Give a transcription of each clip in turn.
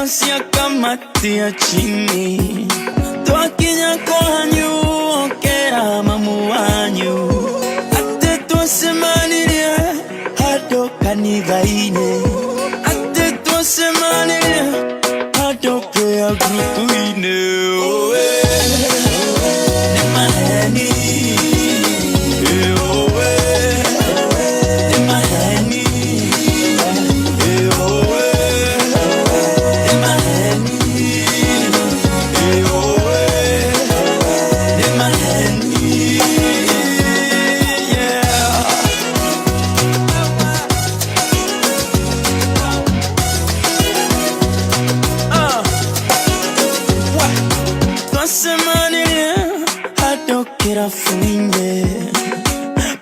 Cia kamatia chini twakinya kwanyu okera mamu wanyu atĩ twacemanirie handũ kanitha-inĩ atĩ twacemanirie handũ prayer group-inĩ oe nĩ maheni oe nĩ maheni oe nĩ maheni oe nĩ maheni yeah. Twacemanirie handũ kĩrabu-inĩ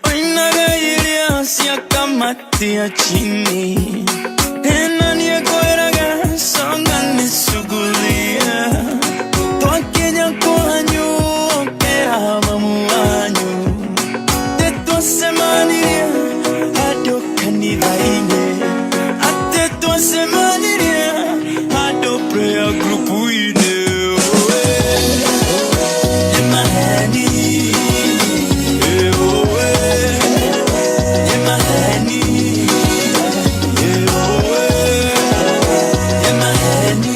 oinaga irio cia kamatia chini tena niĩ ngwĩraga songa nĩcugulie twakinya kwanyu ũkĩra mamu wanyu atĩ twacemanirie handũ kanitha-inĩ atĩ twacemanirie handũ prayer group-inĩ oe nĩ maheni oe nĩ maheni oe nĩ maheni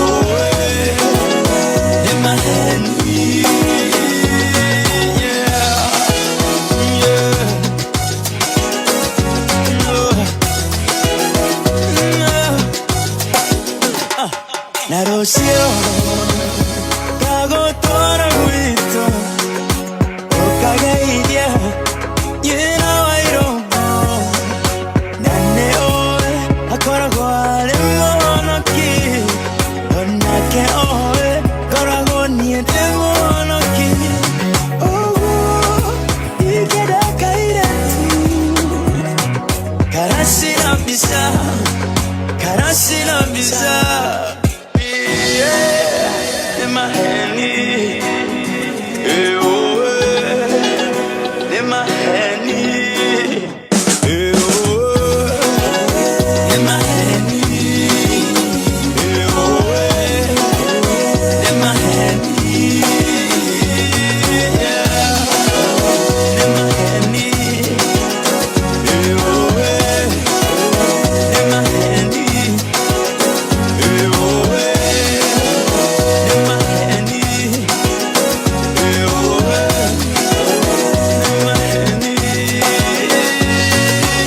oe nĩ maheni yeah yeah no. Na rũciũ ngagũtwara gwitũ ũkageithie nyina wa irũngũ na nĩ ũĩ akoragwo arĩ mũhonoki onake oĩ ngoragwo niĩ ndĩ mũhonoki ũguo ingĩenda kairĩtu karacina mbica karacina mbica yeah, nĩ maheni oe nĩ maheni oe nĩ maheni oe nĩ maheni yeah, nĩ maheni oe nĩ maheni oe nĩ maheni oe nĩ maheni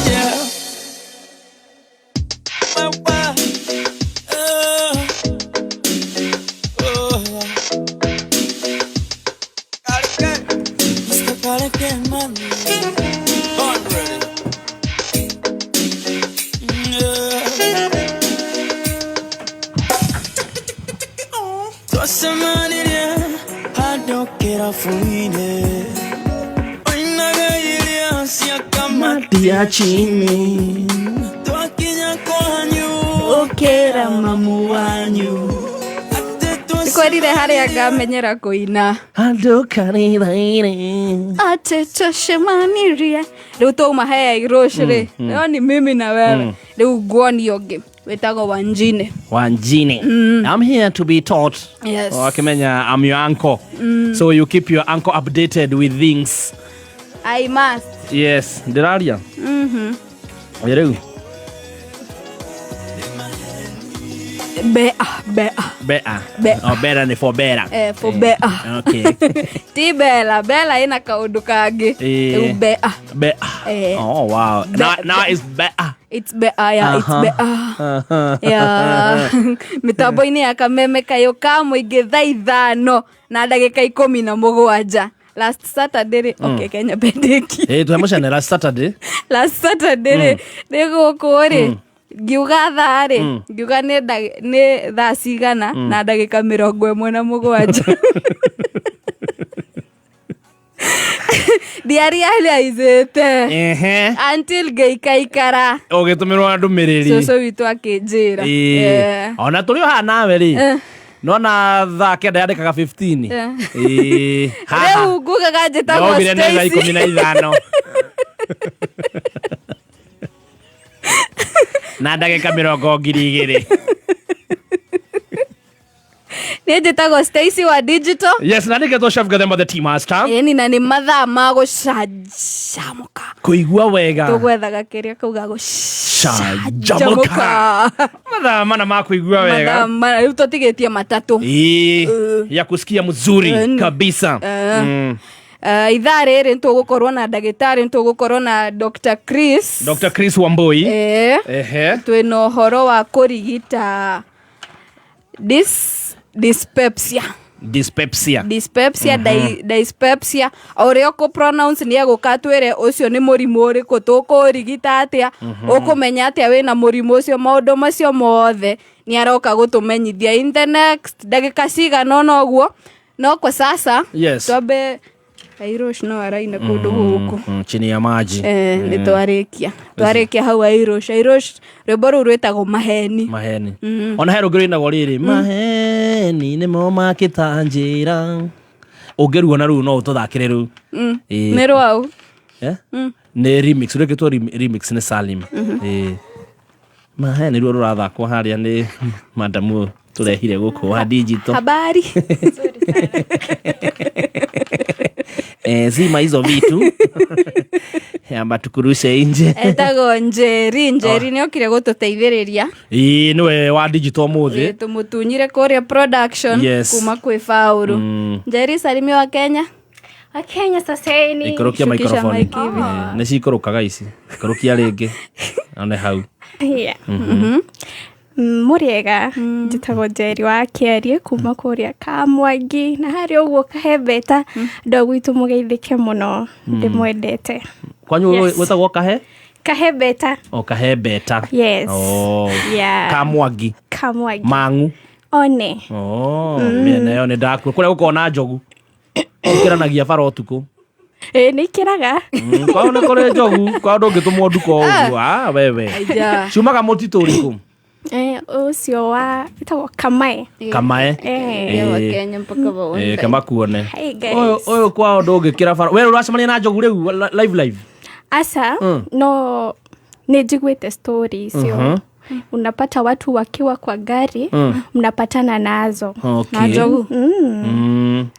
yeah. Wa, wa. Oh, yeah. Mr. Kareke man. Born ready. Yeah. Twacemanirie handũ kĩrabu-inĩ oinaga irio cia kamatia chini twakinya kwanyu Ũkĩra mamu wanyu atĩ Kwĩrire harĩa ngamenyera kũina Handũ kanitha-inĩ. atĩ tũcemanirie rĩu twauma he Irosh rĩ leo ni mimi na wewe rĩu nguonio ũngĩ wĩtagwo Wanjine. Wanjine. I'm here to be taught. Yes. Wakimenya, I'm your uncle. So you keep your uncle updated with things. I must. Yes, ndĩraria. Rĩu Bea, bea. Bea. Bea. Oh, bera ni for bera. Eh, for bea. Okay. Ti Bella, Bella ĩna kaũndũ kangĩ. Eh. Rĩu bea. Bea. Eh. Oh, wow. Now it's bea. It's bea, yeah, it's bea. Yeah. Mĩtambo-inĩ ya kameme kayũ ka mũingĩ thaa 5 na ndagĩka 17 last Saturday rĩ, okay, Kenya pendeki. Eh, tuhe mũcene last Saturday. Last Saturday rĩ, nĩ gũkũ rĩ, ngiuga thaa rĩ, ngiuga nĩ thaa cigana na ndagĩka 17. Ndiarealizĩte until ngĩikaikara Ũgĩtũmĩrwo ndũmĩrĩri. Cũcũ witũ akĩnjĩra. Ĩĩ. Ona tũrĩ o haha nawe rĩ, nona thaa 9 yandĩkaga 15. Ĩĩ. Haha. Rĩu ngugaga njĩtagwo Nogire nĩ thaa Stacy. 15. Na ndagĩka mĩrongo 2000. Nĩ njĩtagwo Stacy wa digital. Yes, na nĩgetwo Chef Gathemba the tea master. Ĩni, na nĩ mathaa ma gũcanjamũka. Kũigua wega. Tũgwethaga kĩrĩa kauga. Gũcanjamũka. Mathaa mana ma kũigua Mathaa wega. mana rĩu tũtigĩtie matatũ. Ĩĩ, ya kusikia mzuri kabisa. Ithaa rĩrĩ nĩtũgũkorwo na ndagĩtarĩ, nĩtũgũkorwo na Dr. Chris. Dr. Chris Wambui. Ehe. Twĩna ũhoro wa kũrigita dyspepsia. Dyspepsia. Dyspepsia, dyspepsia, o ũrĩa ũkũ pronounce. Nĩ egũka twĩre ũcio nĩ mũrimũ ũrĩkũ, tũkũrigita atĩa, ũkũmenya atĩa wĩna mũrimũ ũcio. Maũndũ macio mothe nĩ aroka gũtũmenyithia in the next ndagĩka cigana ũna ũguo. No kwa sasa twambe Airosh no araina kũndũ gũkũ. Chini ya maji. Nĩ twarĩkia hau. Airosh, Airosh, rwĩmbo rũu rwĩtagwo Maheni. Maheni. Ona he rũngĩ rũinagwo rĩrĩ, maheni nĩmo makĩta njĩra. Ũngĩruona rĩu no ũtũthakĩre rĩu. Ĩĩ. Nĩ rwau? Eh? Nĩ remix rwĩkĩtwo, remix nĩ Salim. Ĩĩ. Maheni ruo rũrathakwo harĩa nĩ madamu tũrehire gũkũ wa digital. Habari. Zima hizo vitu amba tukurushe nje. Etagwo Njeri. Njeri nĩ okire gũtũteithĩrĩria. Ĩĩ, nĩwe wa digital ũmũthĩ. Tũmũtunyire kũrĩa production kuma kwĩ Faulu. Njeri, salimia wa Kenya. Wakenya saseni. Ikũrũkia Shukisha microphone. mic hivi. Nĩ cikũrũkaga ici, ikũrũkia rĩngĩ one hau. Yeah. Mũrĩega, njĩtagwo Njeri wa Kĩarie kuma kũrĩa Kamwangi na harĩa ũguo Kahembeta. Andũ a gwitũ mũgeithĩke mũno, ndĩmwendete. Kwanyu? Yes. Gwĩtagwo kahe? Kahembeta. O Kahembeta. Yes. Oh. Yeah. Kamwangi. Kamwangi. Mang'u. One. Oh, mĩena ĩyo nĩ ndakua kũrĩa gũkoragwo na njogu ikĩranagia bara ũtukũ. Ĩ, nĩ ikĩraga. Kwao nĩ kũrĩ njogu, kwao ndũngĩtũmwo nduka ũguo. Ah, wewe. Aija. Ciumaga mũtitũ ũrĩkũ? Ũcio wa ĩtagwo Kamae. Kamae. Ĩ, wa Kenya mpaka waone. Kamakuone. Hey guys. Ũyũ kwao ndũngĩkĩra bara. We ũracemania na njogu rĩu live live? Asa, no nĩ njiguĩte story icio. Unapata watu wakiwa kwa gari, mnapatana nazo. Na njogu.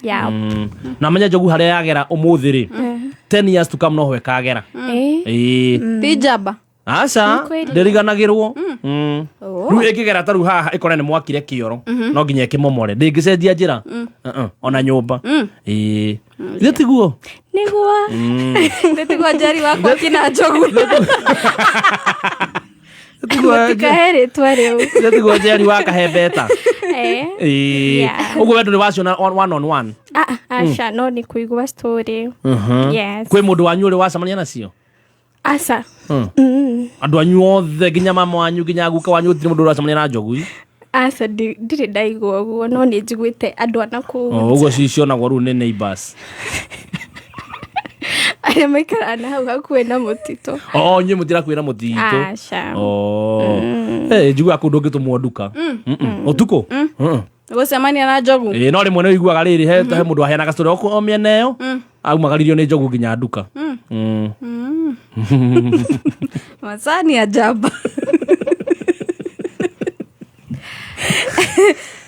Yeah. Na menya njogu harĩa yagera ũmũthĩ rĩ, 10 years to come noho ĩkagera. Ĩĩ. Ti njamba. Aca. Nĩ kweli. Ndĩriganagĩrwo. Oh. Rĩu ĩngĩgera ta rĩu haha ĩkore nĩ mwakire kĩoro, no nginya ĩkĩmomore, ndĩngĩcenjia njĩra. Uh-uh, ona nyũmba. Ĩĩ, githĩ tiguo? Nĩguo. Nĩtiguo Njeri wakwa kina njogu. Mũtikahe rĩtwa rĩu. Githĩ tiguo Njeri wa Kahembeta? Eh. Ĩĩ. Yeah. Ũguo we ndũrĩ waciona one on one? Ah, aca, no nĩ kũigua story. Yes. Kwĩ mũndũ wanyu ũrĩ wacemania nacio? Aca. Andũ anyu othe, nginya mama wanyu, nginya guka wanyu, gũtirĩ mũndũ ũracemania na njogu? Aca, ndirĩ ndaigua ũguo, no nĩ njiguĩte andũ a nakũu. Oh, ũguo cionagwo rĩu nĩ neighbors. Arĩa maikaraga na hau hakuhĩ na mũtitũ. Oh, inyuĩ mũtirakuĩ na mũtitũ? Aca. Oh. Eh, njiguaga kũu ndũngĩtũmwo nduka ũtukũ. Gũcemania na njogu. Ĩĩ, no rĩmwe nĩ ũiguaga rĩrĩ, he mũndũ aheanaga story o mĩena ĩyo aumagaririo nĩ njogu nginya nduka. Masani ya njamba.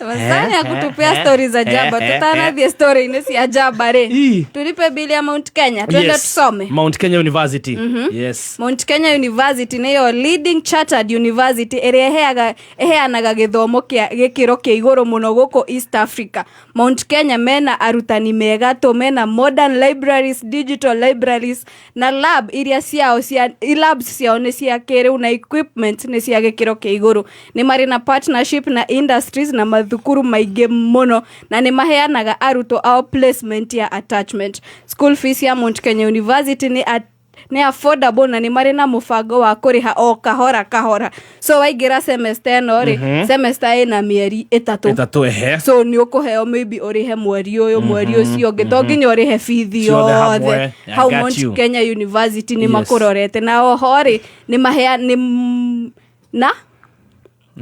Masani ya kutupea stori za jamba. Tutanathiĩ story-inĩ cia njamba rĩ, tulipe bili ya Mount Kenya, twende tusome. Mount Kenya University, yes. Mount Kenya University nĩyo leading chartered university ĩrĩa ĩheanaga gĩthomo kĩa gĩkĩro kĩa igũrũ mũno gũkũ East Africa. Mount Kenya mena arutani mega tũ, mena modern libraries, digital libraries na lab iria ciao cia labs ciao nĩ cia kĩrĩu na equipment nĩ cia gĩkĩro kĩa igũrũ. Nĩ marĩ na partnership na industries na mathukuru maingĩ mũno na nĩ maheanaga arutwo ao placement ya attachment. School fees ya Mount Kenya University nĩ affordable na nĩ marĩ na mũbango wa kũrĩha o kahora kahora. So waingĩra semester ĩno rĩ, semester ĩna mĩeri 3. 3, ehe. So nĩ ũkũheo maybe ũrĩhe mweri ũyũ, mweri ũcio ũngĩ, to nginya ũrĩhe bithi Ciothe hamwe. yothe. I Hau got Mount you. Kenya University nĩ Yes. makũrorete na oho rĩ, nĩ mahea nĩ na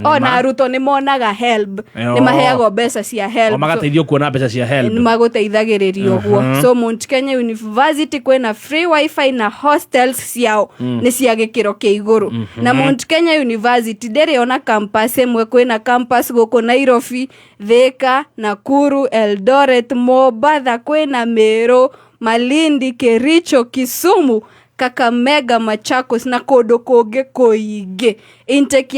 Ona arutwo nĩ monaga HELB. Yo. Nĩ maheagwo mbeca cia HELB. O magateithio kuona mbeca cia Nĩ HELB. magũteithagĩrĩria ũguo. So Mount Kenya University kwĩna free wifi na hostels ciao nĩ cia gĩkĩro kĩa igũrũ. Na Mount Kenya University ndĩrĩ ona campus ĩmwe, kwĩna campus gũkũ Nairobi, Thika, Nakuru, Eldoret, Mombatha, kwĩna Meru, Malindi, Kericho, Kisumu, Kakamega, Machakos na kũndũ kũngĩ kũingĩ. Intake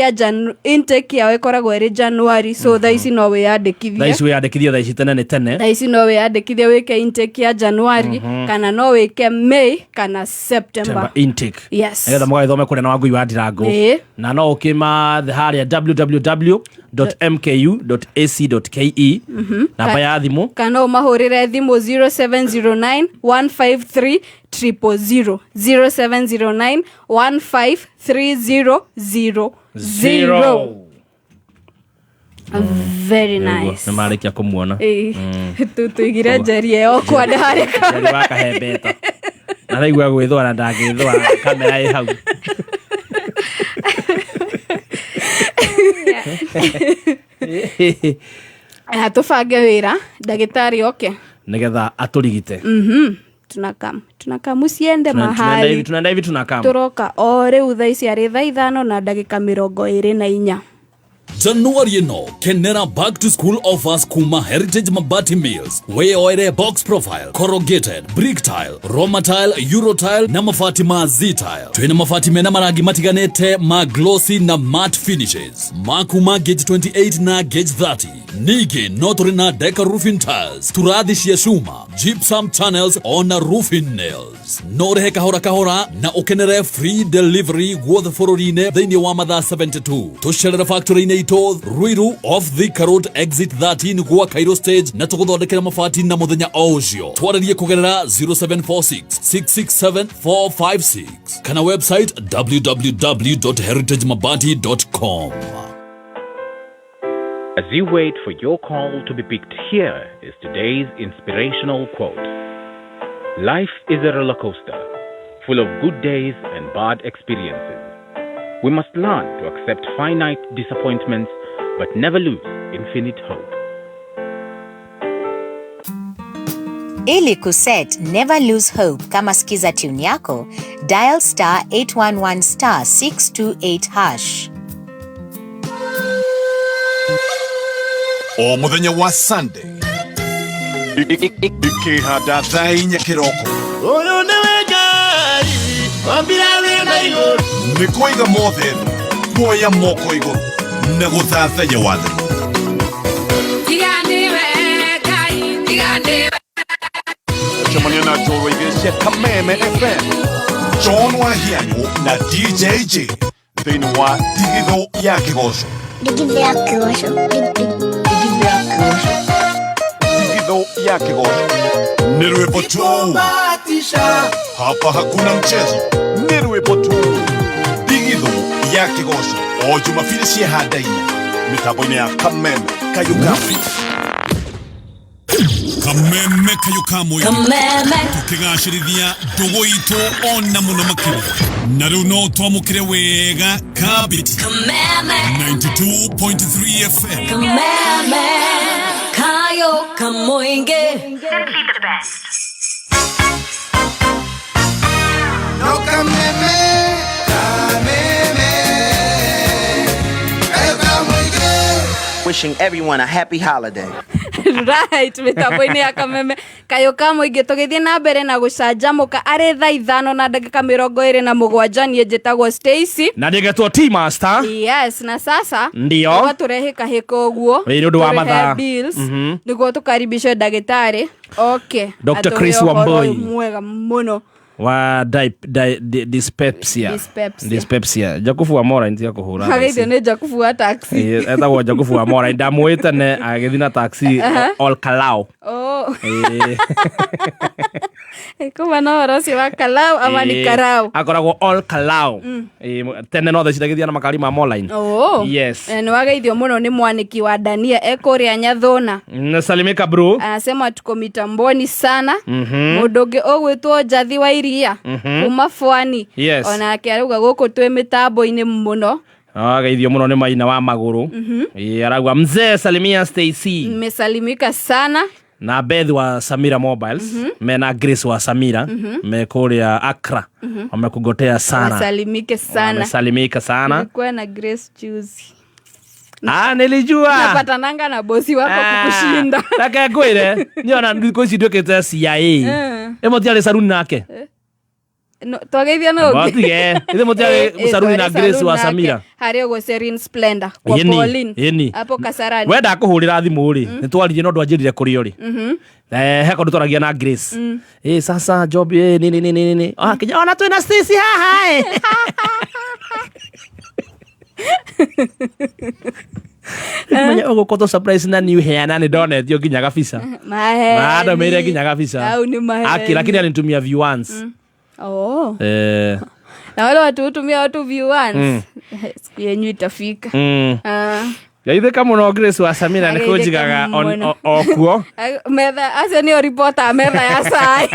yao ĩkoragwo ĩrĩ January, so thaa ici no Thaa wĩyandĩkithie. Ici wĩyandĩkithie thaa ici, tene nĩ tene. Thaa ici no wĩyandĩkithie wĩke intake ya January, kana no wĩke May kana September. September intake. Yes. Nĩgetha mũgagĩthome kũrĩa na Wangui wa Ndirango. Ĩĩ. Na no ũkĩmathe harĩa www.mku.ac.ke, namba ya thimũ. Kana ũmahũrĩre thimũ 0709 153 000, 0709 153 000. Very nice. Nĩ marĩkia kũmuona. Ĩĩ. Tũigire njeri ĩyo kwanda harĩ Njeri kamera. wa kahembeta na raigua gwĩthũa na ndangĩthũa kamera ĩ hau. Ah, tũbange wĩra ndagĩtarĩ oke nĩgetha atũrigite. Tunakam usiende Tunaenda hivi, mahali. tunaenda hivi, tunakam. Tũroka o rĩu. Thaa ici arĩ thaa 5:24. Januari ĩno kenera back to school offers kuma Heritage Mabati Mills. Wĩyoere box profile, corrugated, brick tile, roma tile, euro tile na mabati ma Z tile. Twĩna mabati mena marangi matiganĩte ma glossy na matte finishes ma kuma gauge 28 na gauge 30. Ningĩ no tũrĩ na deca roofing tiles, turathi cia cuma, gypsum channels ona roofing nails. No ũrĩhe kahora kahora na ũkenere free delivery guothe bũrũri-inĩ thĩinĩ wa mathaa 72. Tũcerere factory-inĩ itũ Ruiru off Thika Road exit 13 gwa Cairo stage na tũgũthondekera mabati na mũthenya o ũcio. Twarĩrie kũgerera 0746 667 456 kana website www.heritagemabati.com. As you wait for your call to be picked, here is today's inspirational quote. Life is a roller coaster, full of good days and bad experiences. We must learn to accept finite disappointments but never lose infinite hope. Ili kuset Never Lose Hope kama skiza tune yako, dial *811*628#. O muthenya wa Sunday ikihanda thaa 4 kiroko. Ũyũ nĩwe Ngai wambire thĩ na igũrũ. Nĩ kũiga mothe thĩ, kuoya moko igũrũ na gũthathaiya wathani. Cemania na njorua igĩrĩ cia Kameme FM, John Wahianyũ na DJ J, thĩinĩ wa Ndigithũ ya Kĩgoco. Ndigithũ ya Kĩgoco. Ndigithũ ya Kĩgoco. Ndigithũ ya Kĩgoco nĩ rwĩmbo tu. Hapa hakuna mchezo, nĩ rwĩmbo tu. Ndigithũ ya Kĩgoco o Jumapili cia handa 4 mĩtambo-inĩ ya Kameme Kayukapi. Kameme kayo kamwe tukigacĩrithia ndũgũ itũ ona mũno makĩria na rĩu no twamũkĩre wega kabiti 92.3 FM. Kameme kayo kamoinge. Simply the best. No kameme, kameme, kayo kamũingĩ. Wishing everyone a happy holiday. Right, mĩtambo-inĩ ya Kameme kayo ka mũingĩ, tũgĩthiĩ na mbere na gũcanjamũka arĩ thaa 5:27. Niĩ njĩtagwo Stacy. Na ndĩgetwo T Master. Yes, na sasa Ndio. nĩguo tũrehĩkahĩka ũguo. Ĩĩ, nĩ ũndũ wa tũrĩhe mathaa. bills, nĩguo tũkaribishe ndagĩtarĩ okay. Dr. Atũhe Chris ũhoro Wambui. ũyũ mwega mũno. Wa dyspepsia. Dyspepsia. Dyspepsia. Jakubu wa Mora ntiga kũhũra. Ageithio nĩ Jakubu wa taxi. Ĩĩ, etagwo Jakubu wa Mora, ndamũĩ tene agĩthiĩ na taxi Ol Kalou. Oh. Ĩĩ. Kuma na ũhoro ũcio wa Kalau ama nĩ Ĩĩ, Karau? Akoragwo Ol Kalou. Ĩĩ, tene no theci ndagĩthiĩ na makari ma Moline. Oh. Yes. Eh, nĩ wageithio mũno nĩ mwanĩki wa Dania ekũrĩa Nyathũna. Nasalimika bro. Anasema tuko mitamboni sana. Mũndũ ũngĩ ũgwĩtwo Njathi wa Iria kuma Bwani, Yes. onake arauga gũkũ twĩ mĩtambo-inĩ mũno. Ageithio mũno nĩ maina wa magũrũ. Ĩĩ, arauga mzee salimia Stacy Mmesalimika sana. Na Beth wa Samira Mobiles mena Grace wa Samira me kũrĩa Accra, wamekugotea sana. Wasalimike sana. Wamesalimika sana. Nilikuwa na Grace juzi. Ah, nilijua. Napatananga na bosi wako kukushinda. Reke ngwĩre, niĩ ona thikũ ici nduĩkĩte CIA. Ĩ mũtiarĩ saruni nake? No, twageithia na ũngĩ. Motige. Ithe mũtiarĩ saruni na twarĩ Grace saluni wa nake. Samira. Harĩa ũguo Serene Splendor kwa Ĩni, Pauline. ĩni. Hapo Kasarani. We ndakũhũrĩra thimũ rĩ, nĩ twaririe no ndwanjĩrire kũrĩ ũrĩ. He kũndũ twaragia na Grace. Ĩ sasa job ĩ nini nini nini. Ah, kinya ona twĩna Stacy haha ĩ. Menya ũgũkorwo tũ surprise na new hair na nĩ ndonetio nginya gabica. Maheni. Mandũmĩire nginya gabica. Au ni maheni. Aki, lakini alinitumia view once. Oh. Na wale watu hutumia watu view once. Siku yenyu itafika. Ah. Geithĩka mũno Grace wa Samira nĩ Ageithĩka kũnjigaga mũno. o kuo. Metha acio nĩo ripota a metha ya cai.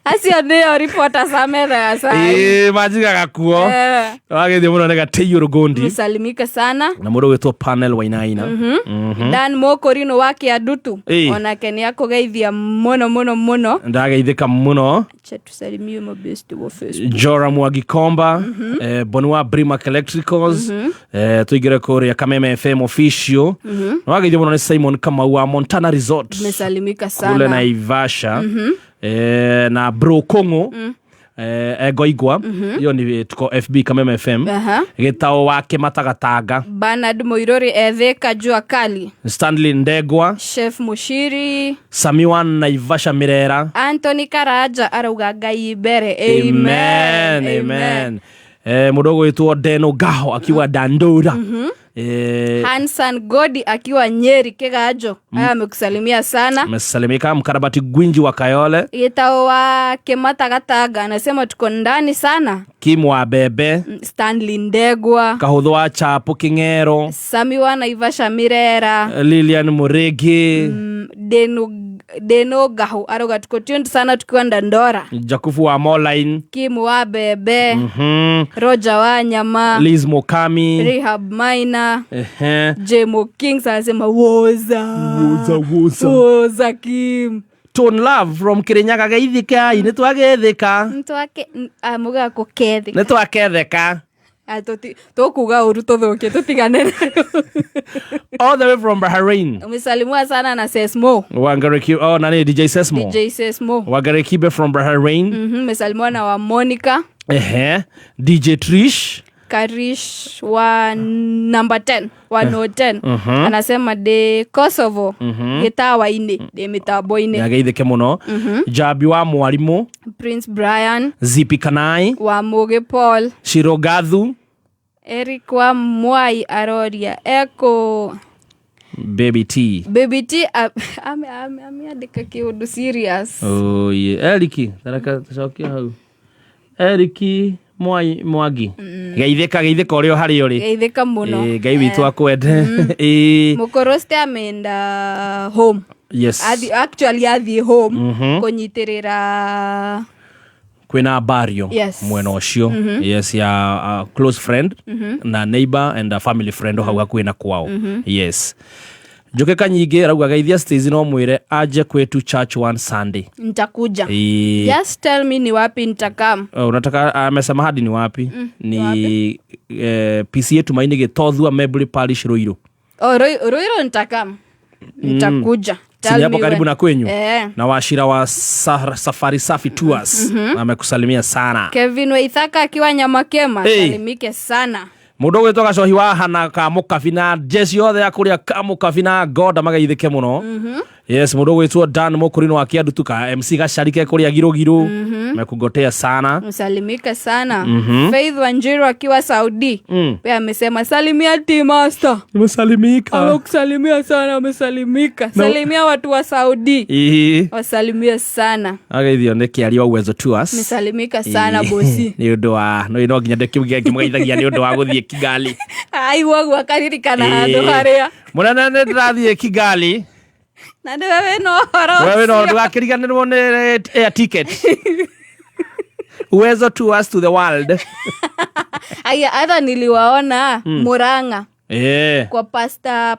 Acio nĩo reporters a metha ya cai. Ĩĩ, manjigaga kuo. Wageithio mũno nĩ Gatĩiyũ Rũgũndi Msalimike sana. na mũndũ ũgwĩtwo Panel Wainaina. Dan Mokorino wa Kiadutu Ĩĩ. onake nĩ akũgeithia mũno mũno mũno. Ndageithĩka mũno. Acha tusalimie mabesti wa Facebook. Joram wa Gikomba, Bonua Brimac Electricals, tũingĩre kũrĩa Kameme FM official. Na wageithio mũno nĩ Simon Kamau wa Montana Resort Mmesalimika kule sana. Naivasha, na Bro Kong'o, Egoigwa, hiyo ni tuko FB Kameme FM. Gĩtao wa Kĩmatagatanga. Bernard Moirori Etheka Jua Kali. Stanley Ndegwa. Chef Mushiri. Samiwa Naivasha Mirera. Anthony Karaja arauga Ngai mbere. Amen, amen. Mũndũ ũgwĩtwo Deno Gaho akiwa Dandora. Hansan Godi akiwa Nyeri Kiganjo. Aya amekusalimia sana. Amesalimika. Mkarabati Gwinji wa Kayole. Gitao wa Kimatagatanga anasema tuko ndani sana. Kim wa Bebe. Stanley Ndegwa. Kahũthũ wa Chapo King'ero. Sami wa Naivasha Mirera. Lilian Murigi. Deno Gahu arauga tuko tuned sana tukiwa Ndandora. Jakufu wa Moline. Kimu wa Bebe. Roger wa Nyama. Liz Mokami. Rehab Maina. Ehe. Jemo Kings anasema woza. Woza, woza. Woza Kim. Tone Love from Kirinyaga geithĩkai nĩ twagethĩka. Ntwake muga kũkethĩka. Nĩ twaketheka. Tũkuga ũru tũthũkie tũtigane nayo. All the way from Bahrain. Umesalimiwa sana na Sesmo. Wangariki, oh, nani DJ Sesmo. DJ Sesmo. Wangari from Bahrain. Umesalimiwa na wa Monica. Ehe. DJ Trish. Karish wa number 10 wa no 10 anasema de Kosovo gĩtawa-inĩ ndĩ mĩtambo-inĩ. Nĩageithĩke mũno. Jambi wa Mwarimũ. Prince Brian Zipi Kanai. wa Mũgĩ Paul. Shirogathu. Eric wa Mwai aroria eko Baby T. Baby T ameandika kĩũndũ serious. Oh, yeah. Eriki, taraka tucokie hau. Eriki Mwai Mwangi. Geithĩka geithĩka ũrĩa harĩa ũrĩ. Geithĩka mũno. Ĩĩ, Ngai witũ akwende. Ĩĩ. Mũkoroste ameenda home. Yes. Actually athiĩ home kũnyitĩrĩra Kwĩna bario Yes. mwena ũcio. Yes, ya close friend na neighbor and a family friend o hau hakuhĩ na kwao. Yes. Njoke Kanyingĩ arauga geithia Stacy no mwĩre aje kwetu church one Sunday. Nitakuja. Ĩĩ. Just tell me ni wapi nitakam. Oh, unataka amesema hadi ni wapi? Ni PC Tumaini Gĩtothua Mebury Parish Ruiru. Oh, Ruiru nitakam. Nitakuja. Tell Sini hapo me karibu when. na kwenyu. Na Washira wa Safari Safi Tours amekusalimia sana. Kevin Waithaka akiwa Nyamakema Hey. salimike sana. Mũndũ ũgwĩtwo Gacohi wa Hana ka Mũkabi na jeci yothe ya kũrĩa ka Mũkabi na Ngoda mageithĩke mũno. Yes, mũndũ ũgwĩtwo Dan Mũkũrinũ wa Kĩandutu ka MC Gacari ke kũrĩa Girugiru mekugotea sana. Msalimike sana. Faith Wanjiru akiwa Saudi. Pia amesema salimia T Master. Umesalimika. Amekusalimia sana, amesalimika. Salimia watu wa Saudi. Ĩĩ. Wasalimie sana. Ageithio nĩ Kĩaria wa Uwezo Tours. Amesalimika sana bosi. Nĩ ũndũ wa no nginya ndĩkiuge ngĩmũgeithagia nĩ ũndũ wa gũthiĩ Kigali. Aigua guo akaririkana handũ harĩa. Mũnene nĩ ndĩrathiĩ Kigali. Na nĩwe wĩna ũhoro Wewe no ũcio. ndũgakĩriganĩrwo nĩ air ticket. Uwezo to us to the world. Aya, hata niliwaona Murang'a Eh. kwa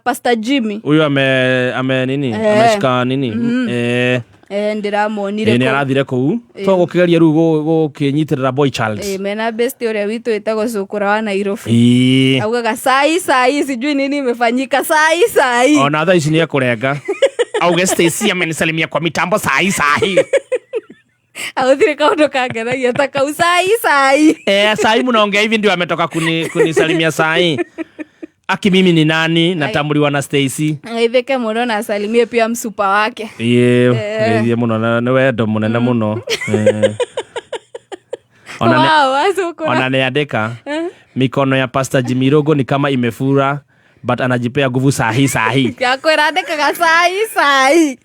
Pastor Jimmy. Huyu ame nini? Ameshika nini? Eh. Eh, ndĩramuonire Ĩ, nĩ kũu. arathire kũu to gũkĩgeria rĩu gũkĩnyitĩrĩra boy child. Eh, mena best ũrĩa witũ ĩtagwo Cũkũra wa Nairobi. Ĩĩ. Augaga sai sai, sijui nini imefanyika sai sai. Ona thaa ici nĩ ekũrenga auge Stacy amenisalimia kwa mitambo sahi sahi. Agũtirĩ kaũndũ kangenagia ta kau sai sai. Eh, sahi mnaongea hivi ndio ametoka kunisalimia sahi. Aki mimi ni nani natambuliwa na Stacy. Ageithĩke mũno na asalimie pia msupa wake. Ĩĩ, geithie mũno na nĩ wendo mũnene mũno. Eh. Ona Wow, acũkũra. ona nĩandĩka mikono ya Pastor Jimmy Rogo ni kama imefura but anajipea nguvu sahi sahi. Akwĩra andĩkaga sai sai.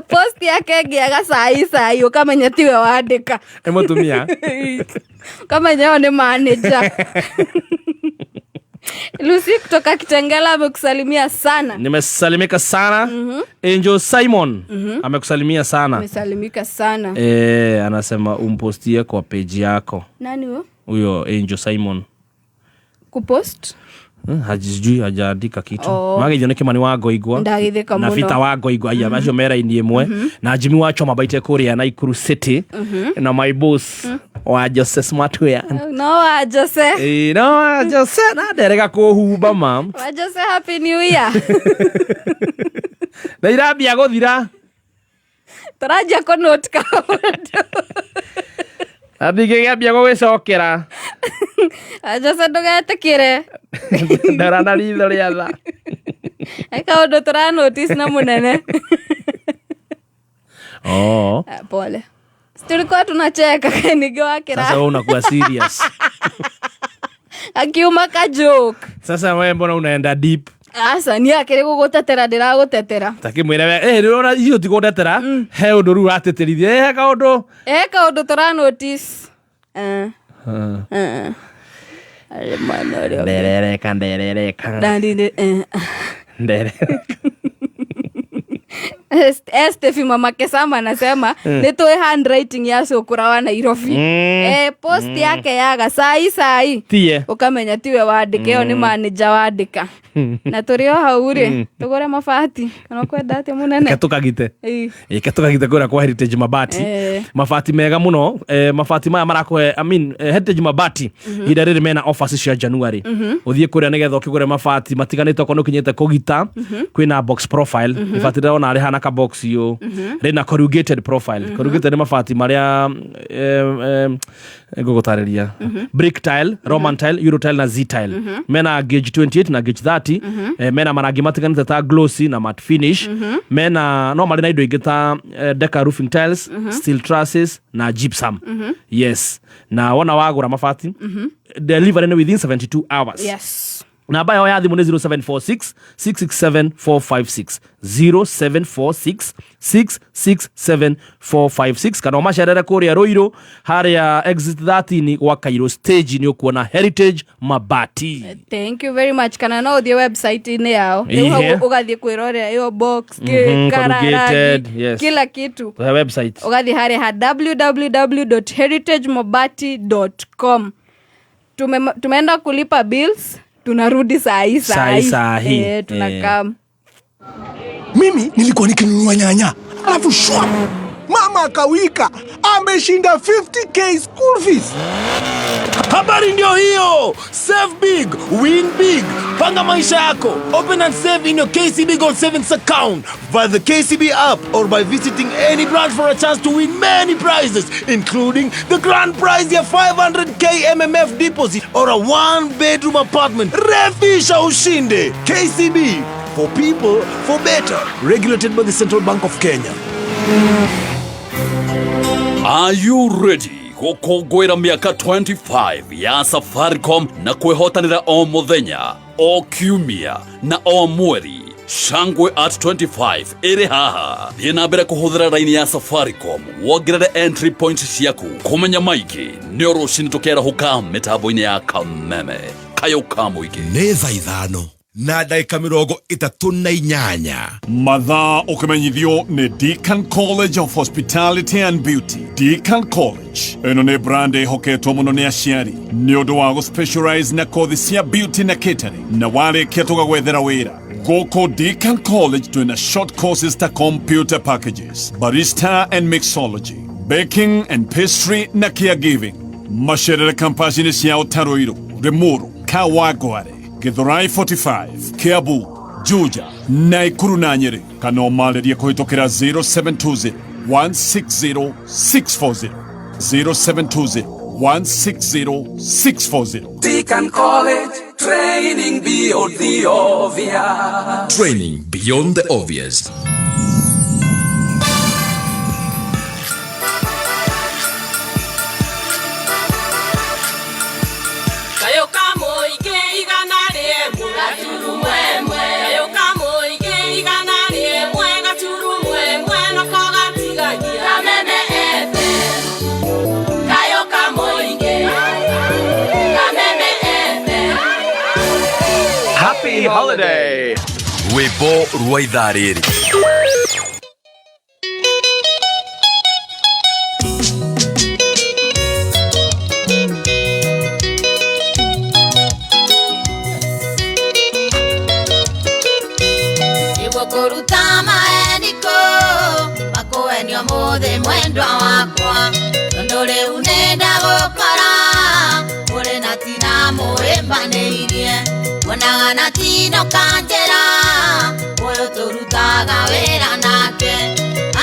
Post yake ĩngĩaga sai sai ũkamenya tiwe wandĩka. Nĩ mũtumia. Ũkamenya ũyũ nĩ manager. Lucy kutoka Kitengela amekusalimia sana. Nimesalimika sana. Angel Simon amekusalimia sana. Amesalimika sana. Eh, anasema umpostie kwa page yako. Nani huyo? Huyo Angel Simon. Kupost? Hajijui hajaandika kitu. Oh. Mageithio nĩ Kimani wa Ngoigwa. Ndageithĩka Na mũno. Peter wa Ngoigwa aya acio me raini ĩmwe na Jimmy wa Choma baite kũrĩa Naikuru City na my boss wa Jose Smartwear. No wa Jose. Eh, no wa Jose na nderega kũhumba ma. Wa Jose, happy new year. Na irambia gũthira. Tũranjia kũnote kaũndũ. Na ndingĩkĩambia gũgĩcokera. Wa Jose ndũgetĩkĩre. Ndora na ritho rĩa tha. He kaũndũ tũranotice na mũnene. Oh. Ah, pole. Si tulikuwa tunacheka ningĩ wakĩra. Sasa wewe unakuwa serious. Akiuma ka joke. Sasa wewe mbona unaenda deep? Aca niĩ akĩrĩ gũgũtetera ndĩragũtetera. Takĩmwĩre we, eh, ndĩrona icio ti kũndetera, he ũndũ rĩu ũratĩtĩrithia, eh, he kaũndũ. He kaũndũ tũranotice. Eh. Eh. Arĩ mwena ũrĩa ũngĩ. Nderereka, nderereka. Ndandinde, eh. Nderereka. Estefi Mama Kesama anasema nĩ tũĩ handwriting ya Cũkũra wa Nairobi. Eh, post yake yaga sai sai. Tie. Ũkamenya tiwe wandĩka ĩyo nĩ manager wandĩka. Na tũrĩ o hau rĩ, tũgũre mabati. Kana ũkwenda atĩa mũnene? Reke tũkagite. Ĩĩ. Reke tũkagite kũrĩa kwa Heritage Mabati. Eh. Mabati mega mũno, eh, mabati maya marakũhe, I mean, eh, Heritage Mabati ihinda rĩrĩ mena offers cia January. Ũthiĩ kũrĩa nĩgetha ũkĩgũre mabati matiganĩte okorwo nĩ ũkinyĩte kũgita, kwĩna box profile, ibati ndĩrona rĩhana ka box ũũ, rĩna corrugated profile. Corrugated nĩ mabati marĩa ngũgũtarĩria. Brick tile, Roman tile, Euro tile na Z tile. Mena gauge 28 na gauge 30, mena marangi matiganĩte ta glossy na matte finish. Mena no marĩ na indo ingĩ ta deca roofing tiles, steel trusses na gypsum. Yes. Na wona wagũra mabati, delivery nĩ within 72 hours. Yes. Namba yao ya thimũ nĩ 0746 667 456, 0746 667 456, kana ũmacerere kũrĩa Rũirũ harĩa exit 13 gwa Cairo stage nĩ ũkuona Heritage Mabati. Thank you very much. Kana no ũthiĩ website-inĩ yao. Rĩu hau Ihe. ũgathiĩ kwĩrorera ĩyo box, kara, Corrugated, rangi, yes. kila kitu. The website. Ũgathiĩ harĩa ha www.heritagemabati.com. Tumeenda kulipa bills, tunarudi saa hii Saa hii, saa hii. Eh, tunakaa. Mimi nilikuwa nikinunua nyanya, alafu shwa, mama akawika, ameshinda 50K school fees. Habari ndio hiyo. Save big, win big. Panga maisha yako. Open and save in your KCB Gold Savings account via the KCB app or by visiting any branch for a chance to win many prizes, including the grand prize ya 500K MMF deposit or a one-bedroom apartment. Refisha ushinde. KCB, for people, for better. Regulated by the Central Bank of Kenya. Are you ready gũkũngũĩra mĩaka 25 ya Safaricom na kwĩhotanĩra o mũthenya, o kiumia na o mweri? Shangwe at 25 ĩrĩ haha. Thiĩ na mbere kũhũthĩra raini ya Safaricom wongerere entry points ciaku. Kũmenya maingĩ nĩ o rũcinĩ tũkerahũka mĩtambo-inĩ ya Kameme. Kayũ ka mũingĩ. Nĩ thaa 5. Na ndagĩka 38. Mathaa ũkĩmenyithio nĩ Deacon College of Hospitality and Beauty. Deacon College ĩno nĩ brand ĩhoketwo mũno nĩ aciari nĩ ũndũ wa gũspecialize na kothi cia beauty na catering, na warĩkia tũgagwethera wĩra. Gũkũ Deacon College twĩna short courses ta computer packages, barista and mixology, baking and pastry na caregiving. Macerere kampasi-inĩ ciao ta Ruiru, Limuru, Kawangware, Githurai 45, Kiambu, Juja, Naikuru na Nyeri, kana ũmarĩrie kũhĩtũkĩra 0720 160 640, 0720 160 640. Deacon College, training beyond the obvious. Training beyond the obvious. Kayo kamũingĩ 100 gaturumwemwe. Kayo kamũingĩ 100 gaturumwemwe nako gatigagia Kameme FM. Kayo kamũingĩ Kameme FM. Happy holiday! Rwĩmbo rwa ithaa rĩrĩ. Nĩguo kũruta maeniko makũenio mũthĩ mwendwa wakwa, tondũ rĩu nĩ ndagũkora ũrĩ na tina mũĩmbanĩirie, wonaga na tino kanjĩra ũyũ tũrutaga wĩra nake,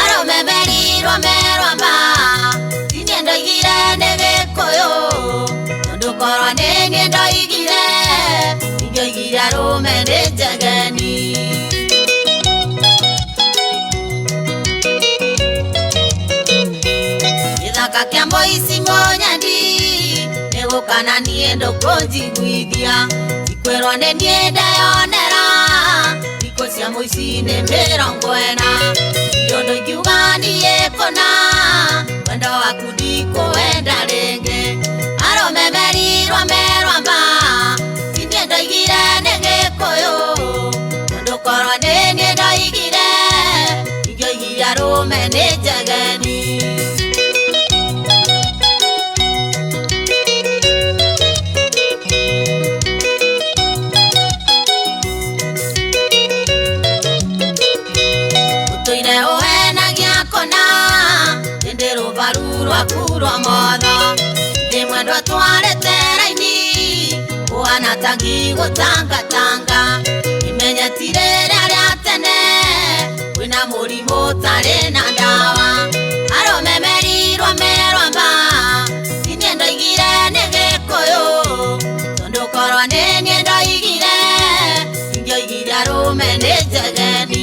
arũme merirwo merwamba tinie ndoigire nĩ gĩkũyũ, tondũ korwo nĩ niĩ ndoigire ingĩoigire arũme nĩ njegeni. Gĩthaka kĩa mũici mũnyendi nĩgũkana niĩ ndũkũnjiguithia, ikwĩrwo nĩ niĩ ndeyonera thikũ cia mũici nĩ 40, ndirĩ ũndũ ingiuga niĩ kũna wendo waku ndikũwenda rĩngĩ, arũme merirwo merwamba ti niĩ ndoigire nĩ gĩkũyũ, tondũ korwo nĩ niĩ ndoigire ingĩoigire arũme nĩ njegeni. Ũtũire ũhenagia kũna ĩndĩ rũbaru rwaku rwa motho ndĩ mwendwa twarĩte raini ũhana ta ngigũtangatanga, imenye ti rĩrĩa rĩa tene kwĩna mũrimũ ũtarĩ na ndawa, arũme merirwo merwamba ti niĩ ndoigire nĩ gĩkũyũ, tondũ korwo nĩ niĩ ndoigire ingĩoigire arũme nĩ njegeni.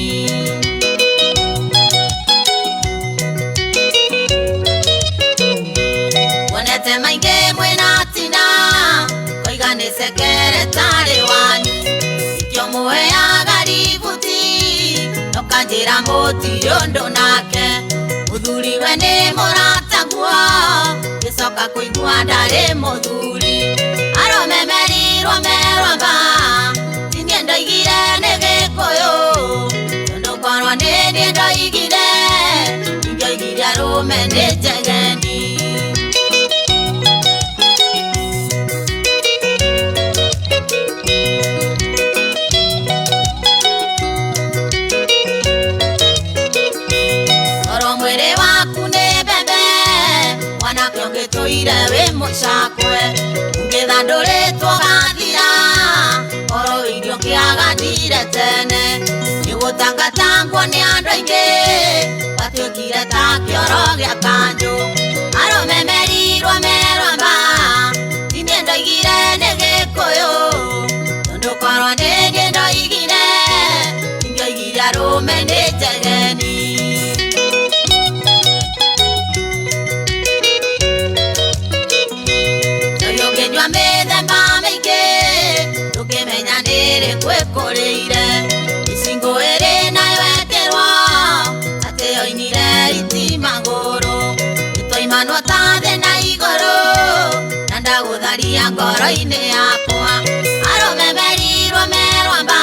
Wonete maingĩ mwĩna tina koiga nĩ sekeretarĩ wanyu, ikĩo mũheaga ributi nokanjĩra mũtirĩ ũndũ nake, mũthuri we nĩ mũrataguo ngĩcoka kũigua ndarĩ mũthuri, arũme merirwo merwamba ti niĩ ndoigire nĩ gĩkũyũ, tondũ korwo nĩ niĩ ndoigire ingĩoigire arũme nĩ njegeni. Korwo mwĩrĩ waku nĩ mbembe mwanake ũngĩtũire wĩ mũcakwe, ũngĩthandũrĩtwo gathira oro irio kĩaganire tene, nĩgũtangatangwo nĩ andũ aingĩ watuĩkire ta kĩoro gĩa kanjũ, arũme merirwo merwamba ti niĩ ndoigire nĩ gĩkũyũ, tondũ korwo nĩ niĩ ndoigire ingĩoigire arũme nĩ njegeni. Njohi ũngĩnyua mĩthemba mĩingĩ ndũngĩmenya nĩrĩkũ ĩkũrĩire, mĩcingũ ĩrĩ nayo ĩkĩrwo atĩ yoinire iti magũrũ, nĩtwaimanwo ta thĩ na igũrũ na ndagũtharia ngoro-inĩ yakwa, arũme merirwo merwamba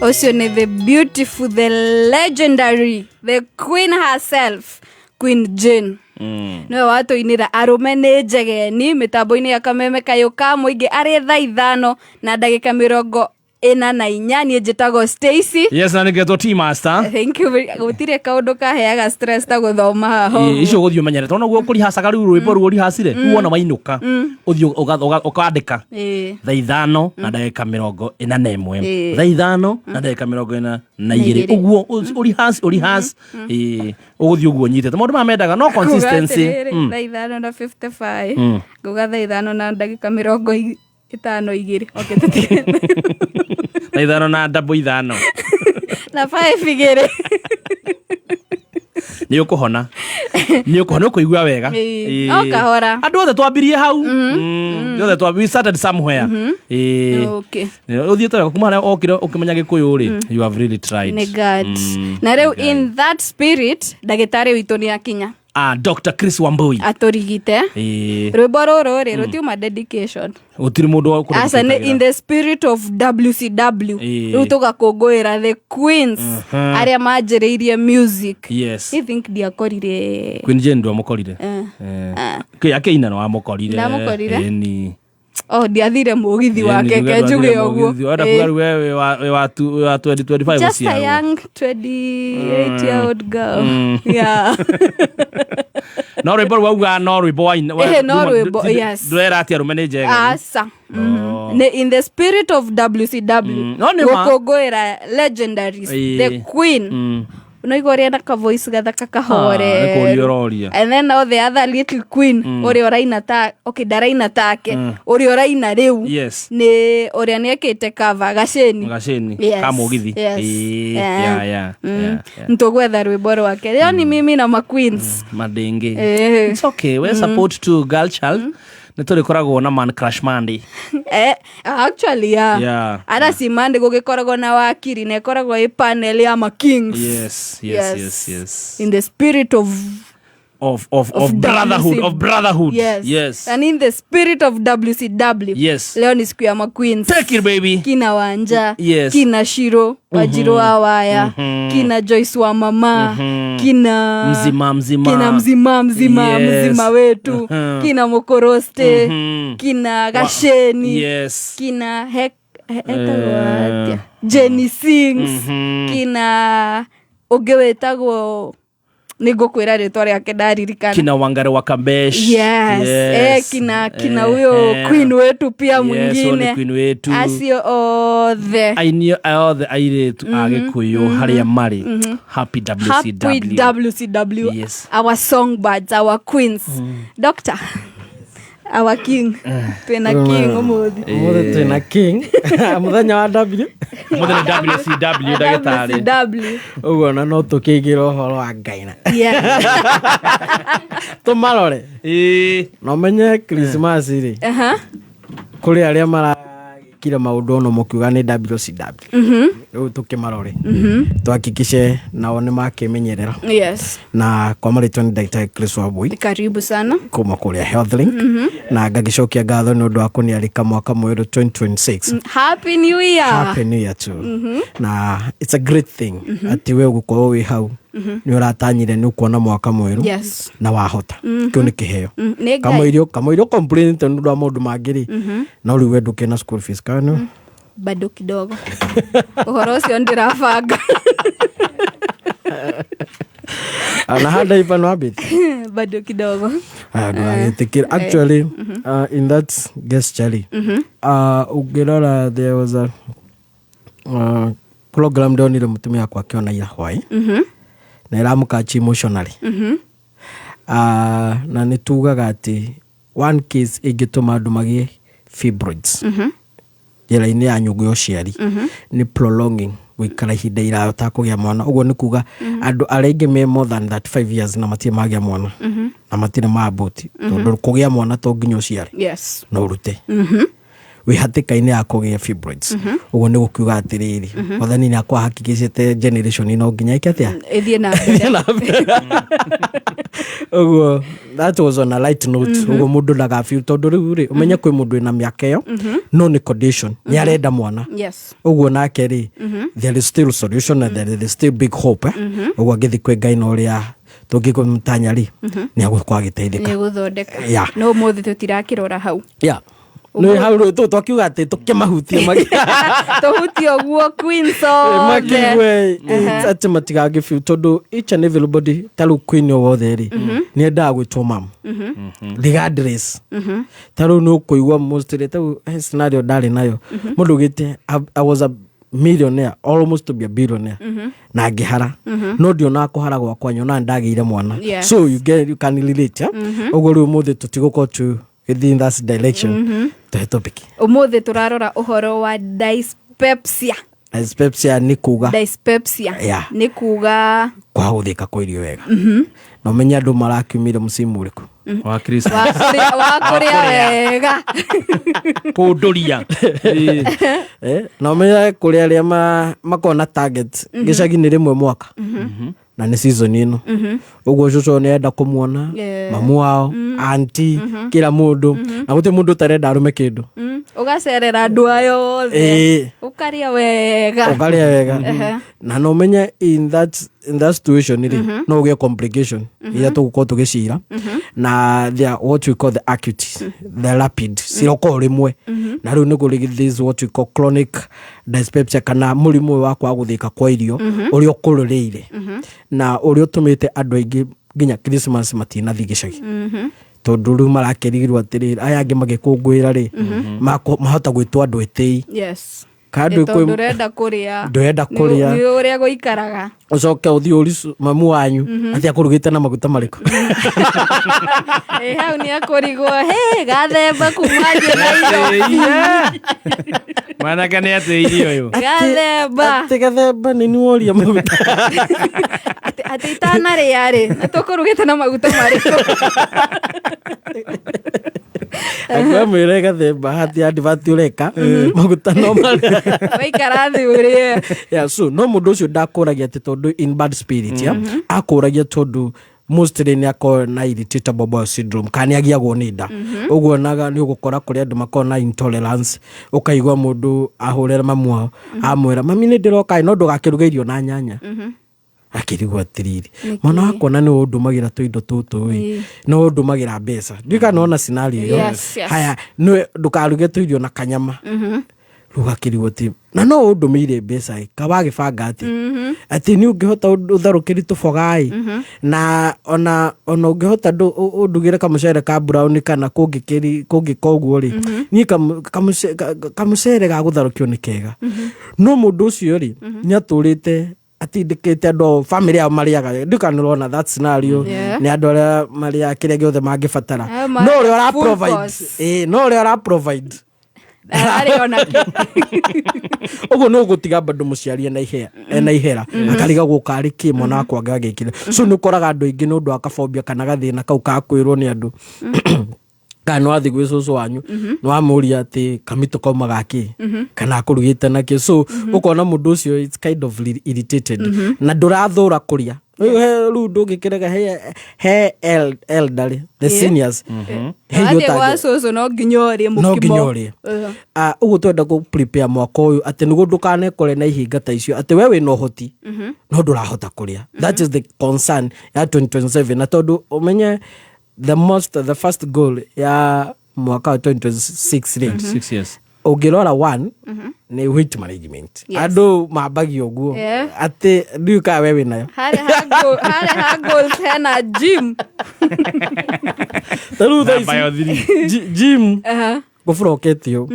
Ũcio nĩ the beautiful, the legendary, the queen herself, Queen Jane. Nĩwe watũinĩra arũme nĩ njegeni mĩtambo-inĩ ya kameme kayũ ka mũingĩ arĩ thaa 5 na ndagĩka 44. Niĩ njĩtagwo Stacy. Yes, na nĩngetwo T Master. Thank you gũtirĩ kaũndũ kaheaga stress ta gũthoma haha ũguo. Icio ũgũthiĩ ũmenyere tondũ noguo ũkũrihacaga rĩu rwĩmbo rũu ũrihacire rĩu wona wainũka ũthiĩ ũkandĩka thaa 5 na ndagĩka 41, thaa 5 na ndagĩka 42, Igĩrĩ. ũguo ũrihas ũrihas, ũgũthiĩ ũguo nyitĩte maũndũ maya mendaga no consistency. Nguga atĩrĩrĩ, thaa 5 na 55, nguga thaa 5 na ndagĩka 52. Okay, tũtige. Thaa 5 na 55. Na 5 igĩrĩ. Nĩ ũkũhona, nĩ ũkũhona, ũkũigua wega. Ĩĩ. O kahora. Andũ othe twambirie hau. Othe we started somewhere. Okay. Ũthiĩte wega kuma harĩa okire ũkĩmenya gĩkũyũ rĩ, you have really tried. Nĩ God. Na rĩu in that spirit, ndagĩtarĩ witũ nĩ akinya. Ah, Dr. Chris Wambui. Atũrigite. Rwĩmbo rũrũ rĩ, rũtiuma dedication. Gũtirĩ mũndũ wa Aca, nĩ in the spirit of WCW. Rĩu tũgakũngũĩra the queens arĩa manjĩrĩirie music. I think ndiakorire. Queen Jane ndwamũkorire. Akĩina nĩ wamũkorire. Ndamũkorire? Ĩni. Oh, ndiathire mũgithi wake, ke njuge ũguo. Enda kuga rĩu we wĩ wa 2025 Just a gũciarwo. young 28 year old girl. Yeah. No rwĩmbo rũu wauga no rwĩmbo Ĩhĩ, no rwĩmbo, yes. Ndwera atĩ arũme nĩ njega. Aca. Nĩ in the spirit of WCW. No nĩ ma. Gũkũngũĩra legendaries, the queen. Unaigua ũrĩa na kavoice gathaka kahore. Ah, nĩ kũũria ũroria. And then now the other little queen, ũrĩa ũraina ta, okay, ndaraina take, ũrĩa ũraina rĩu nĩ ũrĩa nĩekĩte cover Gaceni. Gaceni Yes, ka mũgithi. yes. Ĩĩ, yeah. Ntũgwetha rwĩmbo rwake rĩo ni mimi na ma queens. Madenge. It's okay, we support to girl child. Nĩ tũrĩkoragwo na man crush Monday. Actually, yeah. Ara si Monday gũgĩkoragwo na wakiri na ĩkoragwo ĩ panel ya ma kings. Yes, yes, yes. In the spirit of Of brotherhood, WC of brotherhood. Yes. Yes. And in the spirit of WCW. Yes. Leo ni siku ya ma queens. Take it, baby. Kina Wanja, kina Shiro, Wajiro wa Waya, kina Joyce wa mama, kina Mzima mzima. kina mzima mzima, mzima wetu, kina Mokoroste, kina Gasheni, kina Hek etagwo atĩa? Jenny Sings, kina ũngĩ wĩtagwo, nĩ ngũkwĩra rĩtwa rĩake ndaririkana. Kina Wangari wa Kambesh. Yes. Kina huyo queen wetu pia Yes, huyo ni mwingine. queen wetu. Acio othe. Aini othe airĩtu a gĩkũyũ harĩa marĩ. Happy Happy WCW. WCW. Yes. Our songbirds, our queens. Doctor, our king. Twĩna king ũmũthĩ. Ũmũthĩ twĩna king. Mũthenya wa W. Mũthĩ nĩ WCW ndagĩtarĩ. WCW. Ũguo na no tũkĩingĩra ũhoro wa Ngai na. Tũmarore. Na ũmenye Christmas rĩ. Kũrĩ arĩa marakire maũndũ ono mũkiuga nĩ WCW. Rĩu tũkĩmarore. Tuhakikishe nao nĩ makĩmenyerera. Na kwa marĩtwa nĩ Dr. Chris Wambui. Karibu sana. Kuma kũrĩa Healthlink. Na ngagĩcokia ngatho nĩ ũndũ wa kũnĩarĩka mwaka mwerũ 2026. Happy New Year. Happy New Year too. Na it's a great thing atĩ we ũgũkorwo wĩ hau nĩ ũratanyire nĩ ũkuona mwaka mwerũ na wahota. Kĩu nĩ kĩheo. Nĩ Ngai. Kamũirio complain nĩ ũndũ wa maũndũ mangĩ rĩ, no rĩu we ndũkĩna school fees kana nĩ? Bado kidogo. Ũhoro ũcio ndĩrabanga. Na handa ipa no ambĩtie. Bado kidogo. Aya, ndũgagĩtĩkĩre. Actually, in that gesture, ũngĩrora there was a program ndonire mũtumia wakwa akĩona ira hwaĩ na ĩramũkachi emotionally. Na nĩ tugaga atĩ one case ĩngĩtũma andũ magĩe fibroids njĩra-inĩ ya nyũngũ ya ũciari nĩ prolonging gũikara ihinda iraya ũtakũgĩa mwana. Ũguo nĩ kuga andũ arĩa aingĩ me more than 35 years na matirĩ magĩa mwana na matirĩ maboti, tondũ kũgĩa mwana to nginya ũciare no ũrute. Wĩ hatĩka-inĩ ya kũgĩa fibroids. Ũguo nĩ gũkiuga atĩrĩrĩ, wathani nĩ akwahakikicĩte generation ĩno nginya ĩke atĩa? Ĩthiĩ na mbere. Ũguo that was on a light note. Ũguo mũndũ ndagabiu, tondũ rĩu rĩ, ũmenye kwĩ mũndũ wĩna mĩaka ĩyo, no nĩ condition, nĩ arenda mwana. Ũguo nake rĩ, there is still solution and there is still big hope, eh? Ũguo angĩthiĩ kwĩ Ngai na ũrĩa tũngĩmũtanya rĩ, nĩ agũkorwo agĩteithĩka. Nĩ gũthondeka. No ũmũthĩ tũtirakĩrora hau. Yeah. Nĩ hau rĩ, twakiuga atĩ tũkĩmahutie Tũhutie ũguo queens othe. Makigue atĩ matigangĩbiu, tondũ each and everybody, ta rĩu queen o wothe rĩ, nĩ endaga gwĩtwo mam regardless. Ta rĩu nĩ ũkũigua mostly, ta rĩu he scenario ndarĩ nayo, mũndũ ugĩte, I was a millionaire, almost to be a billionaire, na ngĩhara, no ndionaga kũhara gwakwa, nyonaga ndagĩire mwana. So you get, you can relate, eh? Ũguo rĩu ũmũthĩ tũtigũkorwo tu within that direction, tũhe topic. Ũmũthĩ tũrarora ũhoro wa dyspepsia. Dyspepsia nĩ kuga Dyspepsia nĩ kuga kwaga gũthĩka kwa irio wega. Na ũmenye andũ marakiumire mũcimu ũrĩkũ? Wa Christmas. Wa kũrĩa wega. Kũndũria. Eh, na ũmenye kũrĩ arĩa makoragwo na target gĩcagi nĩ rĩmwe mwaka, na nĩ season ĩno. Ũguo cũcũ nĩ enda kũmuona, mamu wao, anti, kila mũndũ, na gũtirĩ mũndũ ũtarenda arũme kĩndũ. Ũgacerera andũ ayo othe. Ũkarĩa wega. Ũkarĩa wega. Na no ũmenye in that situation rĩ, no ũgĩe complication iria tũgũkorwo tũgĩcira, na they are what we call the acute, the rapid, cirokorwo rĩmwe. Na rĩu nĩ kũrĩ this what we call chronic dyspepsia, kana mũrimũ ũyũ wa kwaga gũthĩka kwa irio, ũrĩa ũkũrũrĩire na ũrĩa ũtũmĩte andũ aingĩ nginya Christmas matinathiĩ gĩcagi, tondũ rĩu marakĩrigirwo atĩrĩrĩ, aya angĩ magĩkũngũĩra rĩ, mahota gwĩtwo andũ etĩi. Kana Ĩ, tondũ ndũrenda kũrĩa. Ndũrenda kũrĩa. Nĩ ũrĩa gũikaraga. Ũcoke ũthiĩ ũri mamu wanyu atĩ akũrugĩte na maguta marĩkũ? Ĩ, hau nĩ akũrigwo he gathemba kuma thiĩ Nairobi. Mwanake nĩ atĩirie ũyũ. Gathemba. Atĩ gathemba nĩ niworia maguta. Atĩ itanarĩa rĩ, na tũkũrugĩte na maguta marĩkũ? Akwamwĩre gathemba hati advert ũreka maguta no marĩa. Waikara thĩ ũrĩe. Yeah, so no mũndũ ũcio ndakũragia atĩ tondũ in bad spirit, yeah? Akũragia tondũ mostly nĩ akoragwo na irritable bowel syndrome, kana nĩ agiagwo nĩ nda. Ũguo onaga nĩ ũgũkora kũrĩ andũ makoragwo na intolerance, ũkaigua mũndũ ahũrĩra mamu wao, amwĩra, "Mami, nĩ ndĩroka, no ndũgakĩruge irio na nyanya." Akĩrigwo atĩrĩrĩ, mwana wakwa na nĩwe ũndũmagĩra tũindo tũtũ ĩ, nĩwe ũndũmagĩra mbeca, ndiũĩ kana nĩwona scenario ĩyo. Yes. Haya, nĩwe ndũkaruge tũirio na kanyama. Rĩu akĩrigwo atĩ na no ũndũmĩire mbeca ĩ, kawagĩbanga atĩ atĩ nĩ ũngĩhota ũtharũkĩri tũboga ĩ, na ona ũngĩhota ũndugĩre kamũcere ka brown, kana kũngĩkĩri kũngĩka ũguo rĩ, niĩ kamũcere ga gũtharũkio nĩ kega. No mũndũ ũcio rĩ, nĩ atũrĩte atindĩkĩte andũ ao, family yao marĩaga, ndikana nĩũrona that scenario? Yeah. Nĩ andũ arĩa marĩaga kĩrĩa gĩothe mangĩbatara, Ayo no ũrĩa ũra full provide course. ĩĩ, no ũrĩa ũra provide Ararĩ ona kĩ. Ũguo nĩ ũgũtiga bado mũciari ena ihera, ena ihera, akarigagwo karĩ kĩ mwana wakwa angĩgĩkire. So nĩ ũkoraga andũ aingĩ nĩ ũndũ wa kabobia kana gathĩna kau ka kwĩrwo nĩ andũ, kana nĩ wathiĩ gwĩ cũcũ wanyu, nĩ wamũria atĩ kamitũ kauma gakĩ, kana akũrugĩte nakĩ. So ũkona mũndũ ũcio it's kind of irritated na ndũrathũra kũrĩa. Rĩu rĩu ndũngĩkĩrega he elderly, the seniors, he irio Wathiĩ gwa cũcũ no nginya ũrĩe mũkimo. No nginya ũrĩe. Ah, ũguo twenda kũ prepare mwaka ũyũ atĩ nĩguo ndũkanekore na ihinga ta icio, atĩ we wĩna ũhoti no ndũrahota kũrĩa. That is the concern ya 2027. Na tondũ ũmenye the first goal ya mwaka wa 2026 rĩ, 6 years. Ũngĩrora one nĩ weight management. Andũ mambagia ũguo atĩ ndiũĩ kana we wĩnayo. Harĩa ha goals hena gym. Ta rĩu thaa Namba ya ici, three. Gym gũburoketio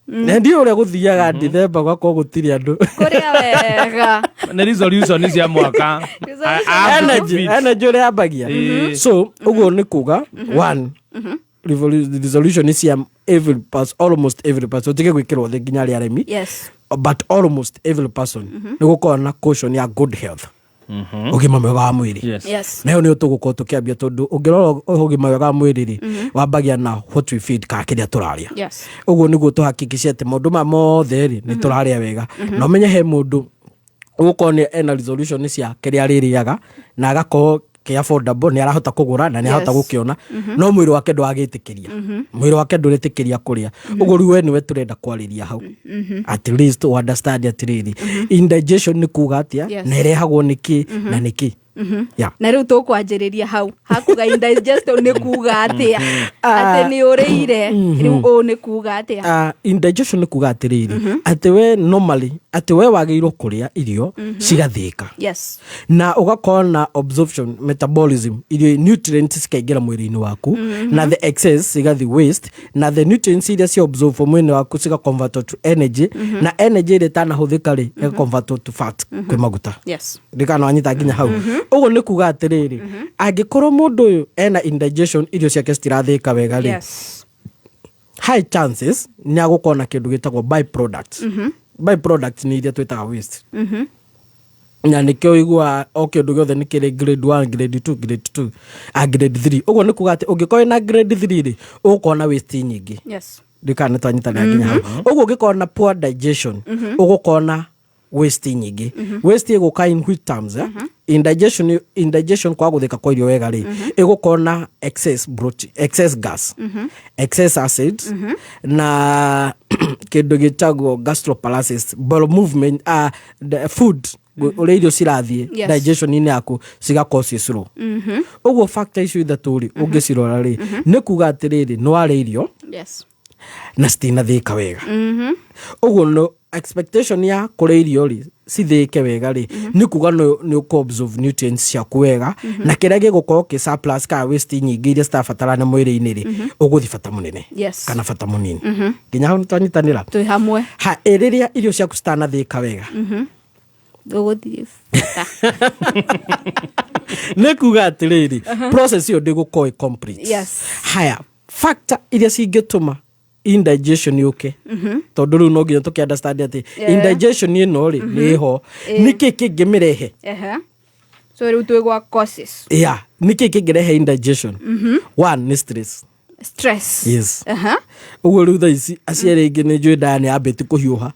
na ndiũĩ ũrĩa gũthiaga Ndithemba gwakorwo gũtirĩ andũ. Kũrĩa wega. Nĩ resolution cia mwaka. I have to Energy fit. energy ũrĩa yambagia. So ũguo nĩ kuga one resolution cia every person, almost every person, ũtige gwĩkĩrwo thĩ nginya arĩa aremi, but almost every person nĩ gũkorwo na caution ya good health. Ũgima mwega wa mwĩrĩ. Yes. Nayo nĩyo tũgũkorwo tũkĩambia, tondũ ũngĩrora ũgima mwega wa mwĩrĩ rĩ, wambagia na what we feed, kana kĩrĩa tũrarĩa. Ũguo nĩguo tũhakikice atĩ maũndũ maya mothe rĩ, nĩ tũrarĩa wega. Na ũmenye he mũndũ ũgũkorwo nĩ ena resolution cia kĩrĩa arĩrĩaga na agakorwo kĩ affordable, nĩ arahota kũgũra na nĩ arahota gũkĩona, no mwĩrĩ wake ndwagĩtĩkĩria, mwĩrĩ wake ndũretĩkĩria kũrĩa. Ũguo rĩu we nĩwe tũrenda kwarĩria hau, at least understand atĩrĩrĩ, indigestion nĩ kuga atĩa, na ĩrehagwo nĩ kĩ na nĩ kĩ. Yeah. Na rĩu tũkwanjĩrĩria hau hakuga indigestion nĩ kuga atĩa, atĩ nĩ ũrĩire rĩu ũũ nĩ kuga atĩa? Indigestion nĩ kuga atĩrĩrĩ, atĩ we normally, atĩ we wagĩrĩirwo kũrĩa irio cigathĩĩka na ũgakorwo na absorption, metabolism, irio nutrients cikaingĩra mwĩrĩ-inĩ waku, na the excess cigathi waste, na the nutrients iria cia absorb mwĩrĩ waku ciga convert to energy, na energy ĩrĩa ĩtanahũthĩka rĩ, ĩga convert to fat, kwĩ maguta. Ndikana wanyita nginya hau. Ũguo nĩ kuga atĩrĩrĩ, angĩkorwo mũndũ ũyũ ena indigestion, irio ciake citirathĩĩka wega rĩ, high chances nĩ agũkorwo na kĩndũ gĩtagwo byproducts. Byproducts nĩ iria twĩtaga waste, na nĩkĩo ũiguaga o kĩndũ gĩothe nĩ kĩrĩ grade 1, grade 2, grade 2 a grade 3. Ũguo nĩ kuga atĩ ũngĩkorwo wĩna grade 3 rĩ, ũgũkorwo na waste nyingĩ. Ndikana nĩ twanyitanĩra nginya hau. Ũguo ũngĩkorwo na poor digestion, ũgũkorwo na waste nyingĩ. Waste ĩgũka in which terms, eh? Indigestion, kwaga gũthĩka kwa irio wega rĩ, ĩgũkorwo na excess protein, excess gas, excess acids, na kĩndũ gĩtagwo gastropalasis, bowel movement, the food, ũrĩa irio cirathiĩ digestion-inĩ yaku cigakorwo ciĩ slow. Ũguo factor icio ithatũ rĩ, ũngĩcirora rĩ, nĩ kuga atĩrĩrĩ, nĩ warĩa irio na citinathĩka wega. Ũguo no expectation ya kũrĩa irio rĩ, cithĩke wega rĩ, nĩ kuga nĩ ũkũ absorb nutrients ciaku wega, na kĩrĩa gĩgũkorwo kĩ surplus kana waste nyingĩ iria citabatarana mwĩrĩ-inĩ rĩ, ũgũthi bata mũnene kana bata mũnini. Nginya hau nĩtwanyitanĩra? Twĩ hamwe. Ha ĩ, rĩrĩa irio ciaku citanathĩka wega, Ũgũthiĩ bata. Nĩ kuga atĩrĩrĩ, process ĩyo ndĩgũkorwo ĩ complete. Haya, factor iria cingĩtũma indigestion yũke, tondũ rĩu no nginya tũkĩ understand atĩ indigestion ĩno rĩ, nĩ ĩho, nĩkĩ kĩngĩmĩrehe? Ehe. So rĩu twĩ gwa causes. Yeah, nĩkĩ kĩngĩrehe indigestion? One nĩ stress. Stress. Yes. Ũguo rĩu thaa ici aciari aingĩ nĩ njũĩ ndaya nĩ yambĩtie kũhiũha,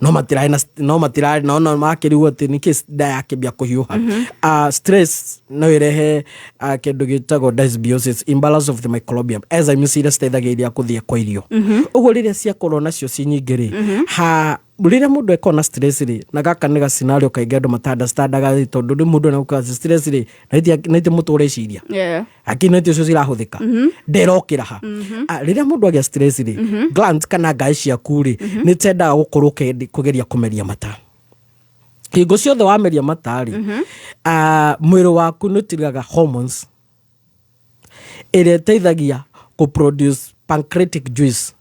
no matirarĩ na no matirarĩ no no makĩrigwo atĩ nĩkĩ nda yakĩambia kũhiũha. Stress no ĩrehe kĩndũ gĩtagwo dysbiosis, imbalance of the microbiome, enzymes iria citeithagĩrĩria kũthĩa kwa irio. Ũguo rĩrĩa ciakorwo nacio ci nyingĩ rĩ, ha rĩrĩa mũndũ ekorwo na stress rĩ, na gaka nĩ ga scenario kaingĩ andũ mata understandaga rĩ, tondũ rĩ mũndũ ena stress rĩ, na iti mũtwe ũreciria, hakiri na ũcio cirahũthĩka, nderokĩra ha. Rĩrĩa mũndũ agĩa stress rĩ, glands kana ngaĩ ciaku rĩ, nĩ tendaga gũkorwo kũgeria kũmeria mata. Hingo ciothe wameria mata rĩ, mwĩrĩ waku nĩ ũtigaga hormones ĩrĩa ĩteithagia kũ produce pancreatic juice,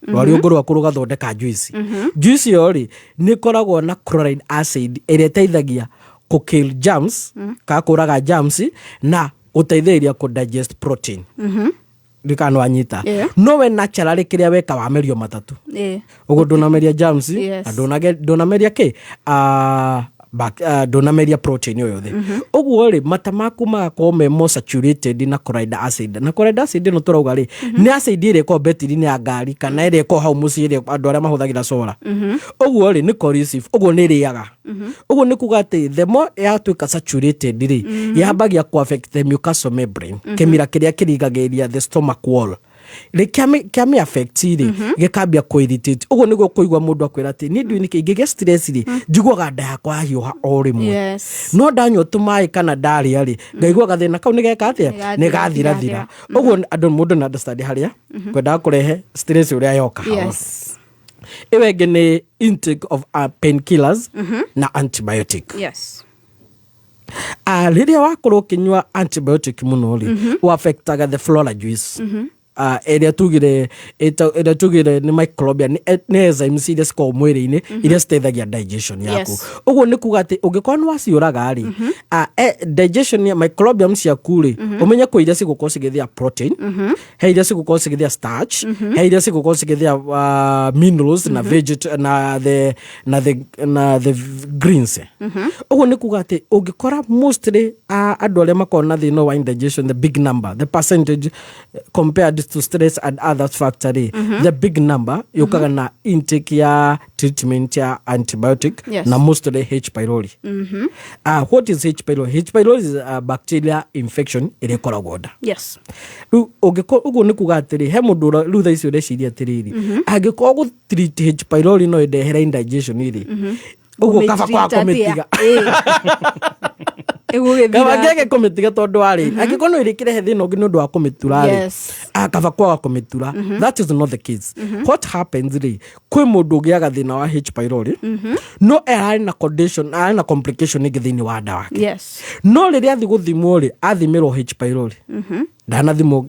rwariũngũ rwaku rũgathondeka juice. Juice ĩyo rĩ, nĩ ĩkoragwo na chloride acid ĩrĩa ĩteithagia kũ kill germs, kana kũraga germs na gũteithĩrĩria kũ digest protein. Ndikana nĩ wanyita? No we naturally kĩrĩa weka, wamerio matatũ, ũguo ndũnameria germs na ndũnameria kĩ, ndũnameria protein o yothe. Ũguo rĩ, mata maku magakorwo me more saturated na chloride acid. Na chloride acid ĩno tũrauga rĩ, nĩ acid ĩrĩa ĩkoragwo betiri-inĩ ya ngari, kana ĩrĩa ĩkoragwo hau mũciĩ, ĩrĩa andũ arĩa mahũthagĩra solar. Ũguo rĩ, nĩ corrosive, ũguo nĩ ĩrĩaga. Ũguo nĩ kuga atĩ the more yatuĩka saturated rĩ, yambagia kũ affect the mucosal membrane, kĩmira kĩrĩa kĩrigagĩrĩria the stomach wall. Rĩ kĩamĩ affect rĩ, gĩkambia kũ irritate. Ũguo nĩguo kũigua mũndũ akwĩra atĩ niĩ ndiũĩ nĩkĩ ingĩgĩa stress rĩ, njiguaga nda yakwa yahiũha o rĩmwe, no ndanyua tũmaĩ kana ndarĩa rĩ, ngaigua gathĩna kau nĩgeka atĩa? Nĩgathira. Nĩgathirathira. Ũguo andũ, mũndũ na understand harĩa kwendaga kũrehe stress ũrĩa yoka hau. Ĩyo ĩngĩ nĩ intake of painkillers na antibiotic. Rĩrĩa wakorwo ũkĩnyua antibiotic mũno rĩ, mm affectaga the flora juice. Ĩrĩa tugire ĩrĩa tugire nĩ microbial, nĩ enzymes iria cikoragwo mwĩrĩ-inĩ iria citeithagia digestion yaku. Ũguo nĩ kuga atĩ ũngĩkorwo nĩ waciũraga rĩ, digestion ya microbiome ciaku rĩ, ũmenye kwĩ iria cigũkorwo cigĩthĩa protein, he iria cigũkorwo cigĩthĩa starch, he iria cigũkorwo cigĩthĩa minerals na veget na the greens. Ũguo nĩ kuga atĩ ũngĩkora mostly andũ arĩa makoragwo na thĩna wa indigestion, the big number, the percentage compared to stress and other factor rĩ, the big number yũkaga na intake ya treatment ya antibiotic na mostly H pylori. What is H pylori? H pylori is a bacteria infection ĩrĩa ĩkoragwo nda. Rĩu ũngĩkorwo ũguo nĩ kuga atĩrĩ, he mũndũ rĩu thaa ici ũreciria atĩrĩrĩ, angĩkorwo gũ treat H pylori no ĩndehere indigestion rĩ, ũguo kaba kwaga kũmĩtiga. Ĩgũgĩthira. Kaba ngege kũmĩtiga, tondũ warĩ angĩkorwo no ĩrĩkĩrehe thĩna ũngĩ nĩ ũndũ wa kũmĩtura rĩ, kaba kwaga kũmĩtura. That is not the case. What happens rĩ, kwĩ mũndũ ũgĩaga thĩna wa H pylori no ararĩ na condition, ararĩ na complication ĩngĩ thĩinĩ wa nda wake, no rĩrĩa athiĩ gũthimwo rĩ, athimĩrwo H pylori, ndanathimwo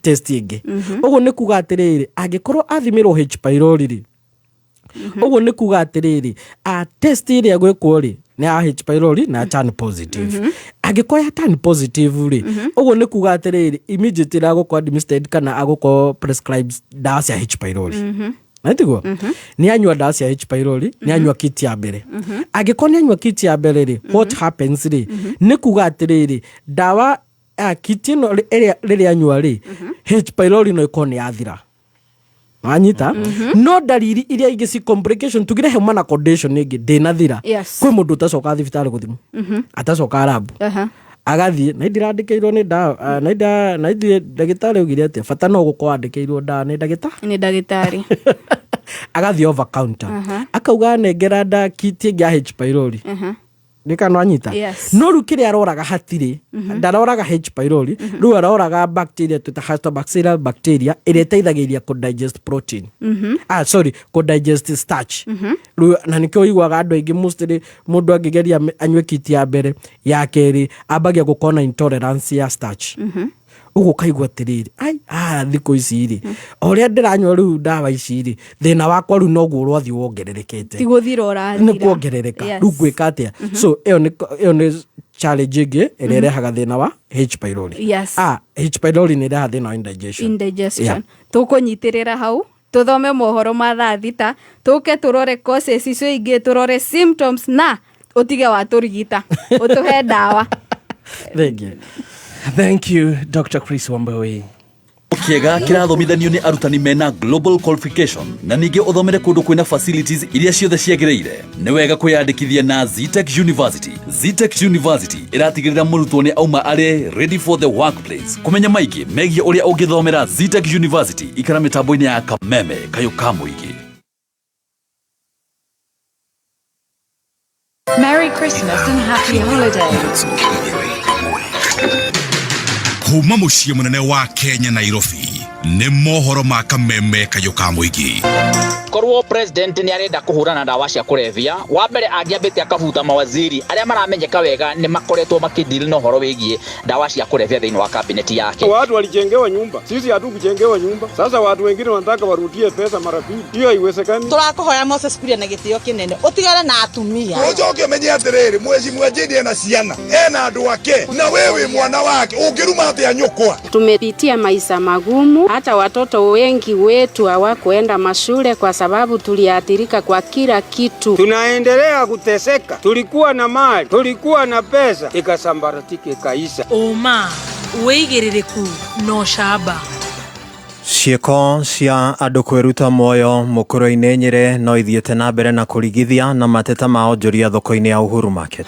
test ĩngĩ. Ũguo nĩ kuga atĩrĩrĩ, angĩkorwo athimĩrwo H pylori rĩ, ũguo nĩ kuga atĩrĩrĩ, a test ĩrĩa gwĩkwo rĩ, nĩ ya H pylori na ya turn positive. Angĩkorwo ya turn positive rĩ, ũguo nĩ kuga atĩrĩrĩ, immediately agũkorwo administered kana agũkorwo prescribed ndawa cia H pylori. Na tiguo nĩ anyua ndawa cia H pylori, nĩ anyua kit ya mbere. Angĩkorwo nĩ anyua kit ya mbere rĩ, what happens rĩ, nĩ kuga atĩrĩrĩ, ndawa kit ĩno ĩrĩa rĩrĩa anyua rĩ, H pylori no ĩkorwo nĩ yathira, wanyita, no ndariri iria ingĩ ci complication, tugire hauma na condition ĩngĩ, ndĩnathira. Kwĩ mũndũ ũtacoka thibitarĩ gũthimwo, atacoka rabu, agathiĩ na ndirandĩkĩirwo nĩ ndawa, na ithuĩ ndagĩtarĩ augire atĩa, bata no gũkorwo andĩkĩirwo ndawa nĩ ndagĩtarĩ. Nĩ ndagĩtarĩ. Agathiĩ over counter, akauga nengera nda kit ĩngĩ ya H pylori. Nĩ kana wanyita? Yes. No rĩu kĩrĩa aroraga hatirĩ, ndaroraga H pylori, rĩu aroraga bacteria twĩta Helicobacter, bacteria ĩrĩa ĩteithagĩrĩria kũ digest protein, sorry, kũ digest starch. Rĩu na nĩkĩo ũiguaga andũ aingĩ mostly, mũndũ angĩgeria anyue kit ya mbere, ya kerĩ, ambagia gũkorwo na intolerance ya starch. Ũguo ũkaigua atĩrĩrĩ, ai thikũ ici rĩ, o ũrĩa ndĩranyua rĩu ndawa ici rĩ, thĩna wakwa rĩu noguo ũrathiĩ wongererekete. Ti gũthira ũrathira. Nĩ kuongerereka. Rĩu ngwĩka atĩa? So ĩyo nĩ challenge ĩngĩ ĩrĩa ĩrehaga thĩna wa H pylori. H pylori nĩ ĩrehaga thĩna wa indigestion. Indigestion. Yeah. Tũkũnyitĩrĩra hau, tũthome mohoro ma thaa 6, tũke tũrore causes icio ingĩ, tũrore symptoms, na ũtige watũrigita, ũtũhe ndawa. Thank you. Thank you, Dr. Chris Wambui. Kĩega kĩrathomithanio nĩ arutani mena global qualification, na ningĩ ũthomere kũndũ kwĩna facilities iria ciothe ciagĩrĩire. Nĩ wega kwĩyandĩkithia na Zetech University. Zetech University ĩratigĩrĩra mũrutwo nĩ auma arĩ ready for the workplace. Kũmenya maingĩ megiĩ ũrĩa ũngĩthomera Zetech University, ikara mĩtambo-inĩ ya Kameme Kayũ ka Mũingĩ. Merry Christmas and Happy Holidays. Kuma mũciĩ mũnene wa Kenya, Nairobi, nĩ mohoro ma Kameme Kayũ ka Mũingĩ. Korwo president nĩ arenda kũhũrana ndawa cia kũrebia, wa mbere angĩambĩte akabuta mawaziri arĩa maramenyeka wega nĩ makoretwo makĩdeal na ũhoro wĩgiĩ ndawa cia kũrebia thĩinĩ wa kabineti yake. Watu walijengewa nyumba, sisi hatukujengewa nyumba. Sasa watu wengine wanataka warudie pesa mara pili, hiyo haiwezekani. Tũrakũhoya Moses Kuria na gĩtĩo kĩnene ũtigane na atumia. Ũcoke ũmenye atĩrĩrĩ, mheshimiwa Jane ena ciana, ena andũ ake, na we wĩ mwana wake, ũngĩruma atĩa nyũkwa? Tumepitia maisha magumu, hata watoto wengi wetu hawakuenda mashule kwa sababu tuliathirika kwa kila kitu. Tunaendelea kuteseka. Tulikuwa na mali, tulikuwa na pesa, ikasambaratika, ikaisha. Ũma, wĩigĩrĩrĩku na ũcamba. Ciĩko cia andũ kwĩruta muoyo mũkũrũ-inĩ Nyĩrĩ no ithiĩte na mbere na kũrigithia na mateta ma onjoria thoko-inĩ ya Uhuru Market.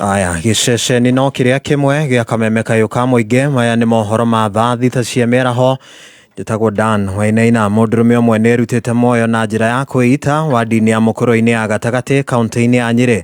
Aya, gĩceceni no kĩrĩa kĩmwe gĩa Kameme Kayũ ka Mũingĩ. Maya nĩ mohoro ma thaa 6 cia mĩaraho. Njĩtagwo Dan Wainaina. Mũndũrũme ũmwe nĩ erutĩte muoyo na njĩra ya kwĩita wadi-inĩ ya mũkũrũ-inĩ ya gatagatĩ kaunti-inĩ ya Nyĩrĩ,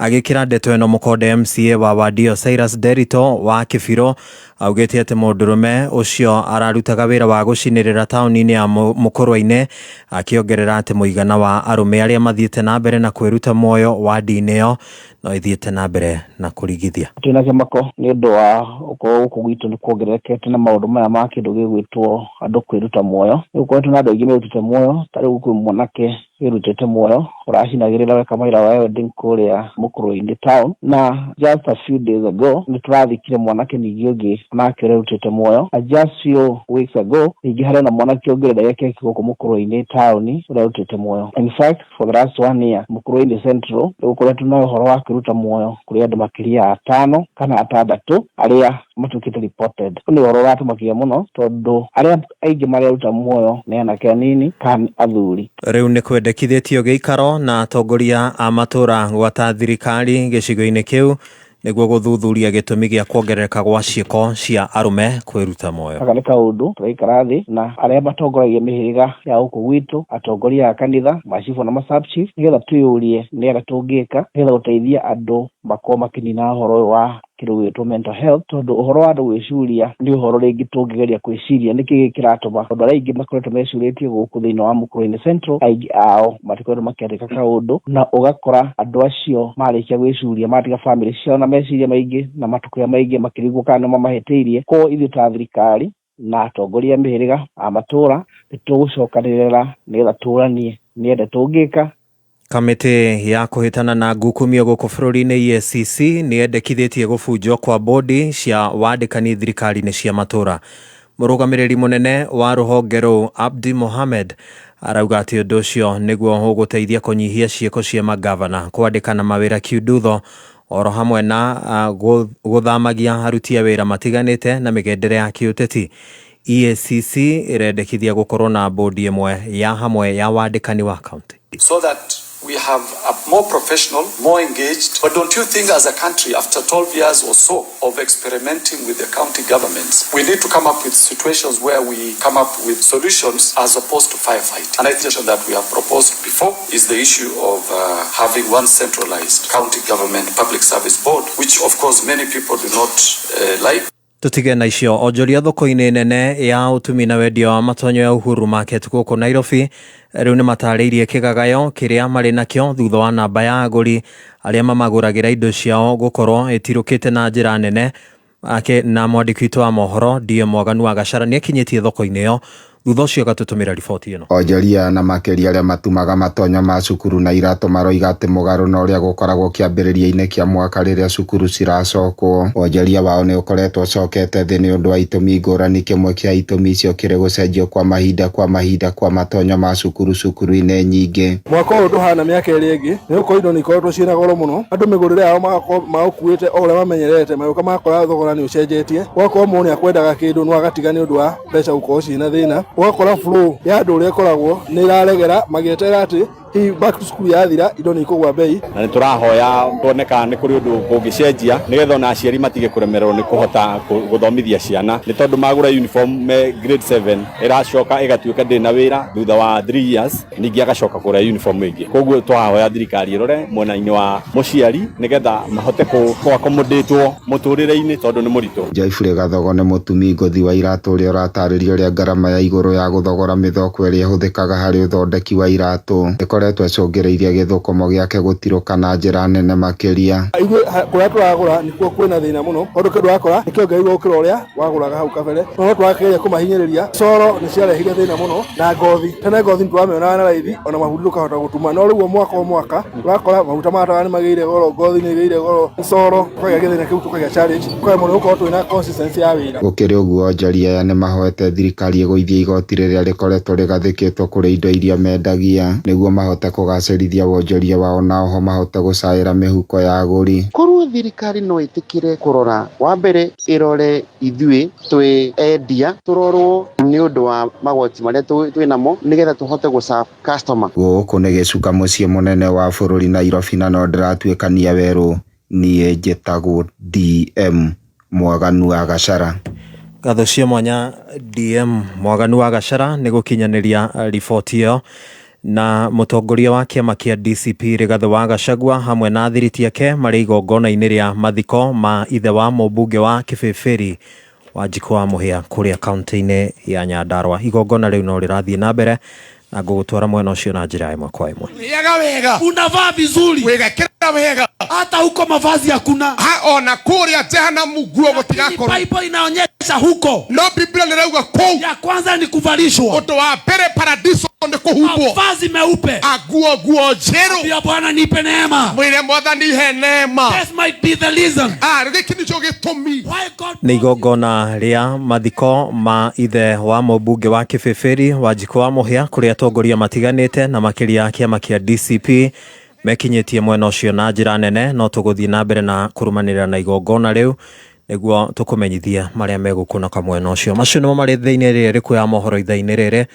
agĩkĩra ndeto ĩno mũkonde MCA wa wadi ĩyo Cyrus Derito wa Kĩbirũ. Augĩte atĩ mũndũrũme ũcio ararutaga wĩra wa gũcinĩrĩra taũni-inĩ ya Mũkũrwe-inĩ, akĩongerera atĩ mũigana wa arũme arĩa mathiĩte na mbere na kwĩruta muoyo wadi-inĩ ĩyo no ĩthiĩte na mbere na kũrigithia. Twĩna kĩmako nĩ ũndũ wa gũkorwo gũkũ gwitũ nĩ kuongererekete na maũndũ maya ma kĩndũ gĩgwĩtwo andũ kwĩruta muoyo. Nĩ gũkoretwo na andũ aingĩ merutĩte muoyo, ta rĩu kwĩ mwanake wĩrutĩte muoyo ũracinagĩrĩra weka mawĩra wa welding kũrĩa Mũkũrwe-inĩ town, na just a few days ago nĩ tũrathikire mwanake ningĩ ũngĩ onake ũrerutĩte muoyo, na just few weeks ago ningĩ harĩ na mwanake ũngĩ ũrenda keki gũkũ Mũkũrwe-inĩ town ũrerutĩte muoyo. In fact, for the last one year Mũkũrwe-inĩ Central nĩ gũkoretwo na ũhoro wa kwĩruta muoyo kũrĩ andũ makĩria ya atano kana atandatũ arĩa matuĩkĩte reported. Nĩ ũhoro ũratũmakia mũno tondũ arĩa aingĩ mareruta muoyo nĩ anake anini kana athuri. Rĩu nĩ kwendekithĩtio gĩikaro na atongoria a matũra gwata thirikari gĩcigo-inĩ kĩu nĩguo gũthuthuria gĩtũmi gĩa kuongerereka gwa ciĩko cia arũme kwĩruta muoyo. Gaka nĩ kaũndũ tũraikara thĩ na arĩa matongoragia mĩhĩrĩga ya gũkũ gwitũ, atongoria a kanitha, macibũ na ma-sub-chief, nĩgetha twĩyũrie nĩ atĩa tũngĩka nĩgetha gũteithia andũ makorwo makĩnina ũhoro ũyũ wa kĩndũ gĩgwĩtwo mental health, tondũ ũhoro wa andũ gwĩcuria nĩ ũhoro rĩngĩ tũngĩgeria gwĩciria nĩkĩ gĩkĩ kĩratũma, tondũ arĩa aingĩ makoretwo mecurĩtie gũkũ thĩinĩ wa Mũkũrwe-inĩ Central, aingĩ ao matikoretwo makĩandĩka kaũndũ, na ũgakora andũ acio marĩkia gwĩcuria matiga bamĩrĩ ciao na meciria maingĩ na matukũ maingĩ makĩrigwo kana nĩ mamahĩtĩirie. Koguo ithuĩ ta thirikari na atongoria a mĩhĩrĩga a matũra nĩ tũgũcokanĩrĩra nĩgetha tũranie nĩ atĩa tũngĩka. Kamĩtĩ ya kũhĩtana na ngukumio gũkũ bũrũri-inĩ EACC nĩ yendekithĩtie gũbunjwo kwa bodi cia wandĩkani thirikari-inĩ cia matũra. Mũrũgamĩrĩri mũnene wa rũhonge rũu Abdi Mohamed arauga atĩ ũndũ ũcio nĩguo ũgũteithia kũnyihia ciĩko cia magavana kwandĩkana mawĩra kiundutho oro hamwe na gũthamagia aruti a wĩra matiganĩte na mĩgendere ya kĩũteti. EACC ĩrendekithia gũkorwo na bodi ĩmwe ya hamwe ya wandĩkani wa kaunti. So that we have a more professional, more engaged. But don't you think as a country, after 12 years or so of experimenting with the county governments, we need to come up with situations where we come up with solutions as opposed to firefight? And I think that we have proposed before is the issue of having one centralized county government public service board, which of course many people do not like. Tutige na icio onjoria thoko-inĩ nene ya ũtumi na wendia wa matonyo ya Uhuru Market gũkũ Nairobi rĩu nĩ matarĩirie kĩgagayo kĩrĩa marĩ nakĩo thutha wa namba ya agũri arĩa mamagũragĩra indo ciao gũkorwo ĩtirũkĩte na njĩra nene. Ake na mwandĩki witũ wa mohoro DM Mwaganu wa Gachara nĩakinyĩtie thoko-inĩ ĩyo thutha ũcio agatũtũmĩra riboti ĩno. Onjoria na makĩria arĩa matumaga matonyo ma cukuru na iratũ maroiga atĩ mũgarũ na ũrĩa gũkoragwo kĩambĩrĩria-inĩ kĩa mwaka rĩrĩa cukuru ciracokwo. Wonjoria wao nĩ ũkoretwo ũcokete thĩ nĩ ũndũ wa itũmi ngũrani, kĩmwe kĩa itũmi icio kĩrĩ gũcenjio kwa mahinda kwa mahinda kwa matonyo ma cukuru cukuru-inĩ nyingĩ. Mwaka ũyũ ndũhana mĩaka ĩrĩa ĩngĩ nĩ gũkorwo indo nĩ ikoretwo ciĩna goro mũno, andũ mĩgũrĩre yao magakorwo maũkuĩte o ũrĩa mamenyerete, magĩũka magakora thogora nĩ ũcenjetie, ũgakorwo mũndũ nĩ akwendaga kĩndũ no agatiga nĩ ũndũ wa mbeca gũkorwo ciĩna thĩna, ũgakora flow ya andũ ũrĩa ĩkoragwo nĩ ĩraregera magĩeterera atĩ hihi back to school yathira indo nĩ ikũgwa bei. Na nĩ tũrahoya tuone kana nĩ kũrĩ ũndũ kũngĩcenjia nĩgetha ona aciari matige kũremererwo nĩ kũhota gũthomithia ciana, nĩ tondũ magũra uniform me grade 7 ĩracoka ĩgatuĩka ndĩrĩ na wĩra thutha wa 3 years, ningĩ agacoka kũgũra uniform ĩngĩ. Koguo tũrahoya thirikari ĩrore mwena-inĩ wa mũciari nĩgetha mahote kũ accommodate-wo mũtũrĩre-inĩ tondũ nĩ mũritũ. Joyfrey Gathogo nĩ mũtumi ngũthi wa iratũ ũrĩa ũratarĩria ũrĩa ngarama ya igũrũ ya gũthogora mĩthoko ĩrĩa ĩhũthĩkaga harĩ ũthondeki wa iratũ ĩkoretwo ĩcũngĩrĩirie gĩthũkũmo gĩake gũtirũka na njĩra nene makĩria. Ithuĩ kũrĩa tũragũra nĩkuo kwĩna thĩna mũno, tondũ kĩndũ wakora nĩkĩongereirwo gũkĩra ũrĩa wagũraga hau kabere, no tũrakĩgeria kũmahinyĩrĩria. Coro nĩ ciarehire thĩna mũno na ngothi, tene ngothi nĩtũramĩonaga na raithi ona mabundi tũkahota gũtuma, no rĩu o mwaka o mwaka ũrakora maguta ma tawa nĩmagĩire goro, ngothi nĩ ĩgĩire goro, coro tũkagĩa gĩthĩna kĩu, tũkagĩa challenge, tũkaremwo nĩ gũkorwo twĩna consistency ya wĩra. Gũkĩrĩ ũguo, onjoria aya nĩmahoete thirikari ĩgũithie igoti rĩrĩa rĩkoretwo rĩgathĩkĩtwo kũrĩ indo iria mendagia nĩguo mahote kũgacĩrithia wonjoria wao na oho mahote gũcaĩra mĩhuko ya agũri. Korwo thirikari no ĩtĩkĩre kũrora, wa mbere ĩrore ithuĩ twĩ endia, tũrorwo nĩ ũndũ wa magoti marĩa twĩ namo nĩgetha tũhote gũ serve customer. Gũkũ nĩ gĩcuka mũciĩ mũnene wa bũrũri Nairobi na no ndĩratuĩkania werũ. Niĩ njĩtagwo DM Mwaganu wa Gachara. Ngatho cia mwanya DM Mwaganu wa Gachara nĩ gũkinyanĩria riboti ĩyo. Na mũtongoria wa kĩama kĩa DCP Rigathĩ wa Gachagua hamwe na athiriti ake marĩ igongona-inĩ rĩa mathiko ma ithe wa mũmbunge wa Kĩbĩbĩri Wanjikũ wa Mũhĩa kũrĩa kaunti-inĩ ya Nyandarua. Igongona rĩu no rĩrathiĩ na mbere na ngũgũtwara mwena ũcio na njĩra ĩmwe kwa ĩmwe. Rĩaga wega. Unavaa vizuri. Wĩgekĩra wega. Hata huko mavazi hakuna. Ha, ona kũrĩa jehanamu nguo gũtigakorwo. Bible inaonyesha huko. No Biblia nĩrauga kũu. Ya kwanza ni kuvalishwa. Ũndũ wa mbere paradiso nĩ kũhumbwo. Mavazi meupe. Nguo nguo njerũ. Pia Bwana nipe neema. Mwĩre Mwathani he neema. This might be the reason. Ah, gĩkĩ nĩkĩo gĩtũmi. Why God Nĩ igongona rĩa mathiko ma ithe wa mũmbunge wa Kĩbĩbĩri Wanjikũ wa Mũhĩa kũrĩa atongoria matiganĩte na makĩria kĩama kĩa DCP mekinyĩtie mwena ũcio na njĩra nene. No tũgũthiĩ na mbere na kũrũmanĩrĩra na igongona rĩu nĩguo tũkũmenyithia marĩa megũkũnũka mwena ũcio. Macio nĩmo marĩ thĩinĩ rĩrĩ rĩkũ ya mohoro ithaa-inĩ rĩrĩ.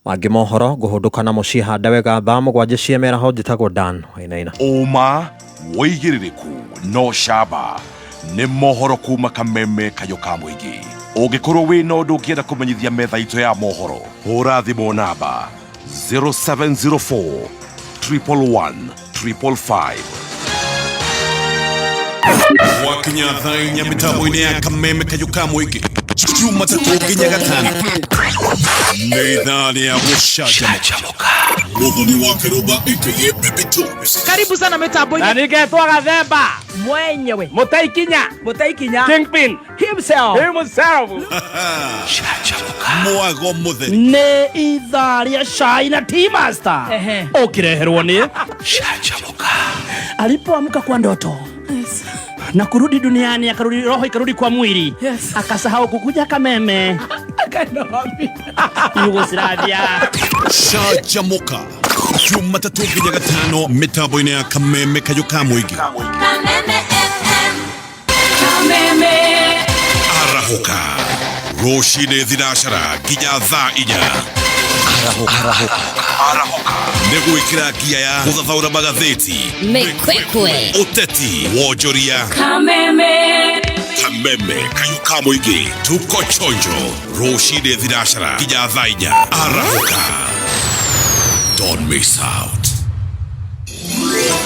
Mangĩ mohoro ngũhũndũka na mũciĩ handa wega thaa 7 cia mĩaraho. Njĩtagwo Dan Wainaina. Ũma wĩigĩrĩrĩku no camba nĩ mohoro kuma Kameme kayũ ka mũingĩ. Ũngĩkorwo wĩna ũndũ ũngĩenda kũmenyithia metha itũ ya mohoro, hũra thimũ namba 0704 111 555. Gwakinya thaa 4 mĩtambo-inĩ ya Kameme kayũ ka mũingĩ Jumatatũ nginya Gatano nĩ ithaa rĩa gũcanjamũka. Mũthoni wa Kĩrũmba aka Baby Tones. Karibu sana mitambo-inĩ. Na niketwo Gathemba mwenyewe Mũtaikinya Mũtaikinya Kingpin himself himself. Mwago mũtheri Nĩ ithaa rĩa cai na tea master ũkĩreherwo nĩ Canjamũka. Alipoamka kwa ndoto na kurudi duniani, akarudi roho ikarudi kwa mwili, akasahau kukuja Kameme. Akaenda wapi? Yugoslavia. Canjamũka Jumatatũ nginya Gatano mĩtambo-inĩ ya Kameme kayũ ka mũingĩ. Kameme FM. Kameme. Arahũka rũcinĩ thinacara nginya thaa 4. Arahũka nĩ gwĩkĩra ngia ya gũthathaũra magathĩti, Mĩkwekwe. ũteti, wonjoria. Kameme. Kameme kayũ ka mũingĩ tuko chonjo rũcinĩ thinacara nginya thaa 4. Arahũka, don't miss out.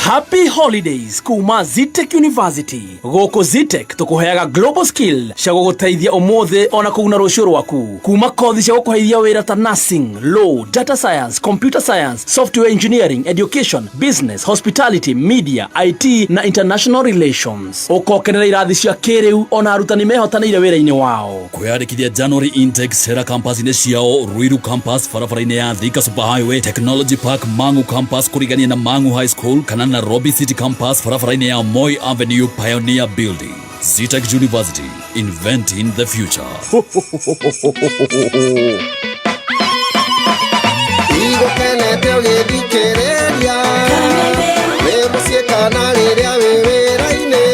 Happy Holidays kuma Zetech University. Gũkũ Zetech tũkũheaga global skill cia gũgũteithia ũmũthĩ ona kũguna rũciũ rwaku. Kuma kothi cia gũkũheithia wĩra ta nursing, law, data science, computer science, software engineering, education, business, hospitality, media, IT na international relations. Ũkokenera irathi cia kĩrĩu ona arutani mehotanĩire wĩra-inĩ wao. Kwĩyandĩkithia January intake Sera campus-inĩ ciao Ruiru campus barabara-inĩ ya Thika Super Highway, Technology Park Mangu campus kũrigania na Mangu High School kana Nairobi City campus barabara-inĩ ya Moi Avenue Pioneer Building. Zetech University, inventing the future. Igũkenete ũgĩthikĩrĩria wĩ mũciĩ kana rĩrĩa wĩ wĩra-inĩ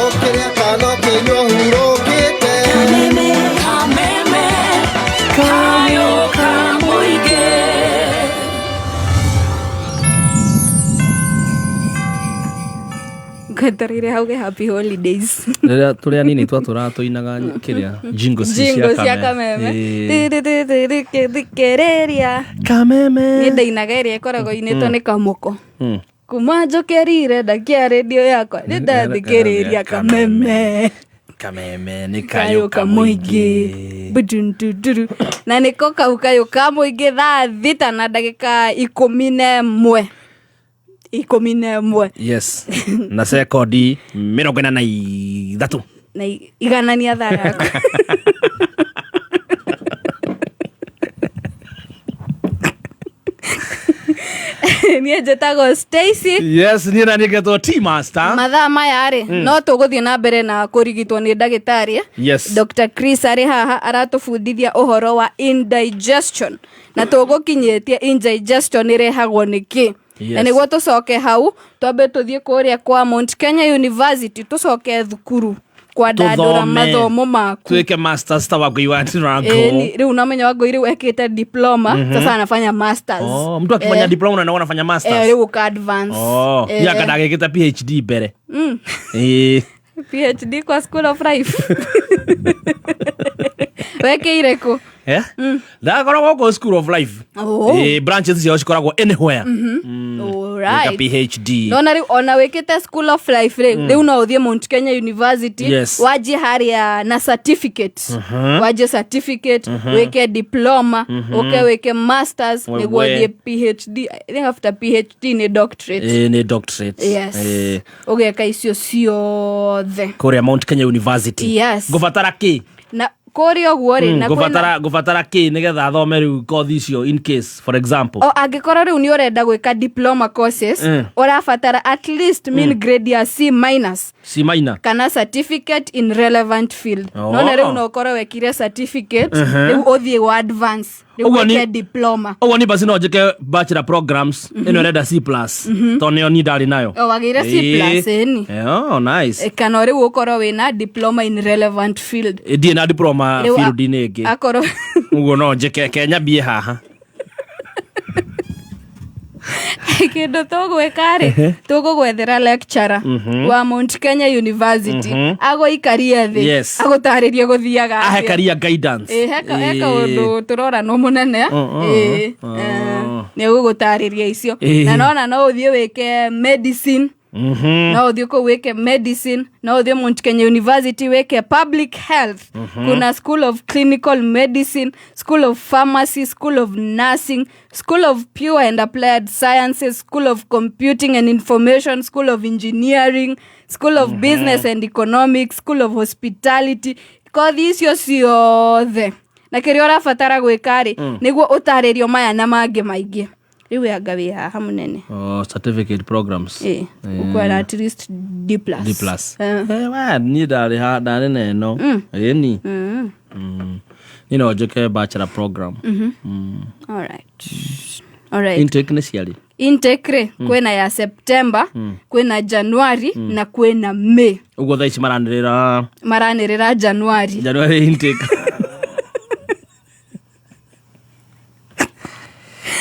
ũkĩrĩa kana ũkĩnyua ũhurũkĩte. Kameme. Kayũ ka mũingĩ. Ngwetereire hauge happy holidays. Rĩrĩa tũrĩ anini twatũraga tũinaga kĩrĩa jingles Jingle cia Kameme. Thikĩrĩria. Kameme. Niĩ ndainaga ĩrĩa ĩkoragwo inĩtwo nĩ Kamũko. Kuma njũkĩrire ndakia redio yakwa nĩ ndathikĩrĩria Kameme. Kameme nĩ Kayũ ka mũingĩ. Budunduduru. Na nĩko kau kayũ ka mũingĩ thaa 6:11. 11. Yes. Na sekondi 43. Na iganania thaa yaku. Niĩ njĩtagwo Stacy. Yes, niĩ na niĩ ngetwo Tea Master. Mathaa maya rĩ, no tũgũthiĩ na mbere na kũrigitwo nĩ ndagĩtarĩ. Yes. Dr. Chris arĩ haha aratũbundithia ũhoro wa indigestion na tũgũkinyĩtie indigestion ĩrehagwo nĩ kĩ. Yes. Na nĩguo tũcoke hau twambe tũthiĩ kũrĩa kwa Mount Kenya University tũcoke thukuru kwandandũra Tũthome. mathomo maku. Tuĩke masters ta Wangũi wa Ndirango. Rĩu namenya Wangũi rĩu ekĩte diploma, sasa anafanya masters. Oh, mtu akifanya diploma na anafanya masters. Rĩu ũka advance. Oh, ya kada agĩkĩte PhD mbere. PhD kwa School of Life. Wekĩire kũ? Eh? Ndakoragwo gũkũ School of Life. Oh. Branches ciao cikoragwo anywhere. Alright. Gwĩka PhD. Nona rĩu ona wĩkĩte school of life rĩ, rĩu no ũthiĩ Mount Kenya University, Yes. wanjie harĩa na certificate, wanjie certificate, wĩke diploma, ũke wĩke masters Wewe. nĩguo ũthiĩ PhD. I think after PhD nĩ doctorate. Nĩ doctorate. Yes. Ũgeka icio ciothe Kũrĩa Mount Kenya University. Yes. Ngũbatara kĩ? Na kũrĩa ũguo rĩ, na kwĩna Ngũbatara kĩ nĩgetha thome rĩu kothi icio, in case, for example? O angĩkorwo rĩu nĩ ũrenda gwĩka diploma courses, ũrabatara at least mean grade ya C minus C minor. kana certificate in relevant field. Oh. Nona rĩu no ũkorwo wekire certificate, rĩu ũthiĩ wa advance, rĩu Ũguo wĩke diploma. Ũguo ni basi no njĩke bachelor programs ĩno ĩrenda C plus, tondũ nĩyo ni ndarĩ nayo. O wagĩire C plus, ĩni. Oh, nice. Kana rĩu ũkorwo wĩna diploma in relevant field. Ndirĩ na diploma Rĩu field-inĩ ĩngĩ. Akorwo Ũguo no njĩke ke nyambie haha. Kĩndũ tũgwĩka rĩ, tũgũgwethera lecturer wa Mount Kenya University, agũikarie thĩ, agũtarĩrie gũthiaga Ahe atĩa. career guidance. Ĩ, he kaũndũ tũrora no mũnene. Ĩ, nĩ ũgũgũtarĩria icio. Na nona no ũthiĩ wĩke medicine, no ũthiĩ kũu wĩke medicine, no ũthiĩ Mount Kenya University wĩke public health. Kuna school of clinical medicine, school of pharmacy, school of nursing, school of pure and applied sciences, school of computing and information, school of engineering, school of business and economics, school of hospitality, kothi icio ciothe. Na kĩrĩa ũrabatara gwĩka rĩ, nĩguo ũtarĩrio maya na mangĩ maingĩ, rĩu we anga wĩ haha mũnene. Oh, certificate programs. Ĩ, ũkwenda at least D plus. D plus. Eh. We niĩ ndarĩ ndarĩ na ĩno, ĩni. Niĩ no njĩke bachelor program. Alright. Intake nĩ ciarĩ? Intake rĩ, kwĩna ya September, kwĩna January na kwĩna May. Ũguo thaa ici maranĩrĩra? Maranĩrĩra January. January intake.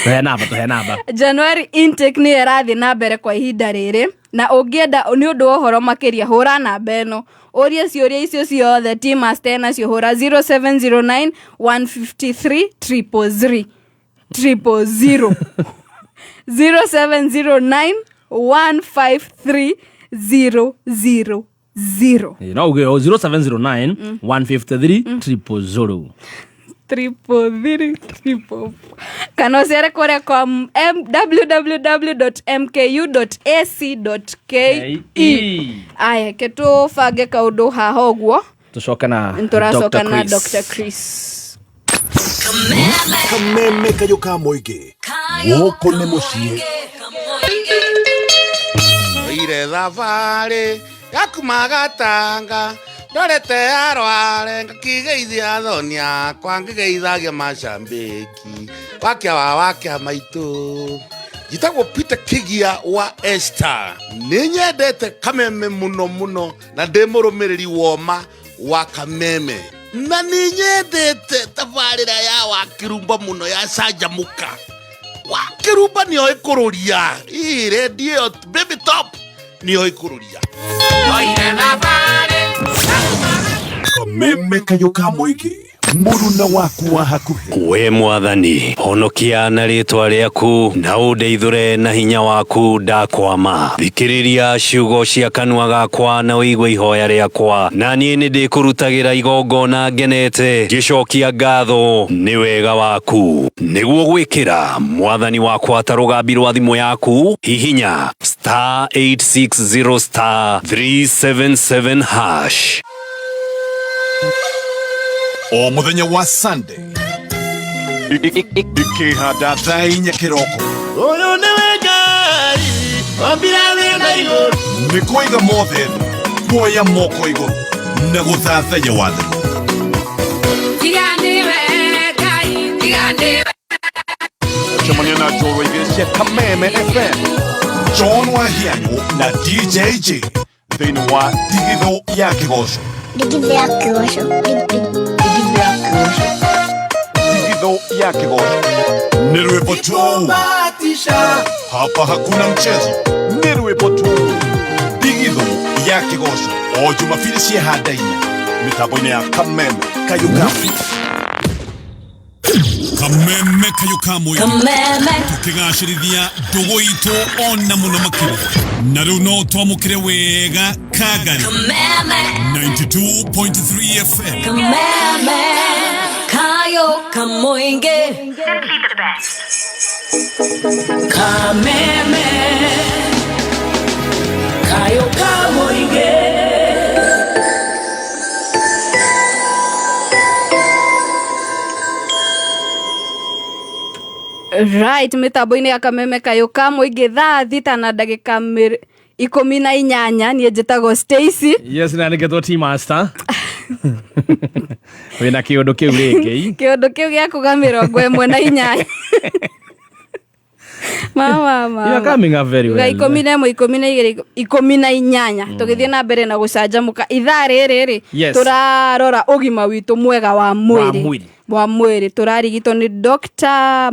Tũhe namba, tũhe namba. January intake nĩyo ĩrathiĩ na mbere kwa ihinda rĩrĩ, na ũngĩenda nĩ ũndũ wa ũhoro makĩria, hũra namba ĩno ũrie ciũria icio ciothe ti master nacio. Hũra 0709 153 333 000, 0709 153 000. No uge 0709 153 000. 333 triple, kana ũcere kũrĩa kwa www.mku.ac.ke. Aya, ke tũbange kaũndũ haha ũguo. Tũcoke na Nĩtũracoka Dr. na Chris. Dr. Chris. Kameme kayũ ka mũingĩ, gũkũ nĩ mũciĩ. Oire thabarĩ ya kuma Gatanga ndorete arware, ngakigeithia athoni akwa, ngĩgeithagia macambĩki wakia wa wakia maitũ. Njĩtagwo Peter Kigia wa Esther. Nĩ nyendete Kameme mũno mũno na ndĩ mũrũmĩrĩri woma wa Kameme, na nĩ nyendete tabarĩra ya Wakĩrumba mũno ya Canjamũka. Wakĩrumba nĩoĩ kũrũria ii redio ĩyo baby top nĩoĩ kũrũria. Kameme kayũ ka mũingĩ, mũruna waku wa hakuhĩ. We mwathani, honokia na rĩtwa rĩaku na ũndeithũre na hinya waku. Ndakwama, thikĩrĩria ciugo cia kanua gakwa na ũigue ihoya rĩakwa, na niĩ nĩ ndĩkũrutagĩra igongona ngenete, ngĩcokia ngatho nĩ wega waku. Nĩguo gwĩkĩra mwathani wakwa ta rũgambi rwa thimũ yaku, hihinya star 860 star 377 hash. O mũthenya wa Sunday ikĩhanda thaa 4 kĩroko, Ũyũ nĩwe Ngai ombire thĩ na igũrũ. Nĩ kũiga mothe thĩ, kuoya moko igũrũ na gũthathaiya wathani. Cemania na njorua igĩrĩ cia Kameme FM, John Wahianyũ na DJ J, thĩinĩ wa Ndigithũ ya Kĩgoco. Ndigithũ ya Kĩgoco. Ndigithũ ya Kĩgoco. Ndigithũ ya Kĩgoco nĩ rwĩmbo tu, hapa hakuna mchezo, nĩ rwĩmbo tu. Ndigithũ ya Kĩgoco o Jumapili cia handa 4 mĩtambo-inĩ ya Kameme Kayuka. Kameme kayũ ka mũingĩ. Kameme. Tũkĩgacĩrithia ndũgũ itũ ona mũno makĩria. Na rĩu no twamũkĩre wega Kangari. Kameme. 92.3 FM. Kameme. Kayo kamoinge. Kameme. Kayo kamoinge. Right, mitambo-inĩ ya kameme kayũ ka mũingĩ thaa thita na ndagĩka 18. Niĩ njĩtagwo Stacy. Yes, na nĩngetwo T master wĩna kĩũndũ kĩu rĩngĩ. Kĩũndũ kĩu gĩa kuga 18. Mama, mama. You are coming up very well. 11, 12, 18. Tũgĩthiĩ na mbere na gũcanjamũka ithaa rĩrĩ rĩ. Yes. Tũrarora ũgima witũ mwega wa mwĩrĩ. Mwĩrĩ. Wa mwĩrĩ tũrarigitwo nĩ Dr.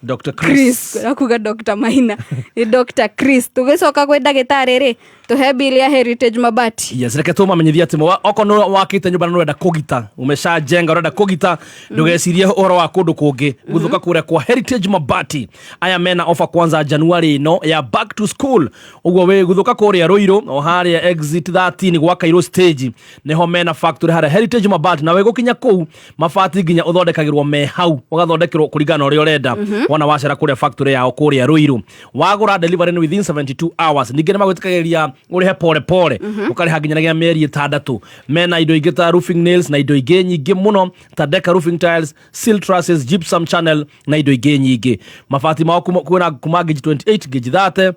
Dr. Chris. Chris, akuga Dr. Maina nĩ Dr. Chris. Tũgĩcoka kwĩ ndagĩtarĩ rĩ, tũhe bill ya Heritage Mabati. Yes, reke tũmamenyithie atĩ okorwo nĩ wakĩte nyũmba na nĩũrenda kũgita, umeshajenga ũrenda kũgita, ndũgecirie ũhoro wa kũndũ kũngĩ, gũthũka kũrĩa kwa Heritage Mabati. Aya mena offer kwanza January ĩno ya back to school. Ũguo wĩ gũthũka kũrĩa Ruiru o harĩa exit 13 gwa Kairũ stage nĩho mena factory harĩa Heritage Mabati, na wĩgũkinya kũu mabati nginya ũthondekagĩrwo me hau, ũgathondekerwo kũringana na ũrĩa ũrenda. Wona wacera kũrĩa factory yao kũrĩa Ruiru, wagũra delivery ni within 72 hours. Ningĩ nĩmagwĩtĩkagĩria ũrĩhe pole pole, ũkarĩha nginyagia mĩeri 6. Mena indo ingĩ ta roofing nails na indo ingĩ nyingĩ mũno ta deca roofing tiles, seal trusses, gypsum channel na indo ingĩ nyingĩ. Mabati mao kwĩna kuma gauge 28, gauge 30,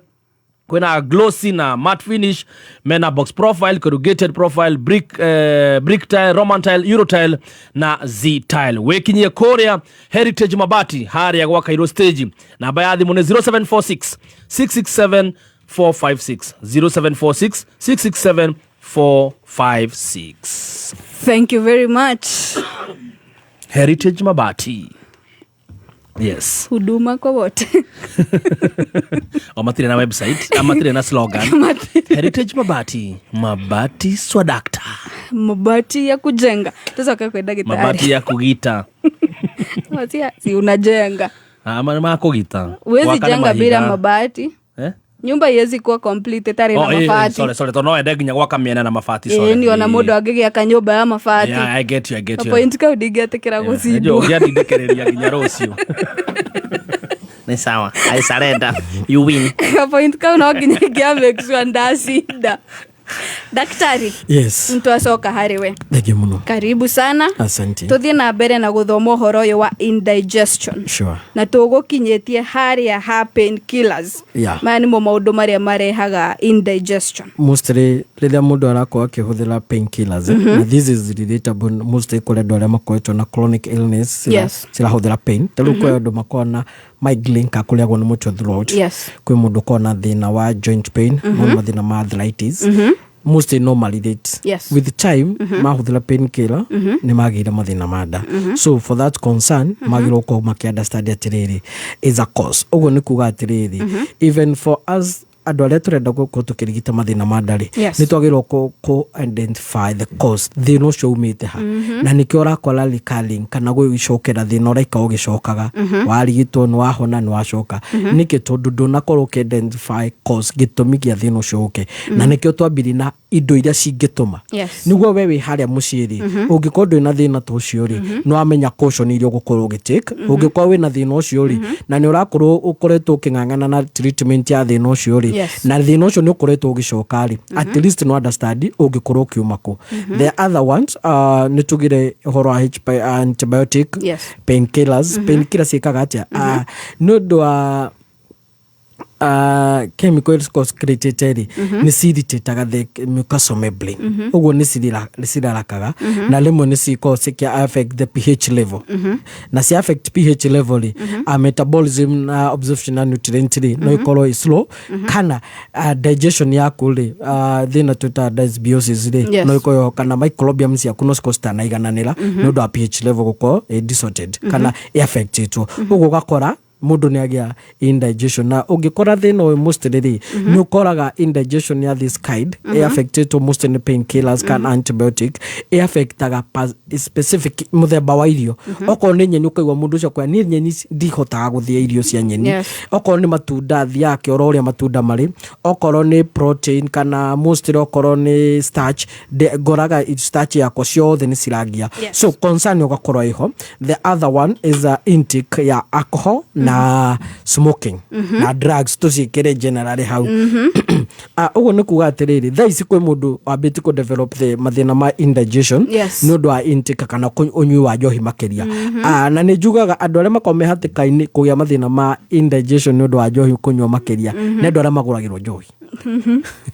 kwĩna glossy na matte finish, mena box profile, corrugated profile, brick tile, roman tile, euro tile na z tile. Wĩkinyie kũrĩa Heritage Mabati harĩa gwa Kairũ stage. Namba ya thimũ nĩ 0746 667 456, 0746 667 456. Thank you very much. Heritage Mabati. Yes. Huduma kwa wote. O matirĩ na website, matirĩ na slogan. Heritage Mabati, mabati swadakta. Mabati ya kujenga. Tucoke kwĩ ndagĩtarĩ. Mabati ya kugita. Mabati ya, si unajenga. Ma kugita. Huwezi Gwaka nĩ jenga bila mahiga. mabati. Eh? Nyumba iwezi kuwa complete ĩtarĩ na Oh, mabati. sorry, sorry, tondũ no wende nginya gwaka mĩena na mabati, sorry. Ĩĩ, ni ona mũndũ angĩgĩaka nyũmba ya mabati. Yeah, I get you, I get you. Point kau ndingĩetĩkĩra Yeah. gũcindwo. Nĩnjũĩ ũngĩandindĩkĩrĩria nginya rũciũ. Nĩ sawa. I surrender. You win. Point kau no nginya ingĩa make sure ndacinda. Daktari. Yes. Mtu acoka harĩ we. Thank you muno. Karibu sana. Asante. Tuthiĩ na mbere na gũthoma ũhoro ũyũ wa indigestion. Sure. Na tũgũkinyĩtie harĩa ha painkillers. Yeah. Maya nĩmo maũndũ marĩa marehaga indigestion. Mostly rĩrĩa mũndũ arakorwo akĩhũthĩra painkillers, na this is relatable mostly kũrĩ andũ arĩa makoretwo na chronic illness cirahũthĩra pain. Ta rĩu kwĩ andũ makoragwo na migraine ka kũrĩagwo nĩ mũtwe throughout. Kwĩ mũndũ ũkoragwo na thĩna wa joint pain, mm mathĩna ma arthritis. Mostly no marelate. With time, mahũthĩra painkiller, nĩ magĩire mathĩna ma nda. So for that concern, magĩrĩirwo gũkorwo makĩ-understand atĩrĩrĩ is a cause. Ũguo nĩ kuga atĩrĩrĩ, even for us andũ arĩa tũrenda gũkorwo tũkĩrigita mathĩna ma nda rĩ, nĩ twagĩrĩirwo kũ identify the cause, thĩna ũcio umĩte ha. Na nĩkĩo ũrakora recurring kana gwĩcokera thĩna ũraikara ũgĩcokaga. Warigitwo nĩ wahona nĩ wacoka. Nĩkĩ? Tondũ ndũnakorwo ũkĩ identify cause, gĩtũmi gĩa thĩna ũcio ũke. Na nĩkĩo twambirie na indo iria cingĩtũma. Nĩguo we wĩ harĩa mũciĩ rĩ, ũngĩkorwo ndwĩ na thĩna ta ũcio rĩ, nĩ wamenya caution iria ũgũkorwo ũgĩtake. Ũngĩkorwo wĩna thĩna ũcio rĩ, na nĩ ũrakorwo ũkoretwo ũkĩng'ang'ana na treatment ya thĩna ũcio rĩ, na thĩna ũcio nĩ ũkoretwo ũgĩcoka rĩ, at least no understand ũngĩkorwo ũkiuma kũ. The other ones, nĩ tugire ũhoro wa antibiotic, painkillers. Painkillers ciĩkaga atĩa? Nĩ ũndũ wa chemical secreted rĩ, nĩ ciritaga the mucosal membrane. Ũguo nĩ cirarakaga, na rĩmwe nĩ cikoragwo cikia affect the pH level. Na ci affect pH level rĩ, metabolism na absorption ya nutrient rĩ, no ikorwo ĩ slow, kana digestion yaku rĩ, thĩna twĩtaga dysbiosis rĩ, no ikorwo, kana microbiome ciaku no cikorwo citanaigananĩra nĩ ũndũ wa pH level gũkorwo ĩ distorted kana ĩ affectĩtwo. Ũguo ũgakora Mũndũ nĩ agĩa indigestion, na ũngĩkora thĩna ũyũ mostly rĩ, nĩ ũkoraga indigestion ya this kind ĩ-affectĩtwo mostly nĩ painkillers kana antibiotic. Ĩ-affectaga specific mũthemba wa irio. Okorwo nĩ nyeni, ũkaigua mũndũ ũcio akwĩra, "Niĩ nyeni ici ndihotaga gũthĩa irio cia nyeni." Okorwo nĩ matunda, thiaga kĩoro ũrĩa matunda marĩ. Okorwo nĩ protein kana mostly okorwo nĩ starch, ngoraga starch yakwa ciothe nĩ cirangia. So concern ũgakorwo ĩho. The other one is intake ya alcohol na smoking na drugs, tũciĩkĩre generally hau. Ũguo nĩ kuga atĩrĩrĩ, thaa ici kwĩ mũndũ wambĩtie kũ develop the mathĩna ma indigestion nĩ ũndũ wa intake kana ũnyui wa njohi makĩria. Na nĩ njugaga andũ arĩa makoragwo me hatĩka-inĩ kũgĩa mathĩna ma indigestion nĩ ũndũ wa njohi kũnyua makĩria nĩ andũ arĩa magũragĩrwo njohi.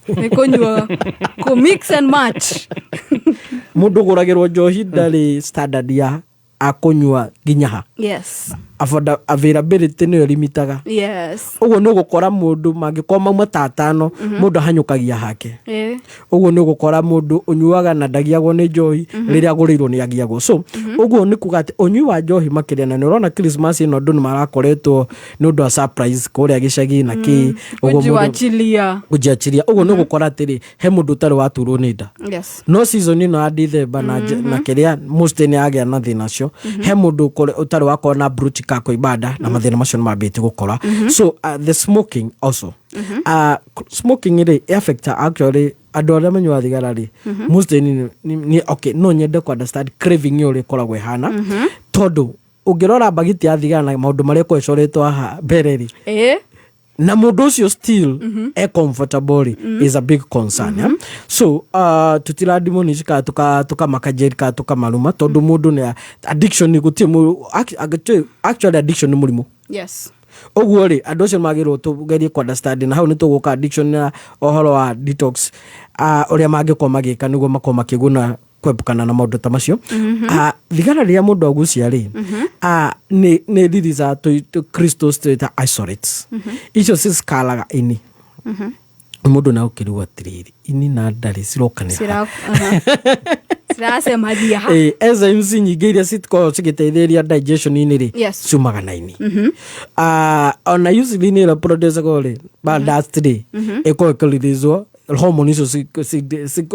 Nĩ kũnyua, kũ mix and match. Mũndũ ũgũragĩrwo njohi ndarĩ standard ya akũnyua nginya ha. Availability nĩyo limitaga. Ũguo nĩ ũgũkora mũndũ mangĩkorwo mauma ta atano, mũndũ ahanyũkagia hake. Ũguo nĩ ũgũkora mũndũ ũnyuaga na ndagiagwo nĩ njohi, rĩrĩa agũrĩirwo nĩ agiagwo. So ũguo nĩ kuga atĩ ũnyui wa njohi makĩria, na nĩ ũrona Christmas ĩno andũ nĩ marakoretwo nĩ ũndũ wa surprise kũrĩa gĩcagi na kĩ ũguo Kujiwachilia. Kujiachilia. Ũguo nĩ ũgũkora atĩrĩ, he mũndũ ũtarĩ waturwo nĩ nda, no season ĩno ya December na kĩrĩa most nĩ agĩa na thĩna ũcio. He mũndũ ũtarĩ wakorwo na bruti ka kũimba nda, na mathĩna macio nĩ mambĩtie gũkora. So the smoking also, smoking rĩ, affect actually andũ arĩa manyuaga thigara rĩ, mostly okay, no nyende ku understand craving ĩyo ũrĩa ĩkoragwo ĩhana, tondũ ũngĩrora mbagiti ya thigara na maũndũ marĩa ĩkoragwo ĩcoretwo haha mbere rĩ, na mũndũ ũcio still e comfortable rĩ, is a big concern, yeah? So tutira demonish kana tukamakajeri kana tukamaruma, tondũ mũndũ nĩ addiction nĩ gũtirĩ actually addiction nĩ mũrimũ. Ũguo rĩ, andũ acio magĩrĩirwo tũgerie ku understand, na hau nĩ tũgũka addiction na ũhoro wa detox, ũrĩa mangĩkorwo magĩka nĩguo makorwo makĩguna kwepukana na maũndũ ta macio. Thigara rĩrĩa mũndũ agucia rĩ, nĩ ririca crystals twĩta isolates. Icio ciskalaga ini. Mũndũ na ũkĩrigwo atĩrĩrĩ, ini na ndarĩ cirokanĩra. Ciracemania ha? Enzymes nyingĩ iria cikoragwo cigĩteithĩrĩria digestion-inĩ rĩ, ciumaga na ini. Ona insulin ĩrĩa producagwo rĩ, ba dust rĩ, ĩkoragwo ĩkĩreleaswo hormone icio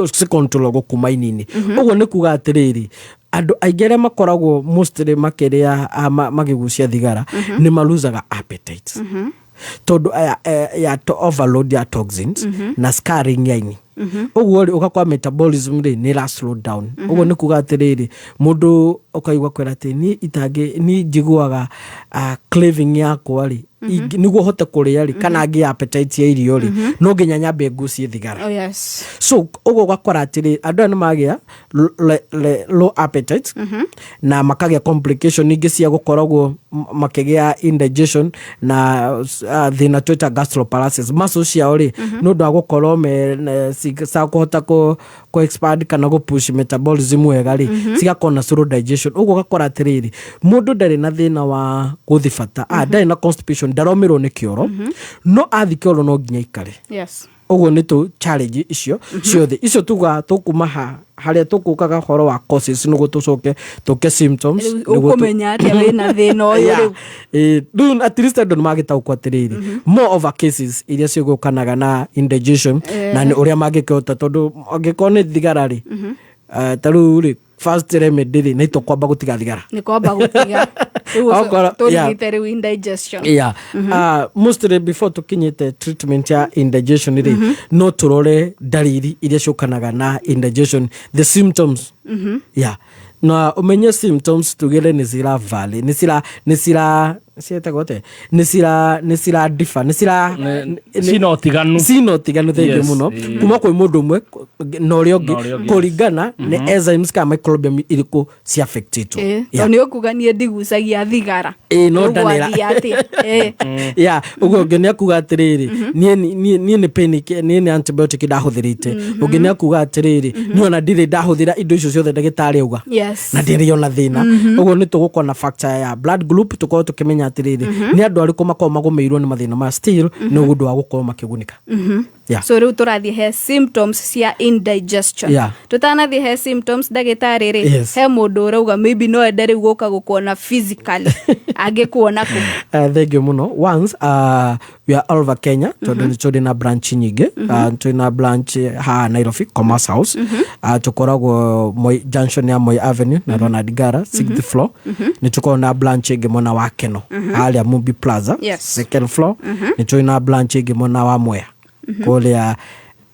cicontrolagwo kuma ini-inĩ. Ũguo nĩ kuga atĩrĩrĩ, andũ aingĩ arĩa makoragwo mostly makĩrĩa makĩgucia thigara nĩ malusaga appetite, tondũ aya, ya overload ya toxins na scarring ya ini. Ũguo rĩ, ũgakora metabolism rĩ nĩ ĩra slow down. Ũguo nĩ kuga atĩrĩrĩ, mũndũ ũkaigua kwĩra atĩ niĩ itangĩ niĩ njiguaga craving yakwa rĩ, nĩguo hote kũrĩa rĩ, kana ngĩe appetite ya irio rĩ, no nginya nyambe ngucie thigara. So ũguo ũgakora atĩrĩ, andũ aya nĩ magĩa low appetite na makagĩa complication ingĩ cia gũkoragwo makĩgĩa indigestion na thĩna twĩta gastroparesis. Muscles ciao rĩ, nĩ ũndũ wa gũkorwo me kũhota kũ expand kana gũ push metabolism wega rĩ, cigakorwo na slow digestion. Ũguo ũgakora atĩrĩrĩ, mũndũ ndarĩ na thĩna wa gũthi bata, ndarĩ na constipation, ndaromĩrwo nĩ kĩoro, no athi kĩoro no nginya aikare. Ũguo nĩ tũ challenge icio ciothe icio tuga tũkuma ha harĩa tũkũkaga ũhoro wa causes nĩguo tũcoke tũke symptoms. Rĩu nĩguo ũkũmenya atĩa wĩna thĩna ũyũ? Yeah. Rĩu Rĩu at least andũ nĩ magĩtaũkwo atĩrĩrĩ, more of a cases iria cigũkanaga na indigestion na nĩ ũrĩa mangĩkĩhota, tondũ angĩkorwo nĩ thigara rĩ, ta rĩu rĩ, first remedy rĩ, nĩ tũkwamba gũtiga thigara. Nĩ kwamba gũtiga rĩu. Yeah. Tũrigite rĩu indigestion. Yeah. Mostly before tukinyite treatment ya indigestion rĩ, no tũrore ndariri iria ciũkanaga na indigestion, the symptoms. Yeah, na ũmenye symptoms tugire nĩ cira vary, nĩ cira ciĩtagwo atĩa, nĩ cira differ, nĩ cira Cina ũtiganu. Cina ũtiganu, thengiũ mũno, kuma kwĩ mũndũ ũmwe na ũrĩa Na ũngĩ, ũrĩa ũngĩ. kũringana nĩ enzymes kana microbiome irĩkũ ci affectĩtwo. Tondũ nĩ ũkuga niĩ ndigucagia thigara. Ĩĩ, no Rĩu ndanĩra. gwathiĩ atĩa? Ya, ũguo ũngĩ nĩ akuga atĩrĩrĩ, niĩ nĩ pain, niĩ nĩ antibiotic ndahũthĩrĩte. Ũngĩ nĩ akuga atĩrĩrĩ, niĩ ona ndirĩ ndahũthĩra indo icio ciothe ndagĩtarĩ auga, na ndĩrĩ ona thĩna. Ũguo nĩ tũgũkorwo na factor ya blood group, tũkorwo tũkĩmenya. kũmenya atĩrĩrĩ, nĩ andũ arĩkũ makoragwo magũmĩirwo nĩ mathĩna maya still nĩ ũndũ wa gũkorwo makĩgunĩka. Yeah. So rĩu tũrathiĩ he symptoms cia indigestion. Tũtanathiĩ he symptoms, ndagĩtarĩ rĩ, he mũndũ ũrauga maybe no ende rĩu gũka gũkuona physically, angĩkuona kũ? Thank you muno. Once we are all over Kenya, tondũ nĩ tũrĩ na branch nyingĩ. Tũrĩ na branch haha Nairobi, Commerce House. Tũkoragwo Moi, junction ya Moi Avenue na Ronald Ngala, sixth floor. Nĩ tũkoragwo na branch ĩngĩ mwena wa Keno, harĩa Mumbi Plaza, second floor. Nĩ tũrĩ na branch ĩngĩ mwena wa Mwea, kũrĩa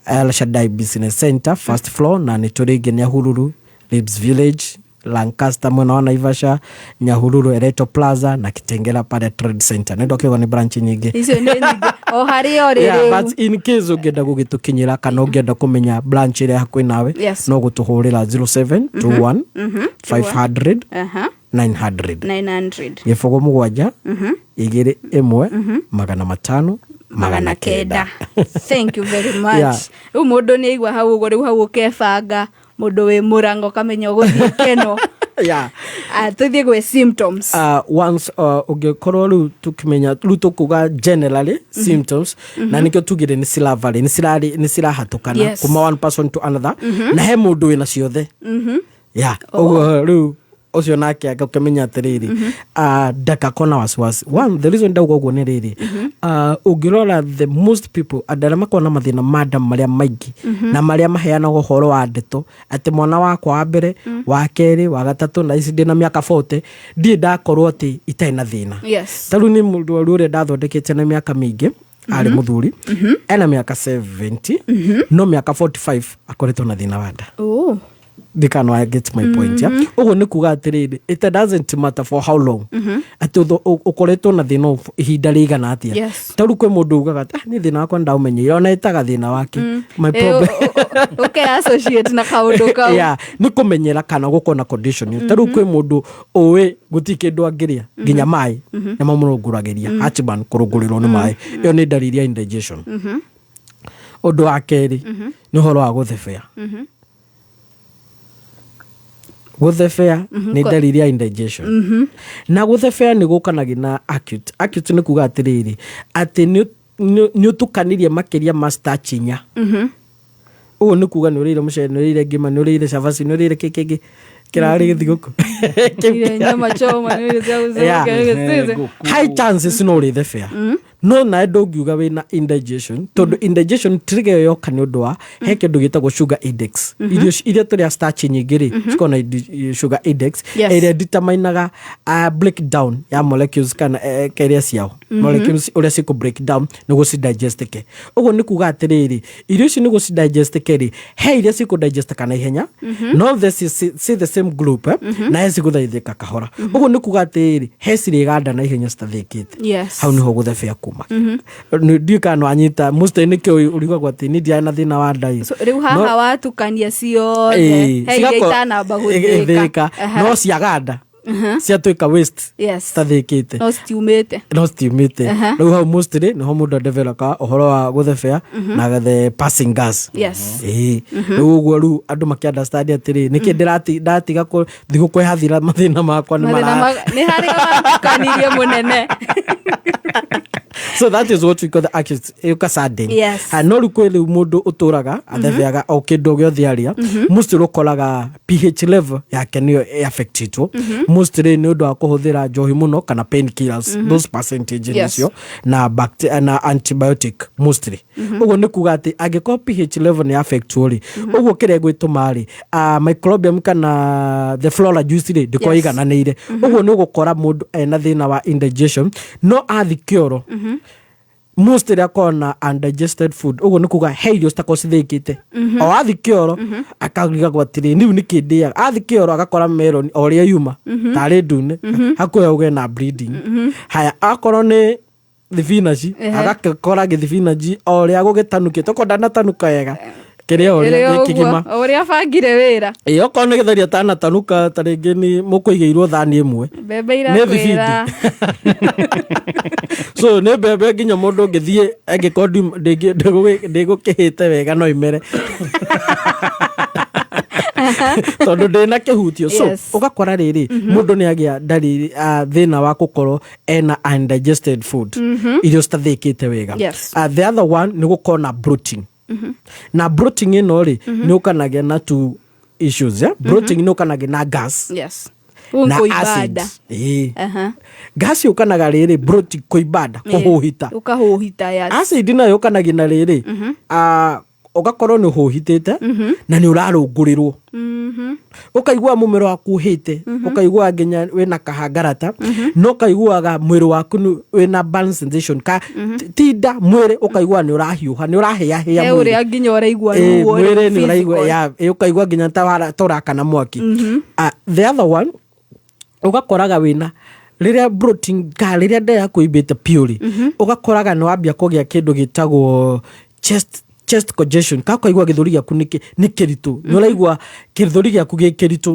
El Shaddai Business Center, first floor. Na nĩ tũrĩ ĩngĩ Nyahururu, Libs Village, Lancaster mwena wa Naivasha, Nyahururu Ereto Plaza na Kitengela pale Trade Center. Nĩ ndokĩgwo nĩ branch nyingĩ. Icio nĩ nyingĩ o harĩa ũrĩ. Yeah, Rĩu but in case ũngĩenda gũgĩtũkinyĩra kana ũngĩenda kũmenya branch ĩrĩa hakuhĩ nawe, no gũtũhũrĩra 0721 500 900. 900. 0 7 2 1 500 900. Thank you very much. Rĩu mũndũ nĩ aigua hau ũguo, rĩu hau ũkebanga, mũndũ wĩ mũrango ũkamenya ũgũthiĩ keno. Ah, tũthiĩ gwĩ symptoms. Once ũngĩkorwo rĩu tũkĩmenya, rĩu tũkuga generally symptoms, na nĩkĩo tugire nĩ ciravary, nĩ cirahatũkana kuma one person to another, na he mũndũ wĩna ciothe. Yeah, ũguo rĩu ũcio nake agakĩmenya atĩrĩrĩ, ndagakorwo na wasiwasi. One, the reason ndauga ũguo nĩ rĩrĩ, ũngĩrora the most people, andũ arĩa makoragwo na mathĩna ma nda marĩa maingĩ na marĩa maheanaga ũhoro wa ndeto atĩ mwana wakwa wa mbere, wa kerĩ, wa gatatũ, na ici ndĩ na mĩaka 40 ndirĩ ndakorwo atĩ itarĩ na thĩna. Ta rĩu nĩ mũrwaru ũrĩa ndathondekete na mĩaka mĩingĩ, arĩ mũthuri ena mĩaka 70, no mĩaka 45 akoretwo na thĩna wa nda. Ndikano I get my point, yeah? Ũguo nĩ kuga atĩrĩrĩ, it doesn't matter for how long atĩ ũkoretwo na thĩna ũyũ ihinda rĩigana atĩa. Ta rĩu kwĩ mũndũ ugaga atĩ, ah, nĩ thĩna wakwa ndaũmenyeire, ona ĩtaga thĩna wake my problem. Ũke associate na kaũndũ kau. Yeah, nĩ kũmenyera kana gũkorwo na condition ĩyo. Ta rĩu kwĩ mũndũ ũĩ gũtirĩ kĩndũ angĩrĩa, nginya maĩ nĩ mamũrũngũragĩria, heartburn, kũrũngũrĩrwo nĩ maĩ, ĩyo nĩ ndariri ya indigestion. Ũndũ wa kerĩ nĩ ũhoro wa gũthebea. Gũthebea nĩ ndariri ya indigestion, na gũthebea nĩ gũkanagia na acute. Acute nĩ kuga atĩrĩrĩ, atĩ nĩ ũtukanirie makĩria ma starch 4. Ũguo nĩ kuga nĩ ũrĩire mũcere, nĩ ũrĩire ngima, nĩ ũrĩire cabaci, nĩ ũrĩire kĩ kĩngĩ kĩrarĩ gĩthigũkũ. Ile nyama choma nĩ cia gũcoka. High chances no ũrĩthebea, no nawe ndũngiuga wĩna indigestion, tondũ indigestion trigger ĩyo yoka nĩ ũndũ wa he kĩndũ gĩtagwo sugar index. Irio iria tũrĩa starch nyingĩ rĩ, cikoragwo na sugar index ĩrĩa determinaga breakdown ya molecules kana kĩrĩa ciao, molecules ũrĩa cikũ break down nĩguo cidigestĩke. Ũguo nĩ kuga atĩrĩrĩ, irio ici nĩguo cidigestĩke rĩ, he iria cikũ digestĩka na ihenya, no the si the same group, na he cigũthaithĩka kahora. Ũguo nĩ kuga atĩrĩrĩ, he cirĩganda na ihenya citathĩkĩte. Hau niho gũthebea kuma. Ndiũĩ kana nĩwanyita mostly nĩkĩo ũrigagwo atĩ niĩ ndirarĩ na thĩna wa nda ĩ. So, rĩu haha watukania ciothe, he iria itanamba gũthĩka. Gũthĩka, no ciaganda ciatuĩka waste citathĩkĩte. No citiumĩte. No citiumĩte. Rĩu hau mostly nĩho mũndũ adevelopa ũhoro wa gũthebea na the passing gas. Ĩĩ, rĩu ũguo rĩu andũ makĩ understand atĩrĩ, nĩkĩ ndatiga thigũkũ yathira mathĩna makwa nĩ Mathĩna mara nĩ harĩa watukanirie mũnene. So that is what we call the acute, ĩũka sudden. Ah, no rĩu kwĩ rĩu mũndũ ũtũraga athebeaga o kĩndũ gĩothe arĩa, mostly ũkoraga pH level yake nĩyo ĩaffectĩtwo mostly nĩ ũndũ wa kũhũthĩra njohi mũno kana painkillers, those percentage nĩcio na na antibiotic mostly. Ũguo nĩ kuga atĩ angĩkorwo pH level nĩ affectwo rĩ, ũguo kĩrĩa gwĩtũma rĩ, microbiome kana the flora juice rĩ, ndĩkorwo igananĩire. Ũguo nĩ ũgũkora mũndũ ena thĩna wa indigestion, no athi kĩoro mostly akorwo na undigested food. Ũguo nĩ kuga he irio citakorwo cithĩkĩte. O athi kĩoro akarigagwo atĩrĩ, rĩu nĩkĩ ndĩaga? Athi kĩoro agakora melon o ũrĩa yuma tarĩ ndune, hakuhĩ auge na bleeding. Haya, akorwo nĩ thibinaci, agakora gĩthibinaci o ũrĩa gũgĩtanukĩte, okorwo ndanatanuka wega kĩrĩa ũrĩa Ĩrĩa gĩ kĩgima. Ũguo, o ũrĩa bangire wĩra. Ĩ, okorwo nĩ gĩtheri atanatanuka, ta rĩngĩ nĩ mũkũigĩirwo thani ĩmwe mbembe nĩ thibindi. Irakwĩra. So nĩ mbembe nginya mũndũ ũngĩthiĩ angĩkorwo ndĩgũkĩhĩte wega no imere. Tondũ ndĩ na kĩhutio. So ũgakora rĩrĩ, mũndũ nĩ agĩa ndariri, thĩna wa gũkorwo ena undigested food, irio citathĩkĩte wega. The other one nĩ gũkorwo na bloating. Na bloating ĩno rĩ, nĩ ũkanagia na two issues, yeah? Bloating nĩ ũkanagia na gas na Kũimba acid. nda. Ĩĩ. Gas yũkanaga rĩrĩ, bloating, kũimba nda, kũhũhita. Ũkahũhita, yes. Acid nayo yũkanagia na rĩrĩ, ũgakorwo nĩ ũhũhitĩte na nĩ ũrarũngũrĩrwo, ũkaigua mũmero waku ũhĩte, ũkaigua nginya wĩna kahangarata, no ũkaiguaga mwĩrĩ waku wĩna burn sensation ka tinda mwĩrĩ, ũkaigua nĩ ũrahiũha, nĩ ũrahĩahĩa He mwĩrĩ. ũrĩa nginya ũraigua ruo Mwĩrĩ nĩ ũraigua physical. ya, ũkaigua nginya ta ũrakana mwaki. The other one, ũgakoraga wĩna rĩrĩa bloating ka rĩrĩa nda yaku ĩimbĩte piũ rĩ, ũgakoraga nĩ wambia kũgĩa kĩndũ gĩtagwo chest congestion, ka ũkaigua gĩthũri gĩaku nĩ kĩritũ, nĩ ũraigua gĩthũri gĩaku gĩ kĩritũ.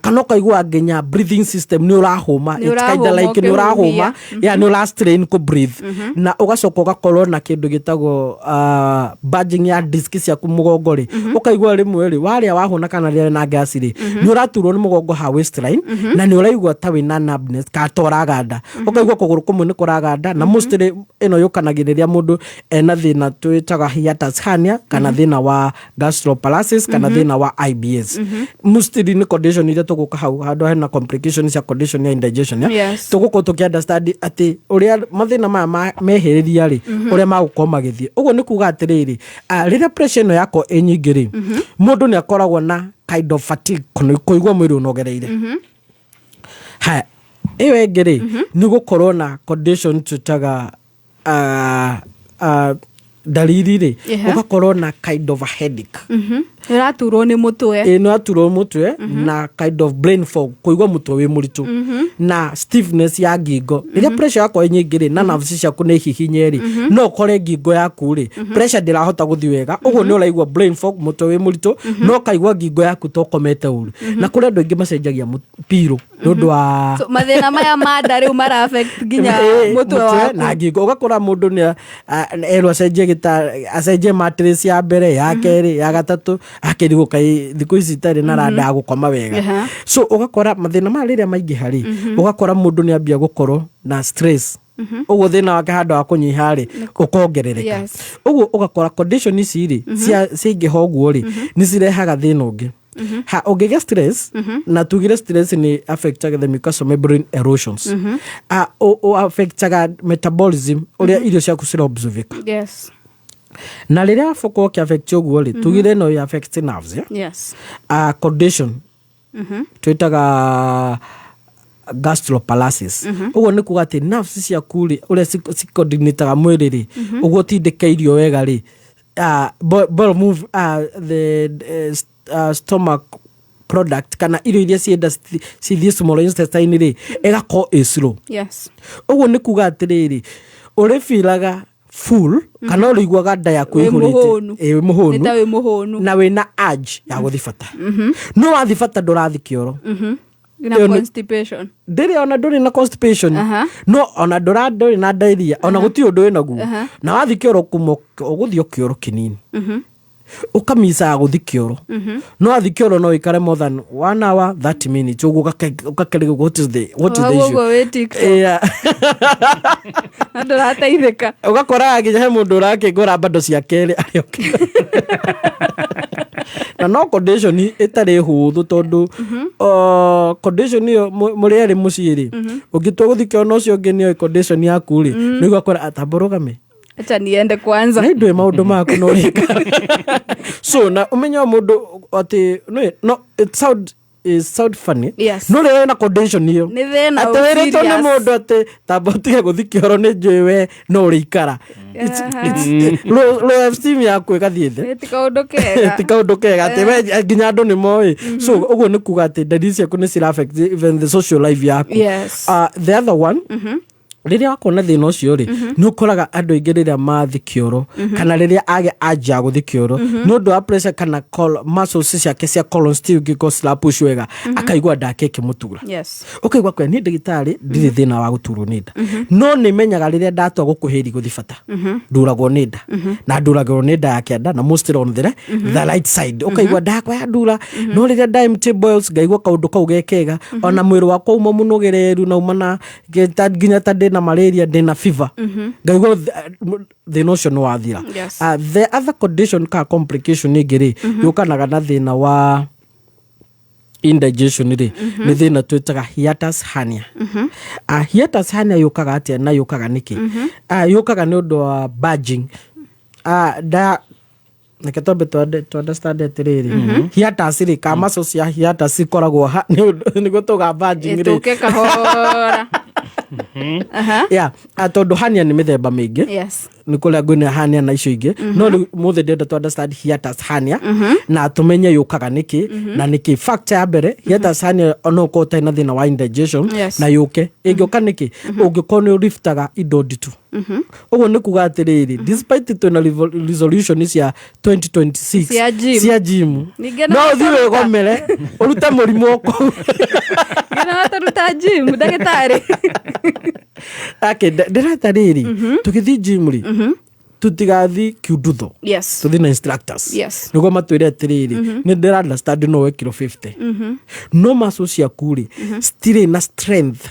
Kana ũkaigua nginya breathing system nĩ ũrahũma. Nĩ It's kinda ũrahũma like nĩ ũrahũma. ũkĩhuhia. Yeah, nĩ ũra strain kũ breathe. Na ũgacoka ũgakorwo na kĩndũ gĩtagwo bulging ya disc ciaku mũgongo rĩ. Ũkaigua rĩmwe rĩ, warĩa wahũna kana rĩrĩa na gas rĩ, nĩ ũraturwo nĩ mũgongo ha waistline, na nĩ ũraigua ta wĩna numbness ka ta ũraganda, ũkaigua kũgũrũ kũmwe nĩ kũraganda. Na mostly ĩno yũkanagia rĩrĩa mũndũ ena thĩna twĩtaga hiatus hernia, kana thĩna wa gastroparesis, kana thĩna wa IBS. Mostly nĩ condition iria tũgũka hau handũ hena complication cia condition ya indigestion, ya? Tũgũkorwo tũkĩ understand atĩ ũrĩa mathĩna maya mehĩrĩria rĩ, ũrĩa magũkorwo magĩthiĩ. Ũguo nĩ kuga atĩrĩrĩ, rĩrĩa pressure ĩno yakorwo ĩ nyingĩ rĩ, mũndũ nĩ akoragwo na kind of fatigue, kana kũigua mwĩrĩ ũnogereire. Haya, ĩyo ĩngĩ rĩ, nĩ gũkorwo na condition twĩtaga ndariri rĩ, ũgakorwo na kind of a headache. Ũraturwo nĩ mũtwe. Ĩ, nĩ waturwo mũtwe na kind of brain fog, kũigua mũtwe wĩ mũritũ, na stiffness ya ngingo. Rĩrĩa pressure yakwa ĩ nyingĩ rĩ, na nerves ciaku nĩ hihinye rĩ, no ũkore ngingo yaku rĩ, pressure ndĩrahota gũthiĩ wega. Ũguo nĩ ũraigua brain fog, mũtwe wĩ mũritũ, no ũkaigua ngingo yaku ta ũkomete ũru. Na kũrĩ andũ aingĩ macenjagia pillow nĩ ũndũ wa So, mathĩna maya ma nda rĩu mara affect nginya mũtwe waku. Na ngingo. Ũgakora mũndũ nĩ erwo acenjie gĩta, acenjie mattress ya mbere, ya kerĩ, ya gatatũ, akĩrigwo kaĩ thikũ ici itarĩ na randa ya gũkoma wega. So ũgakora mathĩna maya rĩrĩa maingĩha rĩ, ũgakora mũndũ nĩ ambia gũkorwo na stress. Ũguo thĩna wake handũ wa kũnyiha rĩ, ũkongerereka. Ũguo ũgakora condition ici rĩ, ciaingĩha ũguo rĩ, nĩ cirehaga thĩna ũngĩ. Ha ũngĩgĩa stress, na tugire stress nĩ affectaga the mucosal membrane erosions, ũ affectaga metabolism, ũrĩa irio ciaku ciraabsorbĩka. Na rĩrĩa wakorwo ũkĩ affect ũguo rĩ, tugire no ĩ affect nerves, yeah? Condition twĩtaga gastroparesis. Ũguo nĩ kuga atĩ nerves ciaku rĩ, ũrĩa cicoordinataga mwĩrĩ rĩ, ũguo ũtindĩke irio wega rĩ, bowel move, the stomach product kana irio iria cienda cithiĩ small intestine rĩ, ĩgakorwo ĩ slow. Ũguo nĩ kuga atĩrĩrĩ, ũrĩbiraga full kana ũrĩiguaga nda yaku Wĩ ĩihũrĩte. mũhũnu. Ĩ, mũhũnu. Nĩ ta wĩ mũhũnu. Na wĩna urge ya gũthi bata, no wathi bata ndũrathi kĩoro. Na Ĩyo constipation. Ndĩrĩ ona ndũrĩ na constipation, no ona ndũrĩ na diarrhea, ona gũtirĩ ũndũ wĩnaguo. Na wathi kĩoro kuma ũgũthiĩ o kĩoro kĩnini, ũkamicaga gũthi kĩoro, no wathi kĩoro no ũikare more than 1 hour 30 minutes ũguo, ũgakerigwo what is the Hau issue. ũguo wĩ TikTok. Na ndũrateithĩka. Ũgakoraga nginya he mũndũ ũrakĩgũra bando cia kerĩ arĩ o na no condition ĩtarĩ hũthũ, tondũ condition ĩyo mũrĩ erĩ mũciĩ rĩ, ũngĩtua gũthi kĩoro na ũcio ũngĩ nĩoĩ condition yaku rĩ, nĩguo akora atamba ũrũgame. Acha niende kwanza. Na ndũĩ maũndũ maku no ũrĩka. So na ũmenye o mũndũ atĩ no it sound is sound funny, no rĩrĩa wĩna condition ĩyo, Nĩ thĩna atĩ wĩrĩtwo nĩ serious. mũndũ atĩ tamba ũtige gũthi kĩoro, nĩ njũĩ we no ũrĩikara. Low esteem yaku ĩgathiĩ thĩ. Nĩ ti kaũndũ kega. Ti kaũndũ kega atĩ we nginya andũ nĩ moĩ. So ũguo nĩ kuga atĩ ndariri ciaku nĩ cira affect even the social life yaku. The other one, Rĩrĩa wakorwo na thĩna ũcio rĩ, nĩ ũkoraga andũ aingĩ rĩrĩa mathi kĩoro kana rĩrĩa age anja gũthi kĩoro nĩ ũndũ wa pressure kana muscles ciake cia colon still ingĩkorwo cirapush wega, akaigua ndake ĩkĩmũtura. Ũkaigua kwĩ niĩ ndagĩtarĩ ndirĩ thĩna wa gũturwo nĩ nda, no nĩ menyaga rĩrĩa ndatua gũkuhĩrĩria gũthi bata nduragwo nĩ nda, na nduragwo nĩ nda ya kĩanda na mostly on the right side. Ũkaigua ndakwa ya ndura, no rĩrĩa nda empty bowels ngaigua kaũndũ kau ge kega, ona mwĩrĩ wakwa uma mũnogereru na uma na nginya ta ndĩna malaria, ndĩna fever, ngaigua thĩna ũcio nĩ wathira. The other condition ka complication ĩngĩ rĩ yũkanaga na thĩna wa indigestion rĩ, nĩ thĩna twĩtaga hiatus hernia. Hiatus hernia yũkaga atĩa na yũkaga nĩkĩ? Yũkaga nĩ ũndũ wa bulging. Da reke twambe tu understand atĩrĩrĩ, hiatus rĩ, ka muscles cia hiatus ikoragwo ha nĩ ũndũ nĩguo tuga bulging rĩ. Ĩtũke kahora. Aha. Yeah, tondũ hernia nĩ mĩthemba mĩingĩ. Nĩ kũrĩa ngwĩna hernia na icio ingĩ, no rĩu mũthĩ ndĩrenda tu understand hiatus hernia na tũmenye yũkaga nĩkĩ na nĩkĩ. Factor ya mbere, hiatus hernia no ũkorwo ũtarĩ na thĩna wa indigestion na yũke. Ĩngĩũka nĩkĩ? Ũngĩkorwo nĩ ũriftaga indo nditũ. Ũguo nĩ kuga atĩrĩrĩ, despite twĩna resolution cia 2026 Cia gym. cia gym, Ningĩ no no ũthiĩ tũruta. wĩgomere ũrute mũrimũ o kũu. Nginya watũruta gym ndagĩtarĩ. Okay, ndĩreta rĩrĩ, tũgĩthiĩ gym rĩ, tutigathi kiundutho, tũthiĩ na instructors nĩguo matwĩre atĩrĩrĩ, nĩ ndĩra understand no we kiro 50, no muscle ciaku rĩ citirĩ na strength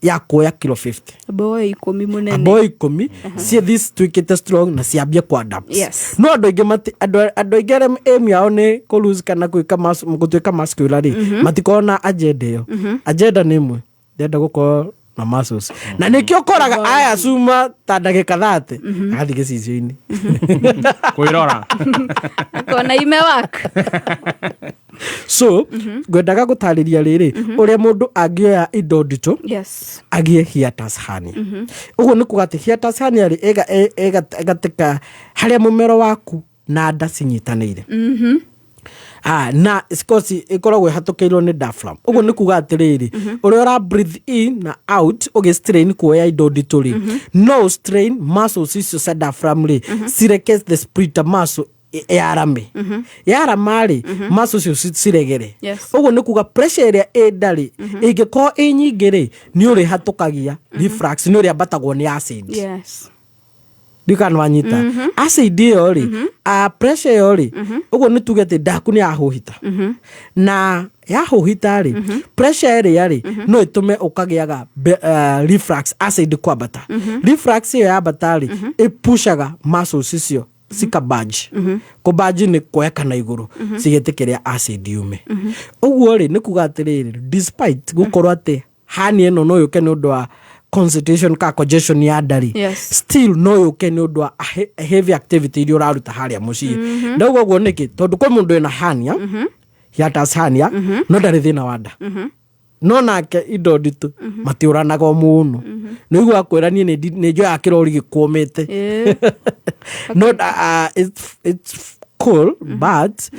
ya kuoya kiro 50. Boy 10 mũnene. Abo 10 cithi cituĩkĩte strong na ciambie ku adapt. No andũ aingĩ andũ aingĩ arĩa aim yao nĩ kũ lose kana gwĩka gũtuĩka muscular rĩ, matikoragwo na agenda ĩyo. Agenda nĩ ĩmwe, ndĩrenda gũkorwo na muscles, na nĩkĩo ũkoraga aya cuma ta ndagĩka 30 agathiĩ gĩcicio-inĩ. Kwĩrora. Akona ime work. So ngwendaga gũtarĩria rĩrĩ, ũrĩa mũndũ angĩoya indo nditũ agĩe hiatus hernia. Ũguo nĩ kuga atĩ hiatus hernia rĩ, ĩgatĩka harĩa mũmero waku na nda cinyitanĩire. Na course ĩkoragwo ĩhatũkĩirwo nĩ diaphragm. Ũguo nĩ kuga atĩrĩrĩ, ũrĩa ũra breathe in na out ũgĩ strain kuoya indo nditũ rĩ, no strain muscles icio cia diaphragm rĩ, cireke the sphincter muscle yarame. Yarama rĩ, muscles icio ciregere. Ũguo nĩ kuga pressure ĩrĩa ĩ nda rĩ, ĩngĩkorwo ĩ nyingĩ rĩ, nĩ ũrĩhatũkagia reflux, nĩ ũrĩambatagwo nĩ acid. Ndikana wanyita acid ĩyo rĩ, pressure ĩyo rĩ, ũguo nĩ tuge atĩ ndaku nĩ yahũhita, na yahũhita rĩ, pressure ĩrĩa rĩ no ĩtũme ũkagĩaga reflux acid kwambata. Reflux ĩyo yambata rĩ, ĩpushaga muscles icio cikabanji. Kũbanji nĩ kuoeka na igũrũ cigĩtĩkĩria acid yume. Ũguo rĩ, nĩ kuga atĩrĩrĩ, despite gũkorwo atĩ hernia ĩno no yũke nĩ ũndũ wa constitution ka congestion ya nda rĩ, still no yũke nĩ ũndũ wa heavy activity iria ũraruta harĩa mũciĩ. Ndauga ũguo nĩkĩ? Tondũ kwĩ mũndũ wĩna hernia, hiatus hernia, no ndarĩ thĩna wa nda, no nake indo nditũ matiũranaga o mũno. Nĩ ũiguaga kwĩra niĩ nĩ njoyaga kĩrori gĩkũmĩte. No it's cool, but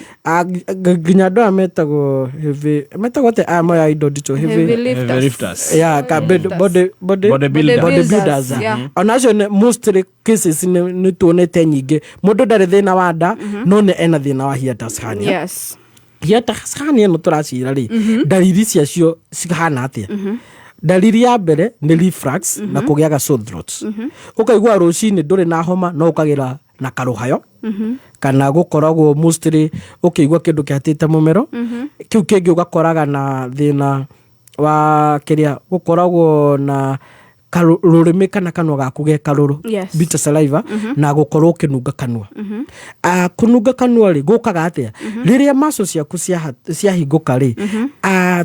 nginya andũ aya metagwo heavy, metagwo atĩa aya moyaga indo nditũ? Heavy lifters. Heavy lifters. Yeah, ka body, body, Body builders. body builders. Ona acio nĩ mostly cases nĩ tuonete nyingĩ, mũndũ ndarĩ thĩna wa nda, no nĩ ena thĩna wa hiatus hernia. Hiatus hernia ĩno tũracira rĩ, ndariri ciacio cihana atĩa? Ndariri ya mbere nĩ reflux na kũgĩaga sore throat. Ũkaigua rũcinĩ ndũrĩ na homa, no ũkagĩra na karũhayo kana gũkoragwo mostly ũkĩigua kĩndũ kĩhatĩte mũmero. Kĩu kĩngĩ ũgakoraga na thĩna wa kĩrĩa gũkoragwo na rũrĩmĩ kana kanua gaku ge karũrũ, bitter saliva, na gũkorwo ũkĩnunga kanua. Kũnunga kanua rĩ, gũkaga atĩa? Rĩrĩa muscles ciaku ciahingũka rĩ,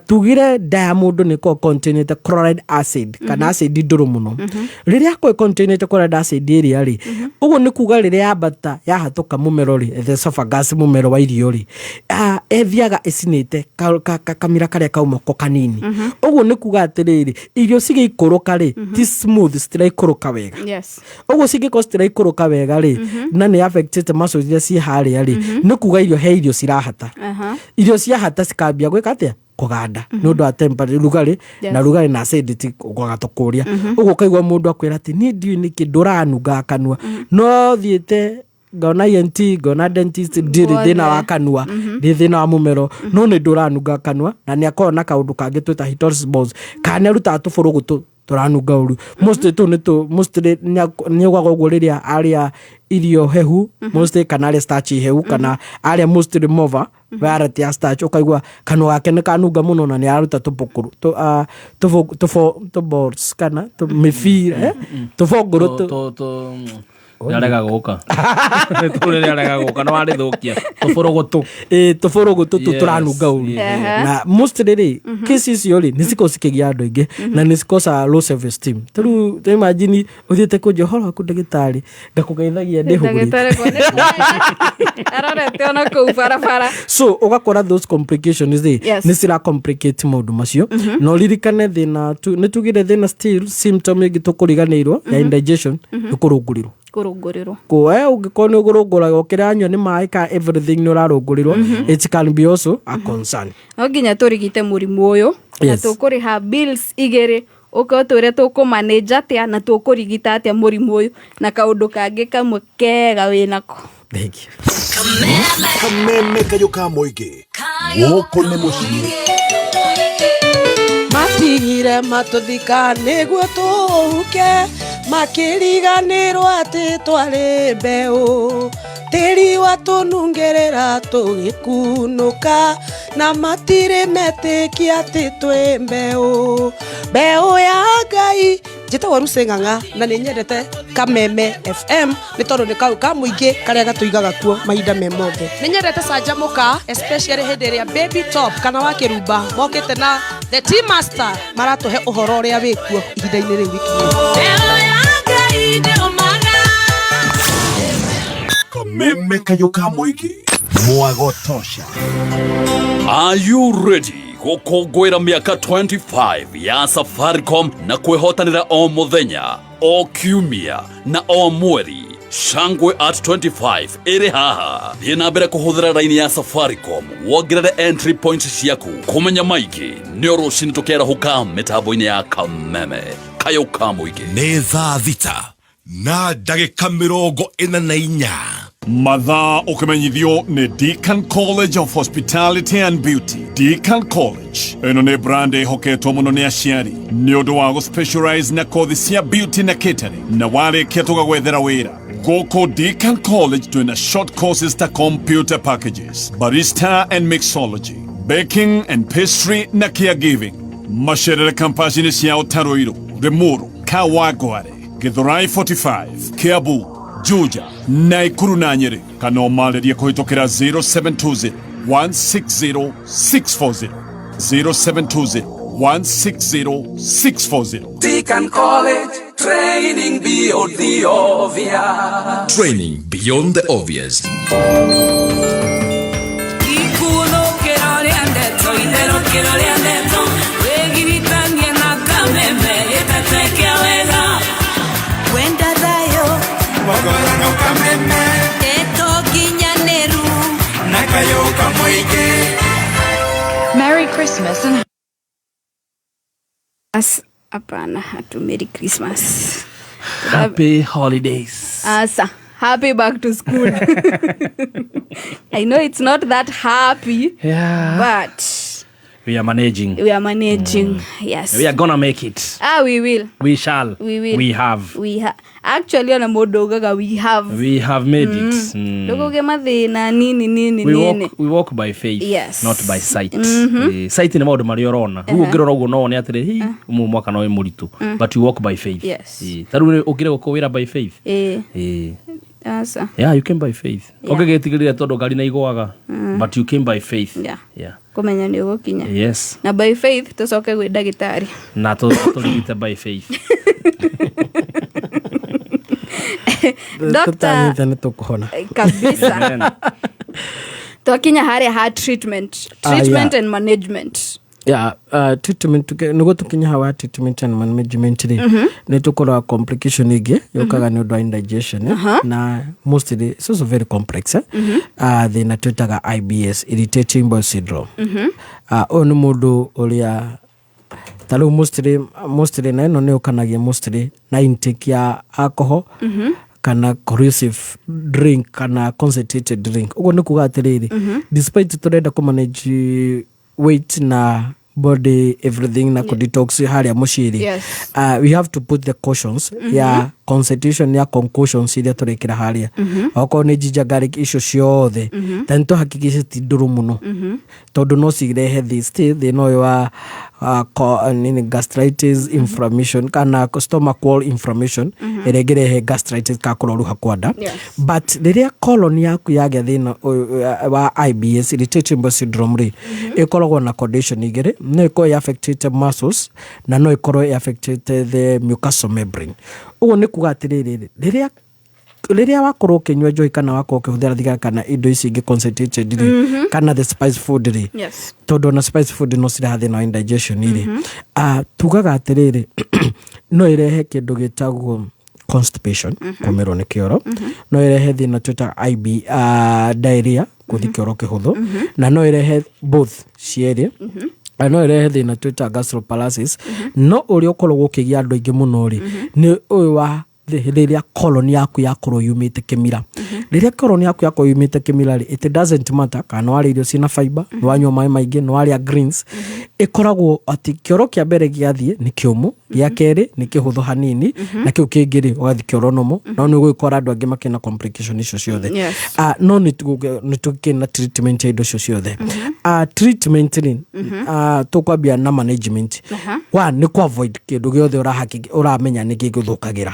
tugire nda ya mũndũ nĩ ĩkoragwo containĩte chloride acid kana acid ndũrũ mũno. Rĩrĩa akorwo containĩte chloride acid ĩrĩa rĩ, ũguo nĩ kuga rĩrĩa yambata yahatũka mũmero rĩ, the esophagus, mũmero wa irio rĩ, ĩthiaga ĩcinĩte kamira karĩa kauma ko kanini. Ũguo nĩ kuga atĩrĩrĩ, irio cigĩikũrũka rĩ, ti smooth, citiraikũrũka wega. Ũguo cingĩkorwo citiraikũrũka wega rĩ, na nĩ affectĩte muscles iria ciĩ harĩa rĩ, nĩ kuga irio he irio cirahata. Irio ciahata cikambia gwĩka atĩa? Kũganda nĩ ũndũ wa temperature, rugarĩ na rugarĩ na acidity kwaga tũkũria. Ũguo ũkaigua mũndũ akwĩra atĩ niĩ ndiũĩ nĩkĩ ndũranungaga kanua, no thiĩte ngona ENT, ngona dentist, ndirĩ thĩna wa kanua, ndĩ thĩna wa mũmero, no nĩ ndũranunga kanua. Na nĩ akoragwo na kaũndũ kangĩ twĩta halitosis balls, kana nĩ arutaga tũbũrũgũtũ tũranunga ũru. Mostly tũu nĩ tũ mostly nĩ ũgaga ũguo rĩrĩa arĩa irio hehu mostly, kana arĩa starch hehu, kana arĩa mostly mova variety ya starch, ũkaigua kanua gake nĩ kanunga mũno na nĩ araruta tũbũkũrũ tũ balls kana mĩbira, tũbũngũrũ Nĩarega gũka tũrĩ, nĩarega gũka no warĩthũkia tũbũrũgũtũ. Ĩ, tũbũrũgũtũ tũ tũranunga ũru. Na mostly rĩ, kesi icio rĩ, nĩ cikoragwo cikĩgia andũ aingĩ na nĩ cikosaga low self esteem. Tarĩu ta imagine ũthiĩte kũnjia ũhoro waku, ndagĩtarĩ, ngakũgeithagia ndĩhũgũrĩte. Ndagĩtarĩ kwa nĩ arorete ona kũu barabara. So ũgakora those complications rĩ, nĩ cira complicate maũndũ macio. Na ũririkane thĩna nĩ tugire thĩna, still symptom ĩngĩ tũkũriganĩirwo ya indigestion nĩ kũrũngũrĩrwo. Kũrũngũrĩrwo. Kũ ũngĩkorwo nĩ ũkũrũngũraga ũkĩranyua nĩ maĩ ka everything nĩ ũrarũngũrĩrwo, it can be also a concern. No nginya tũrigite mũrimũ ũyũ na tũkũrĩha bills igĩrĩ, ũke ũtwĩre tũkũmanage atĩa na tũkũrigita atĩa mũrimũ ũyũ na kaũndũ kangĩ kamwe kega wĩnako. Thank you. Kameme kayũ ka mũingĩ, gũkũ nĩ mũciĩ. Matigire matũthika nĩguo tũhuke, makĩriganĩrwo atĩ twarĩ mbeũ, tĩri watũnungĩrĩra tũgĩkunũka, na matirĩ metĩkia atĩ twĩ mbeũ, mbeũ ya Ngai. Njĩtagwo Lucy Ng'ang'a na nĩ nyendete Kameme FM nĩ tondũ nĩ kau ka mũingĩ karĩa gatũigaga kuo mahinda me mothe. Nĩ nyendete Canjamũka, especially hĩndĩ ĩrĩa Baby Top kana wa Kĩrumba mokĩte na the Tea Master maratũhe ũhoro ũrĩa wĩkuo ihinda-inĩ rĩu gĩkinyĩte. Kameme kayũ ka mũingĩ, mwago tosha. Are you ready gũkũngũĩra mĩaka 25 ya Safaricom na kwĩhotanĩra o mũthenya, o kiumia na o mweri? Shangwe at 25 ĩrĩ haha. Thiĩ na mbere kũhũthĩra raini ya Safaricom wongerere entry points ciaku. Kũmenya maingĩ nĩ o rũcinĩ tũkĩarahũka mĩtambo-inĩ ya Kameme kayũ ka mũingĩ. Nĩ thaa 6:44. Mathaa ũkĩmenyithio nĩ Deacon College of Hospitality and Beauty. Deacon College ĩno nĩ brand ĩhoketwo mũno nĩ aciari nĩ ũndũ wa gũspecialize na kothi cia beauty na catering, na warĩkia tũgagwethera wĩra. Gũkũ Deacon College twĩna short courses ta computer packages, barista and mixology, baking and pastry na caregiving. Macerere kampasi-inĩ ciao ta Ruiru, Limuru, Kawangware, Githurai 45, Kiambu, Juja, Naikuru na Nyeri, kana ũmarĩrie kũhĩtũkĩra 0720 160 640, 0720 160 640. Deacon College, training beyond the obvious. Training beyond the obvious. Ikunũkĩro rĩa ndeto, itherũkĩro rĩa ndeto, wĩgiritanie na Kameme gĩtete wega. Wenda thayũ. Mogorano Kameme. Ndeto nginyanĩru. Na kayũ kamũingĩ. Merry Christmas and As, hapana, hatu Merry Christmas. Happy holidays. Asa, happy back to school. I know it's not that happy, but we are managing. We are managing. Yes. We are gonna make it. Ah, we will. We shall. We will. We have. We actually ona mũndũ ugaga we have. We have made it. Ndũkũgĩa mathĩna nini nini We nini. walk by faith, not by sight. Sight nĩ maũndũ marĩa ũrona. Rĩu ũngĩrora ũguo no wone atĩrĩ, hi, ũmwe mwaka no wĩ mũritũ. But we walk by faith. Ta rĩu ũkĩrĩ gũkũ wĩra by faith. Asa. Yeah, you came by faith. Ũngĩgĩtigĩrĩra tondũ ngari nĩ igũaga. But you came by faith. Yeah. Kũmenya nĩ ũgũkinya. Yes. Na by faith tũcoke gwĩ ndagĩtarĩ. Na tũrigite by faith. Doctor. Tũtanyĩte nĩ tũkũhona. Kabisa. Amen. Twakinya harĩa ha treatment. Ah, Treatment yeah. and management. Yeah, treatment nĩguo tũkinye hawa treatment and management rĩ, nĩ tũkoraga complication ĩngĩ yũkaga nĩ ũndũ wa indigestion, eh? Na mostly it's also very complex, eh? Thĩna twĩtaga IBS, irritating bowel syndrome. Ũyũ nĩ mũndũ ũrĩa ta rĩu mostly na ĩno nĩ ũkanagia mostly na intake ya alcohol kana corrosive drink kana concentrated drink. Ũguo nĩ kuga atĩrĩrĩ, despite tũrenda kũ manage weight na body everything na kũ-detox harĩa mũciĩ rĩ, we have to put the cautions ya concentration ya concoctions iria tũrekĩra harĩa, okorwo nĩ ginger, garlic, icio ciothe, ta nĩ tũhakikice ti ndũrũ mũno, tondũ no cirehe still thĩna ũyũ wa nini, gastritis inflammation kana stomach wall inflammation ĩrĩa ĩngĩrehe gastritis ka kũroruha kwa nda. But rĩrĩa colon yaku yagĩa thĩna ũyũ wa IBS, irritating bowel syndrome rĩ, ĩkoragwo na condition igĩrĩ: no ĩkorwo ĩ affectĩte muscles na no ĩkorwo ĩ affectĩte the mucosal membrane. Ũguo nĩ kuga atĩrĩrĩ, rĩrĩa wakorwo ũkĩnyua njohi kana wakorwo ũkĩhũthĩra thigara kana indo ici ingĩ concentrated rĩ, kana the spice food rĩ, tondũ ona spice food no cireha thĩna wa indigestion rĩ, tugaga atĩrĩrĩ, no ĩrehe kĩndũ gĩtagwo constipation, kũmĩrwo nĩ kĩoro, no ĩrehe thĩna twĩtaga IB, diarrhea, gũthiĩ kĩoro kĩhũthũ, na no ĩrehe both cierĩ, na no ĩrehe thĩna twĩtaga gastroparesis. No ũrĩa ũkoragwo ũkĩgia andũ aingĩ mũno rĩ, nĩ ũyũ wa rĩrĩa colon yaku yakorwo yumĩte kĩmira. Rĩrĩa colon yaku yakorwo yumĩte kĩmira rĩ, it doesn't matter kana nĩ warĩa irio ciĩna fiber, nĩ wanyua maĩ maingĩ, nĩ warĩa greens, ĩkoragwo atĩ kĩoro kĩa mbere gĩathiĩ nĩ kĩũmũ, gĩa kerĩ nĩ kĩhũthũ hanini, na kĩu kĩngĩ rĩ, ũgathiĩ kĩoro nomo. No nĩ ũgũgĩkora andũ angĩ makĩna complication icio ciothe. No nĩ tũkĩna treatment ya indo icio ciothe. Treatment rĩ, tũkwambia na management. One nĩ kũ avoid kĩndũ gĩothe ũramenya nĩ gĩgũthũkagĩra.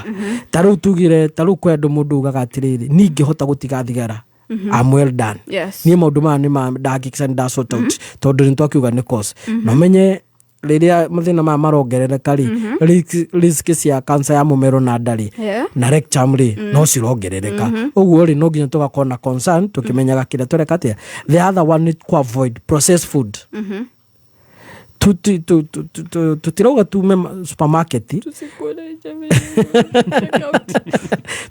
Ta rĩu tugire, ta rĩu kwĩ andũ mũndũ ugaga atĩrĩrĩ, niĩ ingĩhota gũtiga thigara, I'm well done. Niĩ maũndũ maya nĩ ma ndahakikisha nĩ nda sort out, tondũ nĩ twakiuga nĩ cause na ũmenye rĩrĩa mathĩna maya marongerereka rĩ, risk cia cancer ya mũmero na nda rĩ, na rectum rĩ, no cirongerereka. Ũguo rĩ, no nginya tũgakorwo na concern tũkĩmenyaga kĩrĩa tũreka atĩa. The other one nĩ kũ avoid processed food. Tutirauga tume supermarket,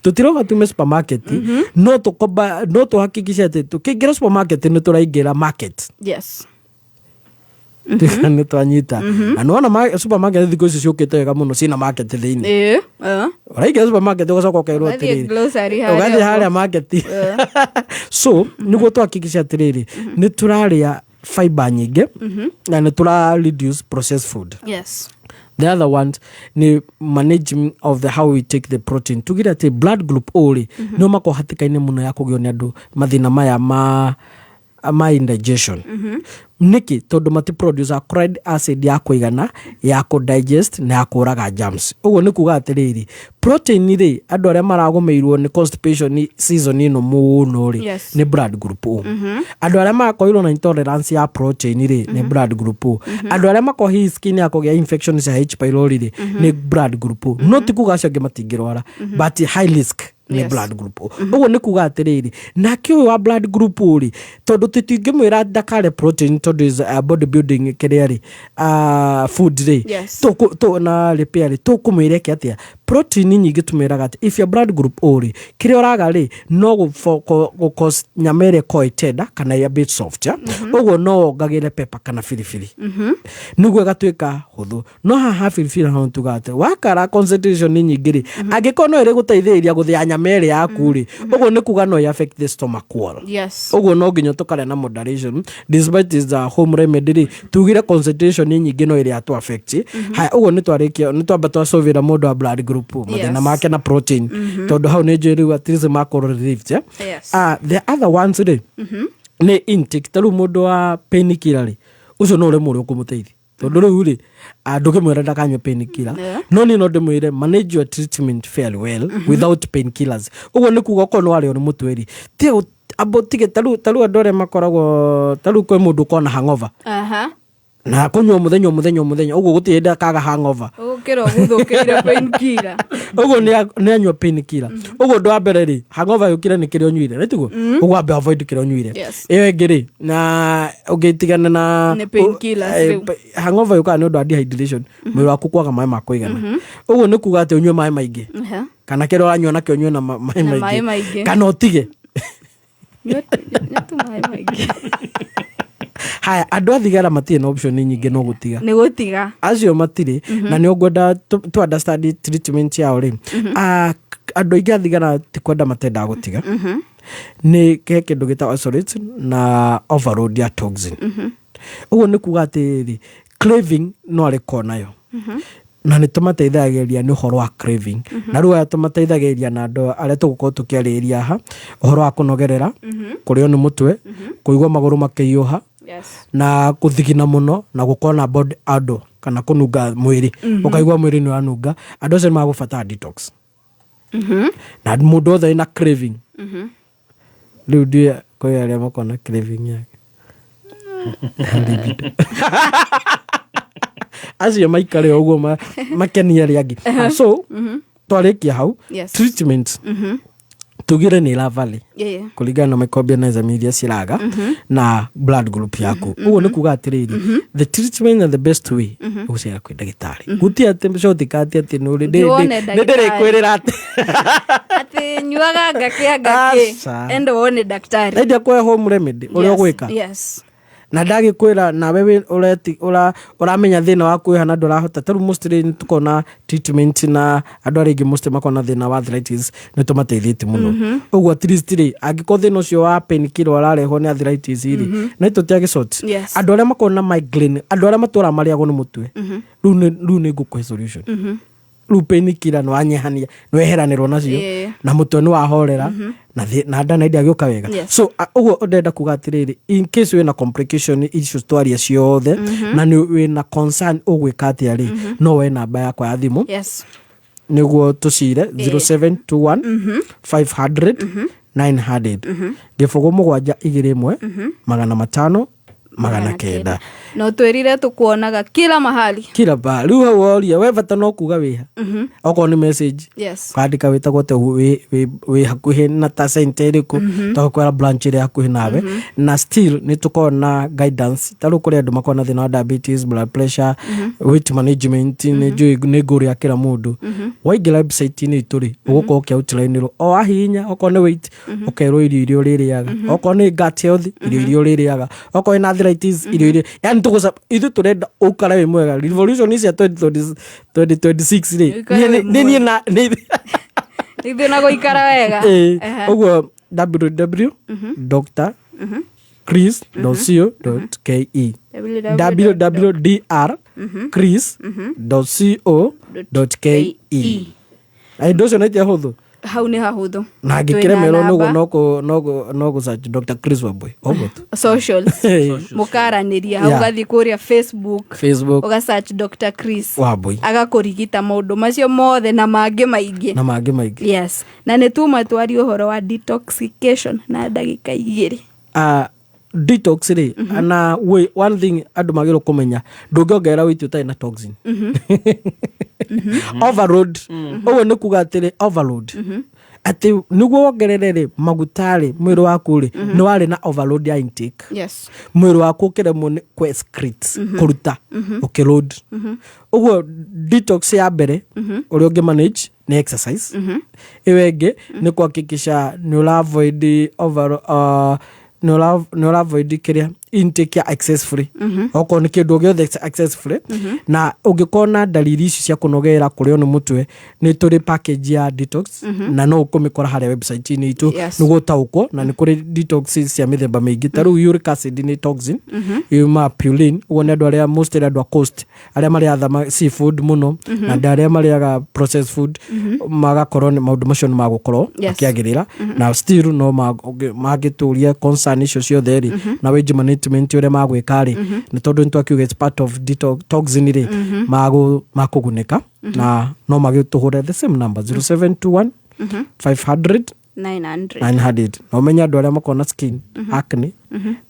tutirauga tume supermarket, no tũkomba no tũhakikishe atĩ tũkĩingĩra supermarket nĩ tũraingĩra market. Nĩ twanyita na nĩwona supermarket thikũ ici ciũkĩte wega mũno, ciĩna market thĩinĩ. Ĩĩ. Ũraingĩra supermarket ũgacoka ũkerwo Ũgathiĩ atĩrĩrĩ, grocery harĩa ũgathiĩ ũguo. harĩa market. So nĩguo tũhakikishe atĩrĩrĩ, nĩ tũrarĩa fiber nyingĩ na nĩ tũra reduce processed food. The other ones ni managing of the how we take the protein. Tugire atĩ blood group O rĩ, nĩo makoragwo hatĩka-inĩ mũno ya kũgĩo nĩ andũ mathĩna maya ma indigestion. Nĩkĩ? Tondũ mati produce chloride acid ya kũigana ya kũ digest na ya kũraga germs. Ũguo nĩ kuga atĩrĩrĩ, protein rĩ, andũ arĩa maragũmĩirwo nĩ constipation season ĩno mũno rĩ, nĩ blood group O. Andũ arĩa makorirwo na intolerance ya protein rĩ, nĩ blood group O. Andũ arĩa makorwo hihi skin ya kũgĩa infection cia H pylori rĩ, nĩ blood group O. No ti kuga acio angĩ matingĩrwara, but high risk nĩ blood group O. Ũguo nĩ kuga atĩrĩrĩ, nake ũyũ wa blood group O rĩ, tondũ tũtingĩmwĩra ndakare protein tondũ is body building kĩrĩa rĩ, food rĩ, na repair rĩ, tũkũmwĩra eke atĩa? Protein nyingĩ tũmwĩraga atĩ if your blood group O rĩ, kĩrĩa ũraga rĩ, no gũ cause nyama ĩrĩa ĩkorwo ĩtenda kana ĩ a bit soft, yeah? Ũguo no wongagĩre pepper kana biribiri nĩguo ĩgatuĩka hũthũ. No haha biribiri hau tugaga atĩ wakara concentration nĩ nyingĩ rĩ, angĩkorwo no ĩrĩ gũteithĩrĩria gũthĩa nyama ĩrĩa yaku rĩ, ũguo nĩ kuga no ĩ affect the stomach wall. Ũguo no nginya tũkarĩa na moderation. Despite is a home remedy rĩ, tugire concentration nĩ nyingĩ no ĩrĩa tu affect. Haya, ũguo nĩ twarĩkia, nĩ twamba twacũvĩra mũndũ wa blood group mathĩna make na protein, tondũ hau nĩ njũĩ rĩu at least makorwo relieved, eh? Yes. The other ones rĩ, nĩ intake. Ta rĩu mũndũ wa painkiller rĩ, ũcio no ũremwo ũrĩa ũkũmũteithia, tondũ rĩu rĩ, ndũkĩmwĩra ndakanyue painkiller. No niĩ no ndĩmwĩre manage your treatment fairly well without painkillers. Ũguo nĩ kuga okorwo nĩ warĩo nĩ mũtwe rĩ, tiga amba ũtige. Ta rĩu andũ arĩa makoragwo, ta rĩu kwĩ mũndũ ũkoragwo na hangover. Na kũnyua o mũthenya o mũthenya o mũthenya ũguo gũtirĩ hĩndĩ akaga hangover. Ũgũkĩra ũguthũkĩire painkiller. Ũguo nĩ anyua painkiller. Ũguo ũndũ wa mbere rĩ, hangover yũkire nĩ kĩrĩa ũnyuire, nĩ tiguo? Ũguo ambe avoid kĩrĩa ũnyuire. Ĩyo ĩngĩ rĩ, na ũngĩtigana na Nĩ painkillers rĩu. Hangover yũkaga nĩ ũndũ wa dehydration, mwĩrĩ waku kwaga maĩ ma kũigana. Ũguo nĩ kuga atĩ ũnyue maĩ maingĩ. Kana kĩrĩa ũranyua nakĩo ũnyue na maĩ Na maĩ maingĩ. maingĩ. Kana ũtige. Nyua tu maĩ maingĩ. Haya, andũ a thigara matirĩ na option nyingĩ no gũtiga. Nĩ gũtiga. Acio matirĩ na nĩ ũngwenda to understand treatment yao rĩ, andũ aingĩ a thigara ti kwenda matendaga gũtiga, nĩ he kĩndũ gĩtagwo isolate na overload ya toxin. Ũguo nĩ kuga atĩrĩrĩ, craving no arĩkorwo nayo, na nĩ tũmateithagĩrĩria nĩ ũhoro wa craving. Na rĩu aya tũmateithagĩrĩria na andũ arĩa tũgũkorwo tũkĩarĩrĩria haha ũhoro wa kũnogerera, kũrĩo nĩ mũtwe, kũigua magũrũ makĩhiũha, na kũthigina mũno, na gũkorwo na body odor kana kũnunga mwĩrĩ, ũkaigua mwĩrĩ nĩ ũranunga. Andũ acio nĩ magũbatara detox. Na mũndũ wothe wĩna craving, rĩu ndiũĩ kwĩ arĩa makoragwo na craving yake, acio maikare o ũguo makenie arĩa angĩ. So twarĩkia hau, treatment tugire nĩ ĩra-vary kũringana na microorganism iria ciraga na blood group yaku. Ũguo nĩ kuga atĩrĩrĩ, the treatment and the best way gũcera kwĩ ndagĩtarĩ, guti atĩ shortcut atĩ nĩ ũrĩ Thiĩ wone nĩ ndĩrĩkwĩrĩra atĩ Atĩ nyuaga ngakĩ ngakĩ. Aca. Enda wone daktari. Endia kwe home remedy ũrĩa ũgwĩka. Na ndagĩkwĩra nawe ũramenya thĩna waku wĩha na ndũrahota. Ta rĩu mostly nĩ tũkoragwo treatment na andũ arĩa aingĩ mostly makoragwo na thĩna wa arthritis, nĩ tũmateithĩtie mũno. Ũguo at least rĩ, angĩkorwo thĩna ũcio wa painkiller ũrarehwo nĩ arthritis rĩ, na tũtiagĩsort. Andũ arĩa makoragwo na migraine, andũ arĩa matũraga marĩagwo nĩ mũtwe, rĩu nĩ ngũkũhe solution. Rĩu painkiller nĩ wanyihania, nĩ weheranĩrwo nacio, na mũtwe nĩ wahorera, na nda na ndĩagĩũka wega. So ũguo ndĩrenda kuga atĩrĩrĩ, in case wĩna complication icio twaria ciothe na nĩ wĩna concern ũgwĩka atĩa rĩ, no we namba yakwa ya thimũ nĩguo tũcire 0721 500 900, 0 7 2 1 500 900. Na ũtwĩrire tũkuonaga kila mahali. Kila ba rĩu hau woria we bata no kuga wĩha, okorwo nĩ message, ũkandĩka wĩtagwo atĩa, wĩ hakuhĩ na ta center ĩrĩkũ, tũgakwĩra branch ĩrĩa hakuhĩ nawe. Na still nĩ tũkoragwo na guidance. Ta rĩu kũrĩ andũ makoragwo na thĩna wa diabetes, blood pressure, weight management, nĩ njũĩ nĩ ngũrĩa kĩra mũndũ. Waingĩra website-inĩ itũ rĩ, ũgũkorwo ũkĩ outline o wahihinya, okorwo nĩ weight ũkerwo irio iria ũrĩrĩaga, okorwo nĩ gut health irio iria ũrĩrĩaga, okorwo nĩ arthritis irio iria, yani tũgũca ithuĩ tũrenda ũikare wĩ mwega. Revolution cia 2026 rĩ, Ũikare wĩ nĩ niĩ na nĩ Ithuĩ na gũikara wega. Ĩĩ, ũguo www dr chris co ke, www.dr chris co ke. Ũndũ ũcio nĩ hũthũ. Hau nĩ hahũthũ. Na angĩkĩremerwo nĩguo no gũ search Dr. Chris Wambui ũguo tu. Socials mũkaranĩria hau. Ũgathiĩ kũrĩa Facebook, Facebook, ũgasearch Dr. Chris Wambui, agakũrigita maũndũ macio mothe na mangĩ maingĩ. Na mangĩ maingĩ. Yes, na nĩ tuma twarie ũhoro wa detoxification na ndagĩka 2. Detox rĩ, na we, one thing andũ magĩrĩirwo kũmenya, ndũngĩongerera weight ũtarĩ na toxin overload. Ũguo nĩ kuga atĩrĩ, overload atĩ nĩguo wongerere rĩ maguta rĩ, mwĩrĩ waku rĩ nĩ warĩ na overload ya intake, mwĩrĩ waku ũkĩremwo nĩ kũ excrete, kũruta, ũkĩload. Ũguo detox ya mbere ũrĩa ũngĩ manage nĩ exercise. Ĩyo ĩngĩ nĩ kuhakikisha nĩ ũra avoid over nĩ ũra avoid kĩrĩa intake ya excess free, okorwo nĩ kĩndũ o gĩothe excess free. Na ũngĩkorwo na ndariri ici cia kũnogerera, kũrĩo nĩ mũtwe, nĩ tũrĩ package ya detox na no ũkũmĩkora harĩa website-inĩ itũ, nĩguo ũtaũkwo. Na nĩ kũrĩ detox cia mĩthemba mĩingĩ, ta rĩu uric acid nĩ toxin yuma purine. Ũguo nĩ andũ arĩa mostly andũ a coast arĩa marĩaga seafood mũno na andũ arĩa marĩaga processed food, magakorwo nĩ maũndũ macio nĩ magũkorwo makĩagĩrĩra. Na still no mangĩtũria concern icio ciothe rĩ, na weight management ũrĩa magwĩka rĩ, nĩ tondũ nĩ twakiuga it's part of detox toxin rĩ, makũgunĩka. Na no magĩtũhũre the same number 0721 500 900. 900. Na ũmenye andũ arĩa makoragwo na skin acne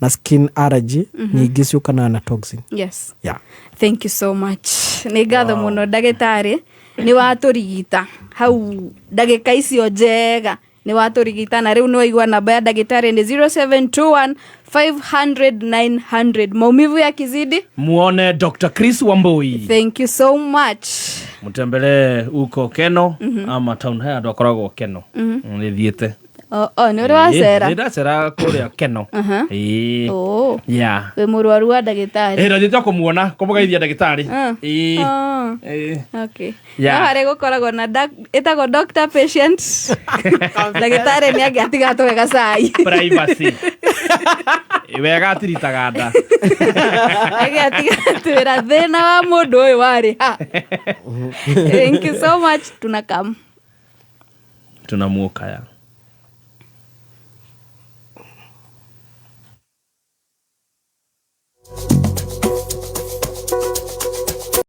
na skin allergy nyingĩ ciũkanaga na toxin. Yes. Yeah. Thank you so much. Nĩ ngatho mũno ndagĩtarĩ, nĩ watũrigita hau ndagĩka icio njega, nĩ watũrigita. Na rĩu nĩ waigua namba ya ndagĩtarĩ nĩ 0721 500 900. Maumivu ya kizidi, Muone Dr. Chris Wambui. Thank you so much. Mtembelee huko Keno ama town haya andũ akoragwo Keno. Nĩ thiĩte. O nĩ ũrĩ wacera? Nĩ ndacera kũrĩa Keno. Ĩĩ. Oh. Yeah. Wĩ mũrwaru wa ndagĩtarĩ? Ĩ, ndathiĩte kũmuona, kũmũgeithia ndagĩtarĩ. Ĩĩ. Ah. Ĩĩ. Okay. Yeah. No harĩ gũkoragwo na ĩtagwo doctor patient. Ndagĩtarĩ nĩ angĩatiga tũhe gacai. Privacy. Wega atiritaga nda. Angĩatiga twĩra thĩna wa mũndũ ũyũ warĩ ha. Thank you so much. Tunakam. Tunamuokaya.